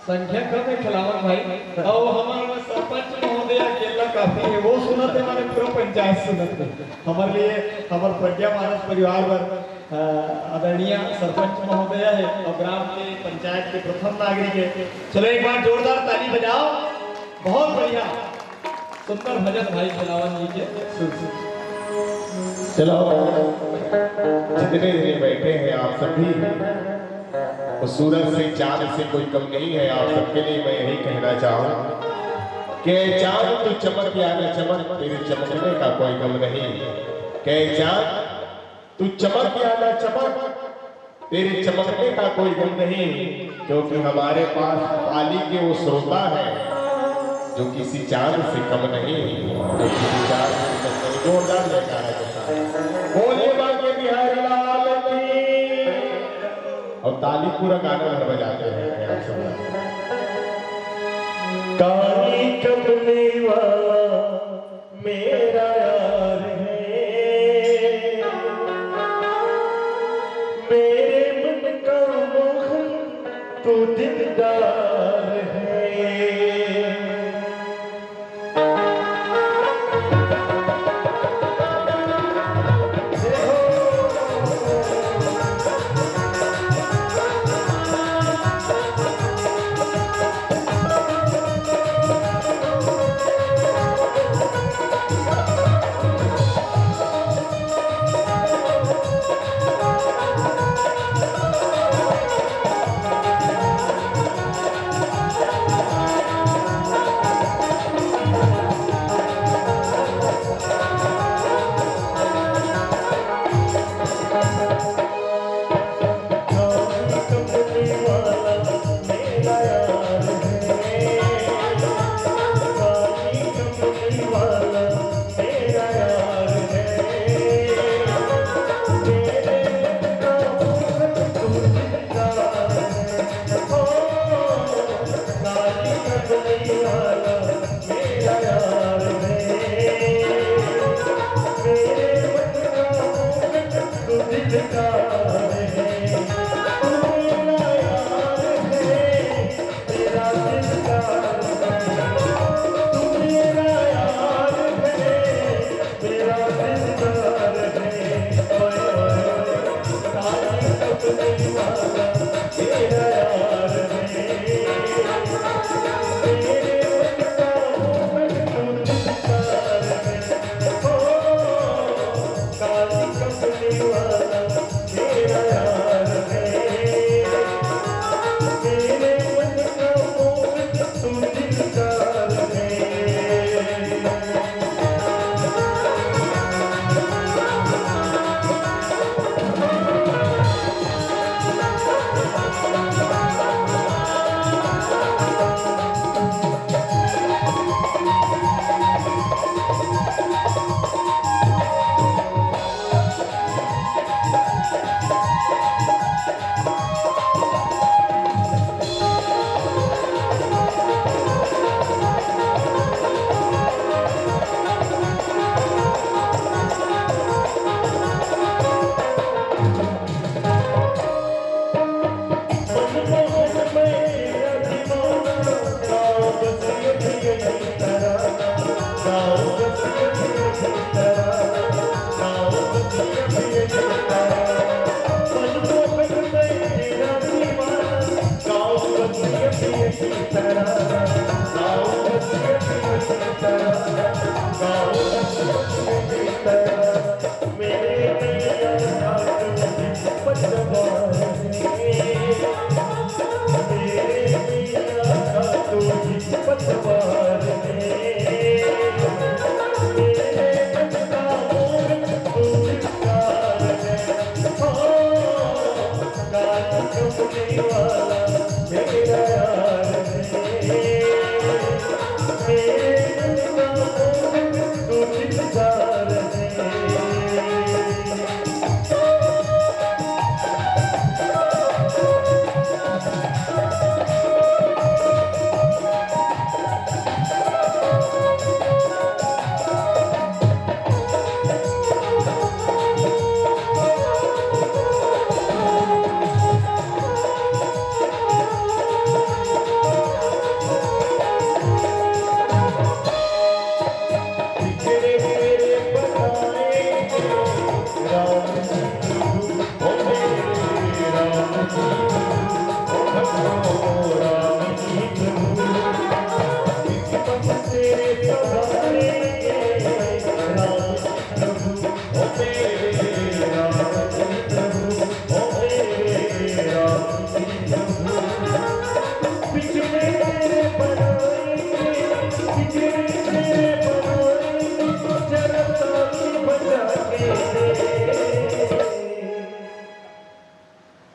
संख्या कम है खिलावन भाई, और हमारे सरपंच महोदय अकेला काफी है, वो सुनत है, हमारे पूरा पंचायत सुनत है। हमारे लिए, हमारे प्रज्ञा मानस परिवार पर, अ, आदरणीय सरपंच महोदय है और ग्राम के पंचायत के प्रथम नागरिक है। चलो, एक बार जोरदार ताली बजाओ, बहुत बढ़िया, सुंदर भजन भाई खिलावन जी के सुर से। चलो, जितने जने बैठे हैं आप सभी, सूरज से, चांद से कोई कम नहीं है। आप सबके लिए मैं यही कहना चाहूँ कि चांद तू चमक या ना चमक, तेरे चमकने का कोई गम नहीं। कि चांद तू चमक या ना चमक, तेरे चमकने का कोई गम नहीं, क्योंकि हमारे पास ताली के वो श्रोता है जो किसी चांद से कम नहीं, जो किसी चांद से कम नहीं। जोरदार जयकारा के साथ बोलिए बांके बिहारी लाल की। और ताली पूरा गाना भर बजाते हैं आप सब। काली कमली वाला मेरा यार है, मेरे मन का मोहन तू दिलदार है।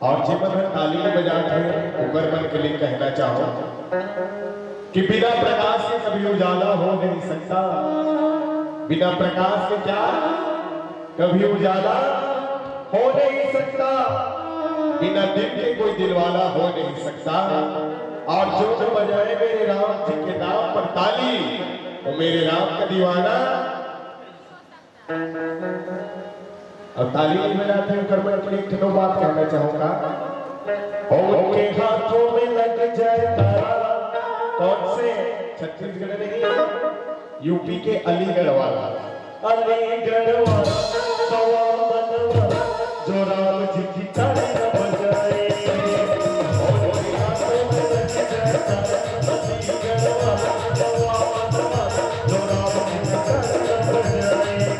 और जेमन ह ताली ल बजात हे, ओकर मन के लिए कहना चाहो कि बिना प्रकाश के कभी उजाला हो नहीं सकता। बिना प्रकाश के क्या कभी उजाला हो नहीं सकता। बिना दिल के कोई दिलवाला हो नहीं सकता। और जो जो बजाए मेरे राम जी के नाम पर ताली, वो मेरे राम का दीवाना। अब ताली नहीं बजाते हैं, पर मैं अपनी एक ठो बात कहना चाहूंगा। ओके, हाथों में लग जाए ताला। कौन से? छत्तीसगढ़ नहीं, यूपी के अलीगढ़ वाला। अलीगढ़ वाला, सवा मनवा, जो राम जी की ताली न बजाए। ओके, हाथों में लग जाए ताला। अलीगढ़ वाला, सवा मनवा, जो राम जी की ताली न बजाए।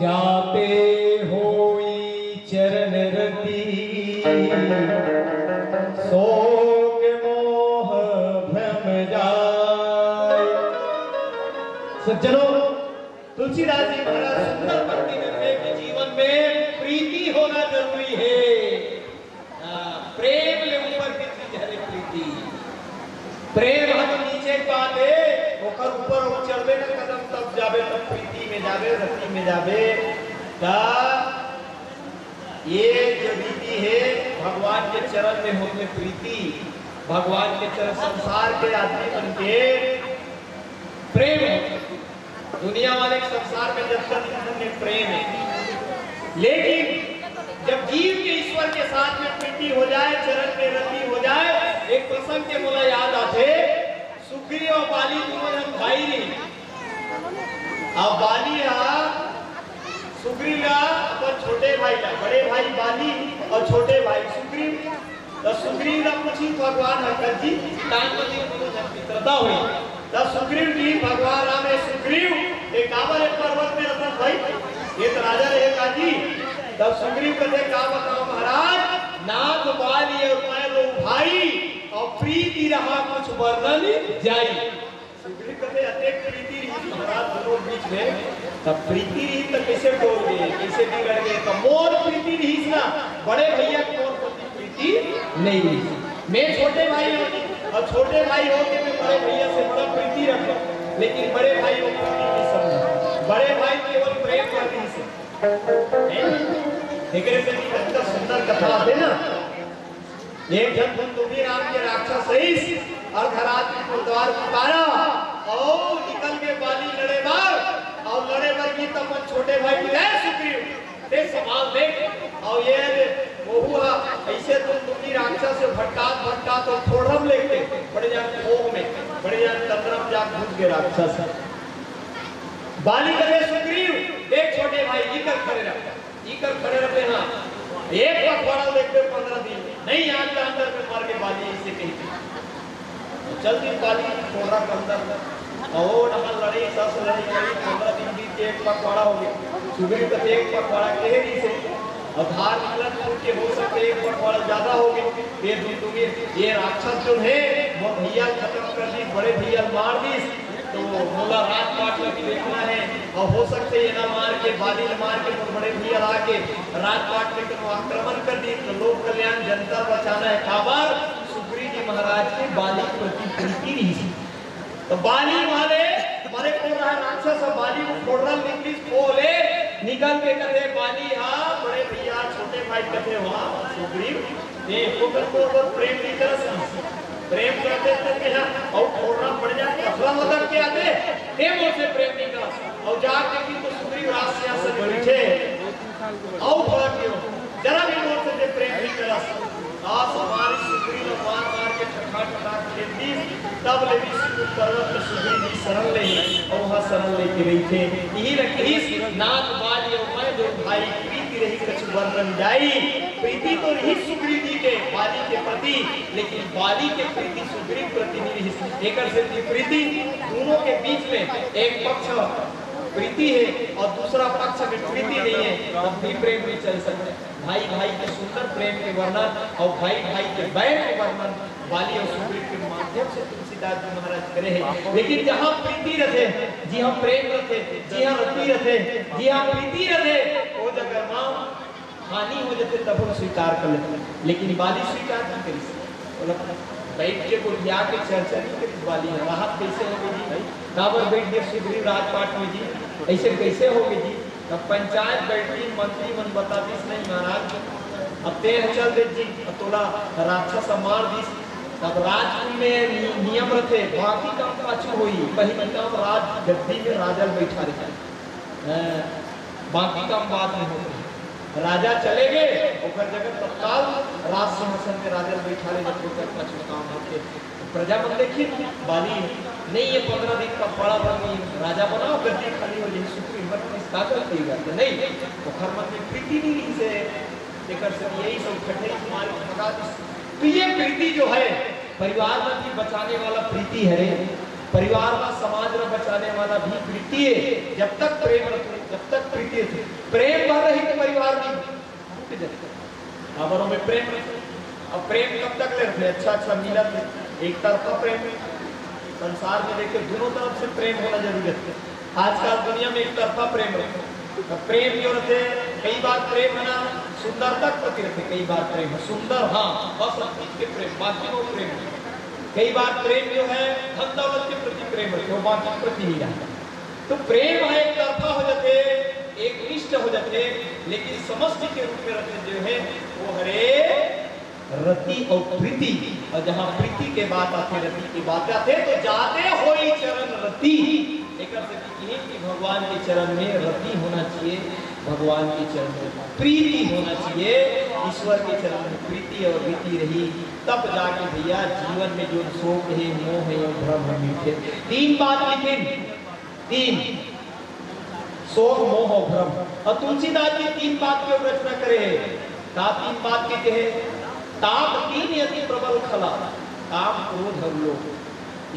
जाते होई चरण रति, शोक मोह भ्रम जाय। सज्जनों, तुलसीदास जी महाराज सुंदर पंक्ति में कहे कि जीवन में प्रीति होना जरूरी है। हाँ, प्रेम ले ऊपर के चीज हरे प्रीति। प्रेम ह तो नीचे के बात हे, ओकर ऊपर अउ चढ़बे न कदम, तब जाबे, तब प्रीति में जाबे, रति में जाबे। त ये जो रीति हे, भगवान के चरण में होथे प्रीति, भगवान के चरण, संसार के आदमी मन के प्रेम होथे। दुनिया वाले के संसार में जब तक मन में प्रेम हे, लेकिन जब जीव के ईश्वर के साथ में प्रीति हो जाए, चरण में रति हो जाए, एक प्रसंग के मोला याद आथे। सुग्रीव अउ बाली दोनों जन भाई रहिन। अब बाली हा सुग्रीव ला अपन छोटे भाई ला, बड़े भाई बाली अउ छोटे भाई सुग्रीव, त सुग्रीव ला पूछिस भगवान शंकर जी, तान पति दोनों जन मित्रता होई। त सुग्रीव जी भगवान राम हे, सुग्रीव, ये काबर ये पर्वत में रथस भाई? ये तो राजा रहे का जी। तब सुग्रीव कथे, का बताओ महाराज, नाथ बाली अउ मैं दो भाई, अउ प्रीति रहा कुछ वर्णन जाई। सुग्रीव कथे, अतेक प्रीति रहिस महाराज दोनों बीच में, तब प्रीति रहिस त कइसे टोल गे, कइसे बिगड़ गे? त मोर प्रीति रहिस ना, बड़े भैया के मोर प्रति प्रीति नहीं रहिस। मैं छोटे भाई हूँ अउ छोटे भाई होके मैं बड़े भैया से बड़ा प्रीति रखूं। लेकिन बड़े भाई वो प्रीति नहीं समझे। बड़े भाई केवल प्रेम कर दी से। हैं? एकरे से भी कतका सुंदर कथा आथे ना। एक झन धुंधुमी नाम के राक्षस रहिस, अर्धरात्रि को द्वार पुकारा, अउ निकल के बाली लड़े बर, अउ लड़े बर भी त अपन छोटे भाई के, "ए सुग्रीव, ते संभाल दे।" अउ ये दे, वहू हा अइसे धुंधुमी राक्षस से भटकात भटकात अउ ठोड़रम लेके बड़े जान खोह में, बड़े जान कंदरा में जा घुस गे राक्षस। बाली कहे, "सुग्रीव, देख छोटे भाई, इकर खड़े रह, इकर खड़े रह, हाँ, एक पखवाड़ा देखबे, पंद्रह दिन में, नहीं, आज के अंदर में मर के बाली," अइसे कही। चल दिन बाली, ठोड़रा के अंदर, अउ ओ नहा लड़ई, सस लड़ई करी, पंद्रह दिन बीत के एक पखवाड़ा हो गे। सुग्रीव कथे, "एक पखवाड़ा कहे रहिसे, अउ धार निकलत फूट के हो सकथे एक पखवाड़ा ज्यादा हो गे।" ये धुंधुमी, ये राक्षस जो हे, मोर भैया ल खतम कर दिस, बड़े भैया ल मार दिस, तो मोला राजपाट में भी देखना हे, अउ हो सकथे एला मार के, बाली ल मार के मोर बड़े भैया ल आके राजपाट में कोनो आक्रमण कर दिस, तो लोक कल्याण, जनता ल बचाना हे। काबर? सुग्रीव जी महाराज के बाली के प्रति प्रीति रहिस। तो बाली वाले मरे को रहा राक्षस, अब बाली को फोड़ना निकलिस, खोह ले निकल के कथे, बाली हा, बड़े भैया, छोटे भाई कथे, "वाह सुग्रीव, ते एको कन मोर बर प्रेम नहीं करस।" प्रेम करते तो के हा, अउ फोड़ना पड़ जाए, पथरा लदक के आते, ते मोर से प्रेम नहीं करस। अउ जाके भी तो सुग्रीव राज सिंहासन में बैठे, अउ थोड़ा क्यों, जरा भी मोर से ते प्रेम नहीं करस। आज हमारी सुग्रीव मार मार के ठठा ठठा खेल दी, तब ले विष्णु पर्वत में सुग्रीव जी शरण ले, अउ वहाँ शरण लेके रहिथे। यही रखिस, "नाथ बाली अउ मैं दोई भाई, प्रीति रही कछु वर्णन जाई।" प्रीति तो रहिस सुग्रीव जी के बाली के प्रति, लेकिन बाली के प्रीति सुग्रीव प्रति नहीं रहिस। एकर से कि प्रीति दोनों के बीच में एक पक्ष प्रीति हे अउ दूसरा पक्ष में प्रीति नहीं हे, तब भी प्रेम नहीं चल सकता। भाई भाई के सुंदर प्रेम के वर्णन अउ भाई भाई के बैर के वर्णन बाली अउ सुग्रीव के माध्यम से तुलसीदास जी महाराज करे हे। लेकिन जहाँ प्रीति रथे, जिहाँ प्रेम रथे, जिहाँ रति रथे, जिहाँ प्रीति रथे, वो जगह मा हानि हो जाथे, तब हम स्वीकार कर लेथे। लेकिन बाली स्वीकार नहीं करिस। बोला, बैठ के गोठिया के चर्चा नहीं करिस बाली, राहत कैसे होगे जी? काबर बैठ के सुग्रीव राजपाट में जी, ऐसे कैसे होगे जी? तब पंचायत बैठी, मंत्री मन बता दिस, "नहीं महाराज, अब तें चल दे जी, अब तोला राक्षस ह मार दिस।" तब राजकुल में नि-, नियम रथे, बाकी काम पाछू होई, पहिली काम राज गद्दी में राजा ल बैठा रहे। हैं, बाकी काम बाद में होथे। राजा चले गए, ओकर जगह तत्काल राज सिंहासन में राजा ल बैठा ले, जब ओकर पाछू काम होथे। प्रजा मन देखिन, बाली नहीं, ये पंद्रह दिन का पड़ा बनी, राजा बनाओ, गद्दी खाली हो जाए, सुग्रीव मन में का गलती करते नहीं, ओकर मन में प्रीति नहीं रहिसे, एकर से यही सब ठठई मार के भगा दिस। तो ये प्रीति जो है, परिवार में भी बचाने वाला प्रीति है रे, परिवार में समाज में बचाने वाला भी प्रीति है। जब तक प्रेम रहे, जब तक प्रीति रहे, प्रेम भर रही तो परिवार भी टूट जाए। काबर ओमे प्रेम रहिथे। अब प्रेम कब तक ले रहिथे? अच्छा अच्छा मिलत हे, एक तरफा प्रेम। संसार में देखे, दोनों तरफ से प्रेम होना जरूरी हे। आजकल दुनिया में एक तरफा प्रेम रहिथे। अब प्रेम जो रहिथे, कई बार प्रेम हे ना, सुंदरता के प्रति रहिथे, कई बार प्रेम हे सुंदर, हाँ, बस हम चीज के प्रेम, बाकी वो प्रेम नहीं। कई बार प्रेम जो हे, धन दौलत के प्रति प्रेम रहिथे, वो बाकी के प्रति नहीं रहिथे। तो प्रेम हे एक तरफा हो जाथे, एकनिष्ठ हो जाथे, लेकिन समष्टि के रूप में रहिथे जो हे, वो हरे रति अउ प्रीति। अउ जहाँ प्रीति के बात आथे, रति के बात आथे, तो जाते होई चरण रति। एकर से कि, कि भगवान के चरण में रति होना चाहिए, भगवान के चरण में प्रीति होना चाहिए, ईश्वर के चरण में प्रीति अउ रति रही, तब जाके भैया जीवन में जो शोक हे, मोह हे अउ भ्रम हे मिटथे। तीन बात लिखिन, तीन, शोक, मोह अउ भ्रम। अउ तुलसीदास जी तीन बात के रचना करे हे। का तीन बात के कहे? ताप तीन अति प्रबल खला, काम, क्रोध अउ लोभ।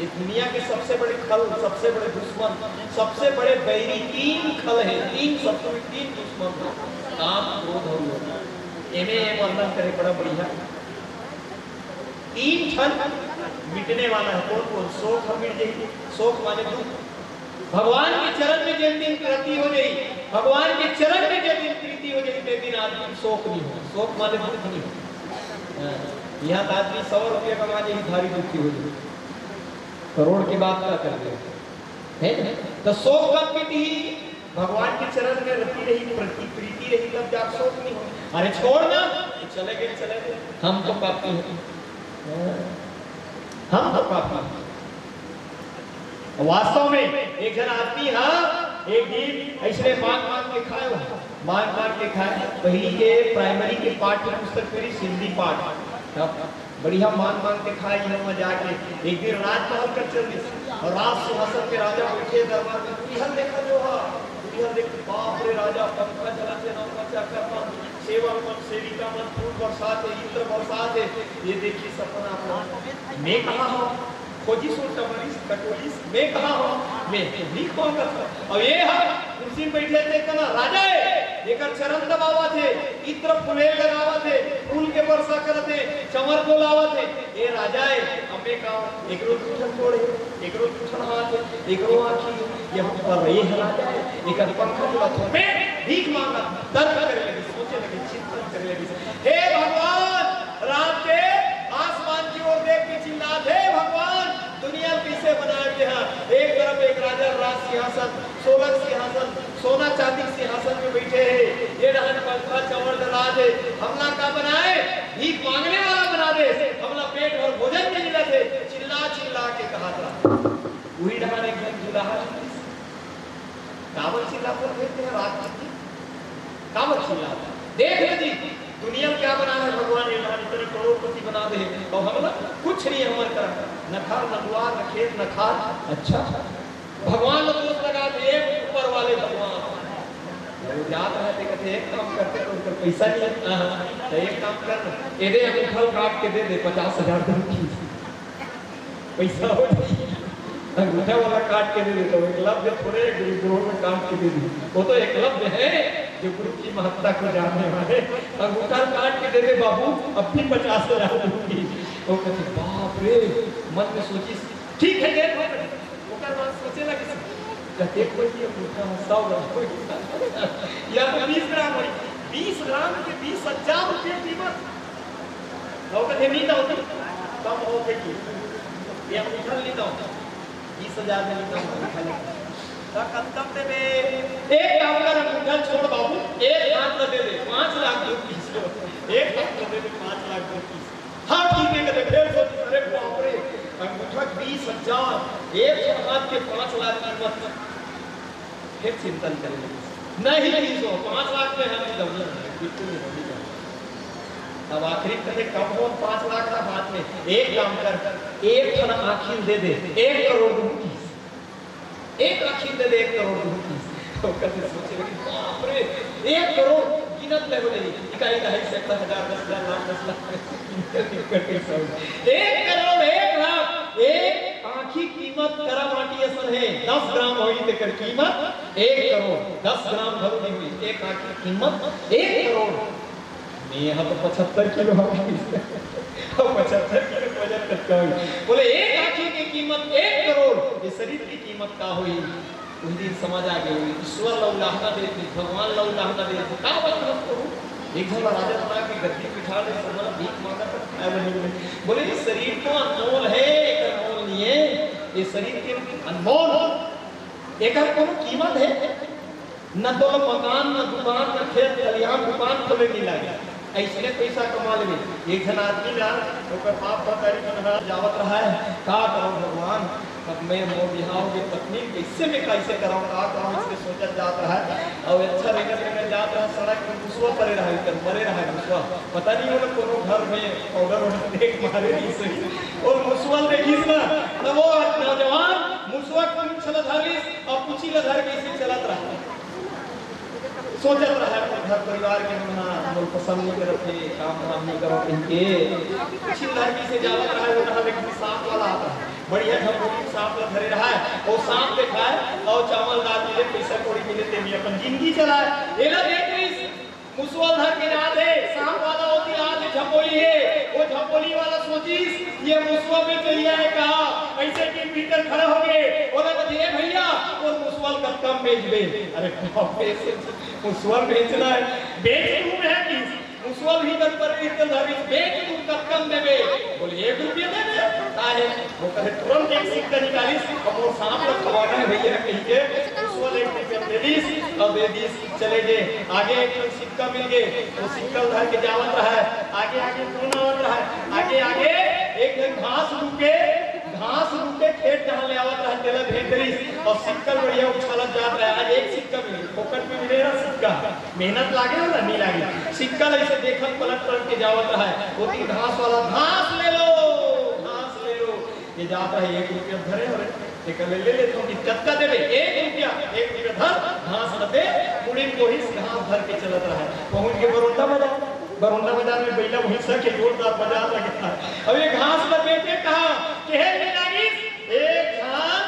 ये दुनिया के सबसे बड़े खल, सबसे बड़े दुश्मन, सबसे बड़े बैरी तीन खल हे, तीन शत्रु, तीन दुश्मन हे, काम, क्रोध अउ लोभ। एमे ये वर्णन करे बड़ा बढ़िया। तीन ठन मिटने वाला हे। कौन कौन? शोक ह मिट जाही, शोक माने दुख। भगवान के चरण में जिन दिन प्रीति हो जाही, भगवान के चरण में जिन दिन प्रीति हो जाही, ते दिन आदमी शोक नहीं हो। शोक माने दुख नहीं हो। हाँ, यहाँ तो आदमी सौ रुपया कमा जाही, भारी दुखी हो जाही। करोड़ की बात का कर दे। है ना? तो शोक कब मिटही? भगवान के चरण में रति रही, प्रति प्रीति रही, तब जाके शोक नहीं हो। अरे छोड़ ना, ये चले गए, चले गए, हम तो पापी हैं। हाँ, हम तो पापी हैं। वास्तव में एक झन आदमी हा एक दिन ऐसने मांग मांग के खायो, मांग मांग के खाए। पहली के प्राइमरी के पाठ्य पुस्तक मेरी हिंदी पाठ, हाँ, बढ़िया मांग मांग के खाए। यहाँ वहाँ जाके एक दिन राजमहल कर चल दिस और राज सिंहासन में राजा बैठे दरबार में। दुनिया देखा जो हा, दुनिया देख, बाप रे, राजा पंखा चलाथे, नौकर चाकर मन, सेवक मन, सेविका मन फूल बरसात हे, इत्र बरसात हे। ये देखी सपना अपना, मैं कहाँ हूँ? खोजिस, टमरिस, टटोलिस, मैं कहाँ हूँ? मैं भीख मांगत हूँ। अब ये हा कुर्सी में बैठे थे, कहना राजा है, एकर चरण दबावत हे, इत्र फुलेल लगावत हे, फूल के वर्षा करत हे, चंवर बोलावत हे। ए राजा ए, अम्मे का, एकरो दू ठन गोड़ हे, एकरो दू ठन हाथ हे, एकरो आँखी हे, ये पर ये हे राजा ए, एकर पंखा चलत हे। मैं भीख मांगत, तर्क करे लगिस, सोचे लगिस, चिंतन करे लगिस। हे भगवान, रात के आसमान की ओर देख के चिल्लात, हे भगवान, दुनिया कैसे बनाए गे हा? एक तरफ एक राजा, राज सिंहासन, सोलह सिंहासन, सोना चांदी के सिंहासन में बैठे हे, ये डहन पंखा चंवर डलात हे, हमला का बनाए? भीख मांगने वाला बना दे, हमला पेट भर भोजन नहीं मिलत हे, चिल्ला चिल्ला के कहत रहा। उही डहन एक झन दुल्हा जी, काबर चिल्ला बोल रहे थे रात के? काबर चिल्ला? देख ले जी, दुनिया में क्या बना है भगवान, ये डहन इतने करोड़पति बना दे, और हमला कुछ नहीं, हमर करा न घर, न दुआर, न खेत, न खार। अच्छा, भगवान ला दोष लगा दे, ऊपर वाले भगवान। वो जात रहे थे, कहते, "एक काम करते तो उनका पैसा नहीं है, हाँ, तो एक काम कर, ये दे, अंगूठा काट के दे दे पचास हजार रुपये की, पैसा हो जाए।" अंगूठा वाला काट के दे दे, तो एकलव्य थोड़े गुरुद्रोह में काट के दे दे, वो तो एकलव्य है जो गुरु की महत्ता को जानने वाले। अंगूठा काट के दे दे बाबू, अब भी पचास हजार दूंगी। वो कहते, "बाप रे।" मन में सोची, "ठीक है, दे दो।" ओकर बाद सोचे लगे, "जतेक बची अंगूठा में सौ ग्राम होई, या तो बीस ग्राम होई, बीस ग्राम के बीस हजार रुपये कीमत।" और कथे, "नहीं दो, कम हो गई, ये अंगूठा नहीं दो, बीस हजार में नहीं दो, अंगूठा नहीं दो।" तो कम, कम दे दे, एक काम कर, अंगूठा छोड़ बाबू, एक हाथ में दे दे, पाँच लाख रुपये, एक हाथ में दे दे, पाँच लाख रुपये। हाँ, ठीक है, कहते, फिर सोच, अरे बाप रे, अंगूठा बीस हजार, एक हाथ के पाँच लाख कीमत। फिर चिंतन करे लगे, "नहीं, नहीं, सो पाँच लाख में हम नहीं दऊंगा, बिल्कुल नहीं दऊंगा।" अब आखिरी कहते, "कम हो पाँच लाख का हाथ में, एक काम कर, एक ठन आँखी दे दे, एक करोड़ दूंगी।" एक आँखी दे दे, एक करोड़ दूंगी। तो कभी सोचे लगे, "बाप रे, एक करोड़ कीमत ले हो जाई, इकाई ढाई से दस हजार, दस हजार, लाख, दस लाख।" एक करोड़, एक लाख, एक आँखी कीमत करा माटी असन है, दस ग्राम होई तेकर कीमत एक करोड़, दस ग्राम घलो नहीं हुई, एक आँखी कीमत एक करोड़। मैं यहाँ तो पचहत्तर किलो हो गई। अब पचहत्तर किलो के वजन कतका होई? बोले, "एक आँखी की कीमत एक करोड़, ये शरीर की कीमत का होई?" उही दिन समझ आ गई, ईश्वर ला उलाहना देत हे, भगवान ला उलाहना देत हे। का बात मत करो, एक झन राजा बना के गद्दी बिठा ले, सब मन भीख मांगत हे, खाए बर नहीं मिले। बोले, "ये शरीर तो अनमोल है, एकर मोल नहीं है, ये शरीर के अनमोल, एकर कोनो कीमत है?" न तो मकान, न दुकान, न खेत खलिहान, दुकान खोले नहीं लागे, अइसने पैसा कमा लेबे। एक झन आदमी ला ओकर बाप महतारी मन ह जावत रहय, "का करव भगवान, अब मैं मोर बिहाव के पत्नी कइसे, मैं कइसे करव, का करव?" इसके सोचत जात रहय। अउ अच्छा रेंगत रेंगत जात रहय, सड़क में मुसवा परे रहय, ओकर मरे रहय मुसवा। पता नहीं ओला कोनो घर में पाउडर वाउडर देख मारे नहीं सही। अउ मुसवा ल देखिस ना, त वो नौजवान मुसवा के पूंछ ल धर लिस अउ पूंछी ल धर के अइसे चलत रहय। सोचत रहय, अपन घर परिवार के मन ह मोर पसंद नइ करत हे, काम धाम नइ करव कहिके। चिल्लर कइसे जावत रहय, ओ डहर ले एक सांप वाला आत रहय, बढ़िया झपोली सांप ल धरे रहय, ओ सांप देखाय, अउ चावल दाल मिले, पइसा कौड़ी मिले, तेमे अपन जिनगी चलाय। एला देख लिस, मुसवा ल धर के जात हे, सांप वाला ओती आत हे, झपोली हे, ओ झपोली वाला सोचिस, ये मुसवा बेचइया हे का? अइसे कि भीतर खड़ा होगे, ओला कथे, "ए भइया, तोर मुसवा ल कतका म बेचबे?" अरे बाप रे, मुसवा ल बेचना हे, बेच दूं मैं किस? उसवल भी दर पर एक दर इस बेच तू कतकन देबे, बोले एक रुपया दे दे। काहे? वो कहे तुरंत एक सिक्का निकालिस, अब वो सांप ला खवाना है भैया कहिके, उसवल एक रुपया दे दिस और दे दिस, चले गए। आगे एक ठन सिक्का मिल गए, वो सिक्का धर के जावत रहा है, आगे आगे कौन आवत रहा है, आगे आगे एक ठन घास रूके, घास रूके खेत जहाँ ले आवत रहा है, तेला भेज दिस और सिक्का बढ़िया उछालत जात रहा है। आज एक सिक्का मिले, फोकट में मिले ना सिक्का, मेहनत लागे हो ना, नहीं लागे। सिक्का ला ऐसे देखत पलट पलट के जावत रहा है, वो तीन घास वाला, "घास ले लो, घास ले लो।" ये जात रहा है, एक रुपया धरे हो रे, एक ले, ले लेता हूँ कि कतका देबे, एक रुपया, एक रुपया धर, घास ला दे, मुड़िन को ही घास धर के चलत रहा है। पहुँच के बरोंडा बाजार, बरोंडा बाजार में बैला भैंसा के जोरदार बाजार लगे था। अब ये घास ला बेचे कहाँ, केहे में लागिस, एक घास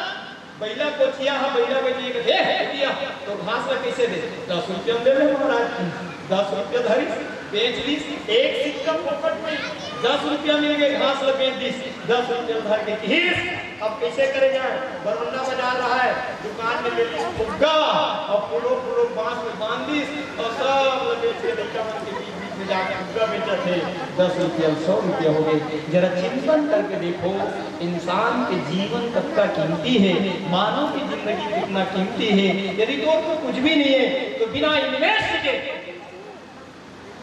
बैला कोचिया हा, बैला बेचे के, "हे, हे, दिया, तो घास ला कैसे दे?" "दस रुपया में दे दे महाराज।" दस रुपया धरिस, बेच लिस, एक सिक्का फोकट में, दस रुपया मिल गए, घास ला बेच दिस, दस रुपया धर के किहिस, "अब कैसे करे जाए?" बरोंडा बाजार रहा है, दुकान में ले लिस फुग्गा और फूलो फूलो बांस में बांध दिस और सब ला बेच के लइका मन के बीच में जाके फुग्गा बेचत हे, दस रुपया, सौ रुपया हो गए। जरा चिंतन करके देखो, इंसान के जीवन कतका कीमती है, मानव की जिंदगी कितना कीमती है। यदि तो कुछ भी नहीं है, तो बिना इन्वेस्ट के,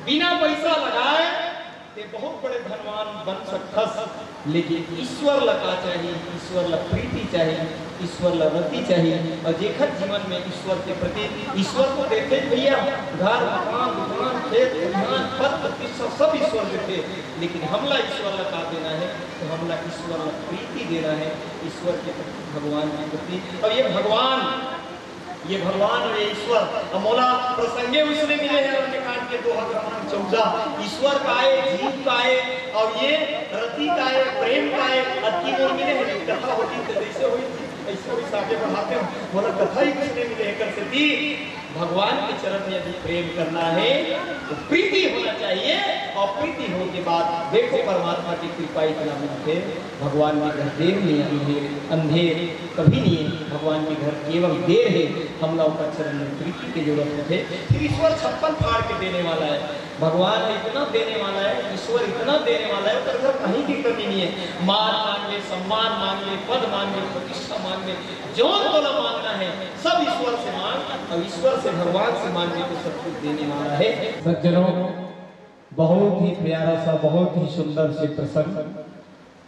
बिना पैसा लगाए, ते बहुत बड़े धनवान बन सकथस, लेकिन ईश्वर ला का चाहिए? ईश्वर ला प्रीति चाहिए, ईश्वर ला रति चाहिए। और जेखर जीवन में ईश्वर के प्रति, ईश्वर तो देथे भैया, घर, मकान, दुकान, खेत, खलिहान, पद प्रतिष्ठा सब ईश्वर देथे, लेकिन हमला ईश्वर ला का देना है? तो हमला ईश्वर ला प्रीति देना है, ईश्वर के प्रति, भगवान के प्रति। और ये भगवान, ये भगवान और ये ईश्वर, अब मोला प्रसंगे उसने मिले हैं, अरण्यकांड के दोहा क्रमांक चौदह, ईश्वर काय, जीव काय, और ये रति काय, प्रेम काय, अतकी मोर मिले हैं। कथा होती तो जैसे हुई थी, ऐसे हुई, आगे बढ़ाते हैं। मोला कथा ही उसने मिले हैं, कर से दी। भगवान के चरण में यदि प्रेम करना है, तो प्रीति होना चाहिए, और प्रीति होने के बाद देखो, परमात्मा की कृपा इतना मिलते, भगवान के घर देर नहीं, अंधेर, अंधेर कभी नहीं है। भगवान के घर केवल देर है। हमला ओकर चरण में प्रीति की जरूरत होथे। फिर ईश्वर छप्पन फाड़ के देने वाला है। भगवान इतना देने वाला है, ईश्वर इतना देने वाला है, ओकर घर कहीं की कमी नहीं है। मान मांग ले, सम्मान मांग ले, पद मांग ले, प्रतिष्ठा मांग ले, जौन तोला मांगना है, सब ईश्वर से मांग, और ईश्वर से, भगवान से मांगने को सब कुछ देने वाला है। सज्जनों, बहुत ही प्यारा सा, बहुत ही सुंदर से प्रसंग।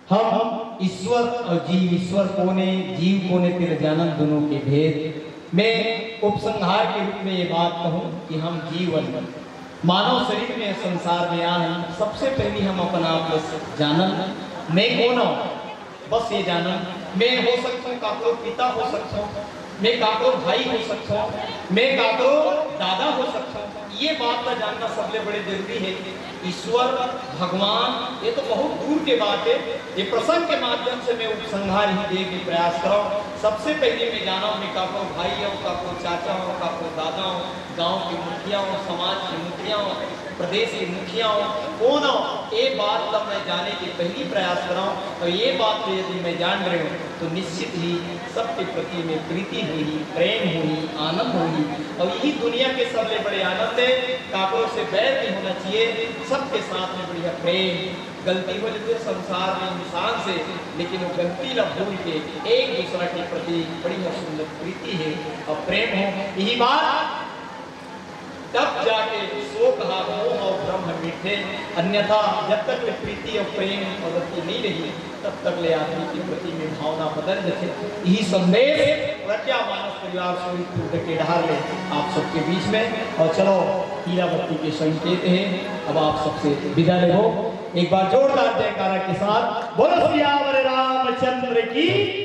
हम ईश्वर और जीव, ईश्वर कोन ए, जीव कोन ए, तेला जानन दोनों के भेद। मैं उपसंहार के रूप में ये बात कहूँ कि हम जीवन, मानव शरीर में, संसार में आए हैं, सबसे पहले हम अपन आप ला जानन, मैं कोन हूँ, बस ये जानन, मैं हो सकता हूँ, काकरो पिता हो सकता हूँ, मैं काकरो भाई हो सकता हूँ, मैं काकरो दादा हो सकता हूँ। ये बात का जानना सबले बड़े जरूरी है। ईश्वर, भगवान, ये तो बहुत दूर के बात है। ये प्रसंग के माध्यम से मैं उपसंहार ही दे के प्रयास कराऊं। सबसे पहले मैं जाना हूँ, मैं काकरो भाई हूँ, काकरो चाचा हूँ, काकरो दादा हूँ, गांव के मुखिया हूँ, समाज के मुखिया हूँ, प्रदेश के मुखिया हूँ, कोन हूँ, ये बात तब मैं जाने के पहली प्रयास कराऊं। और ये बात तो यदि मैं जान रहे हूँ, तो निश्चित ही सबके प्रति में प्रीति होही, प्रेम होही, आनंद होही। और यही दुनिया के सबले बड़े आनंद है। काकरो से बैर नहीं होना चाहिए, सबके साथ में बढ़िया प्रेम। गलती हो जाती है संसार में इंसान से, लेकिन वो गलती ला भूल के एक दूसरा के प्रति बढ़िया सुंदर प्रीति है और प्रेम हो। यही बात तब जाके शोक हा मोह और भ्रम मिटथे, अन्यथा जब तक ले प्रीति और प्रेम और रति नहीं रही, तब तक ले आदमी के प्रति में भावना बदल जाथे। यही संदेश प्रज्ञा मानस परिवार सूरजपुर के डहार ले आप सबके बीच में। और चलो, हीरा बत्ती के संकेत है, अब आप सबसे विदा लेबो। एक बार जोरदार जयकारा के साथ बोलो सियावर रामचंद्र की।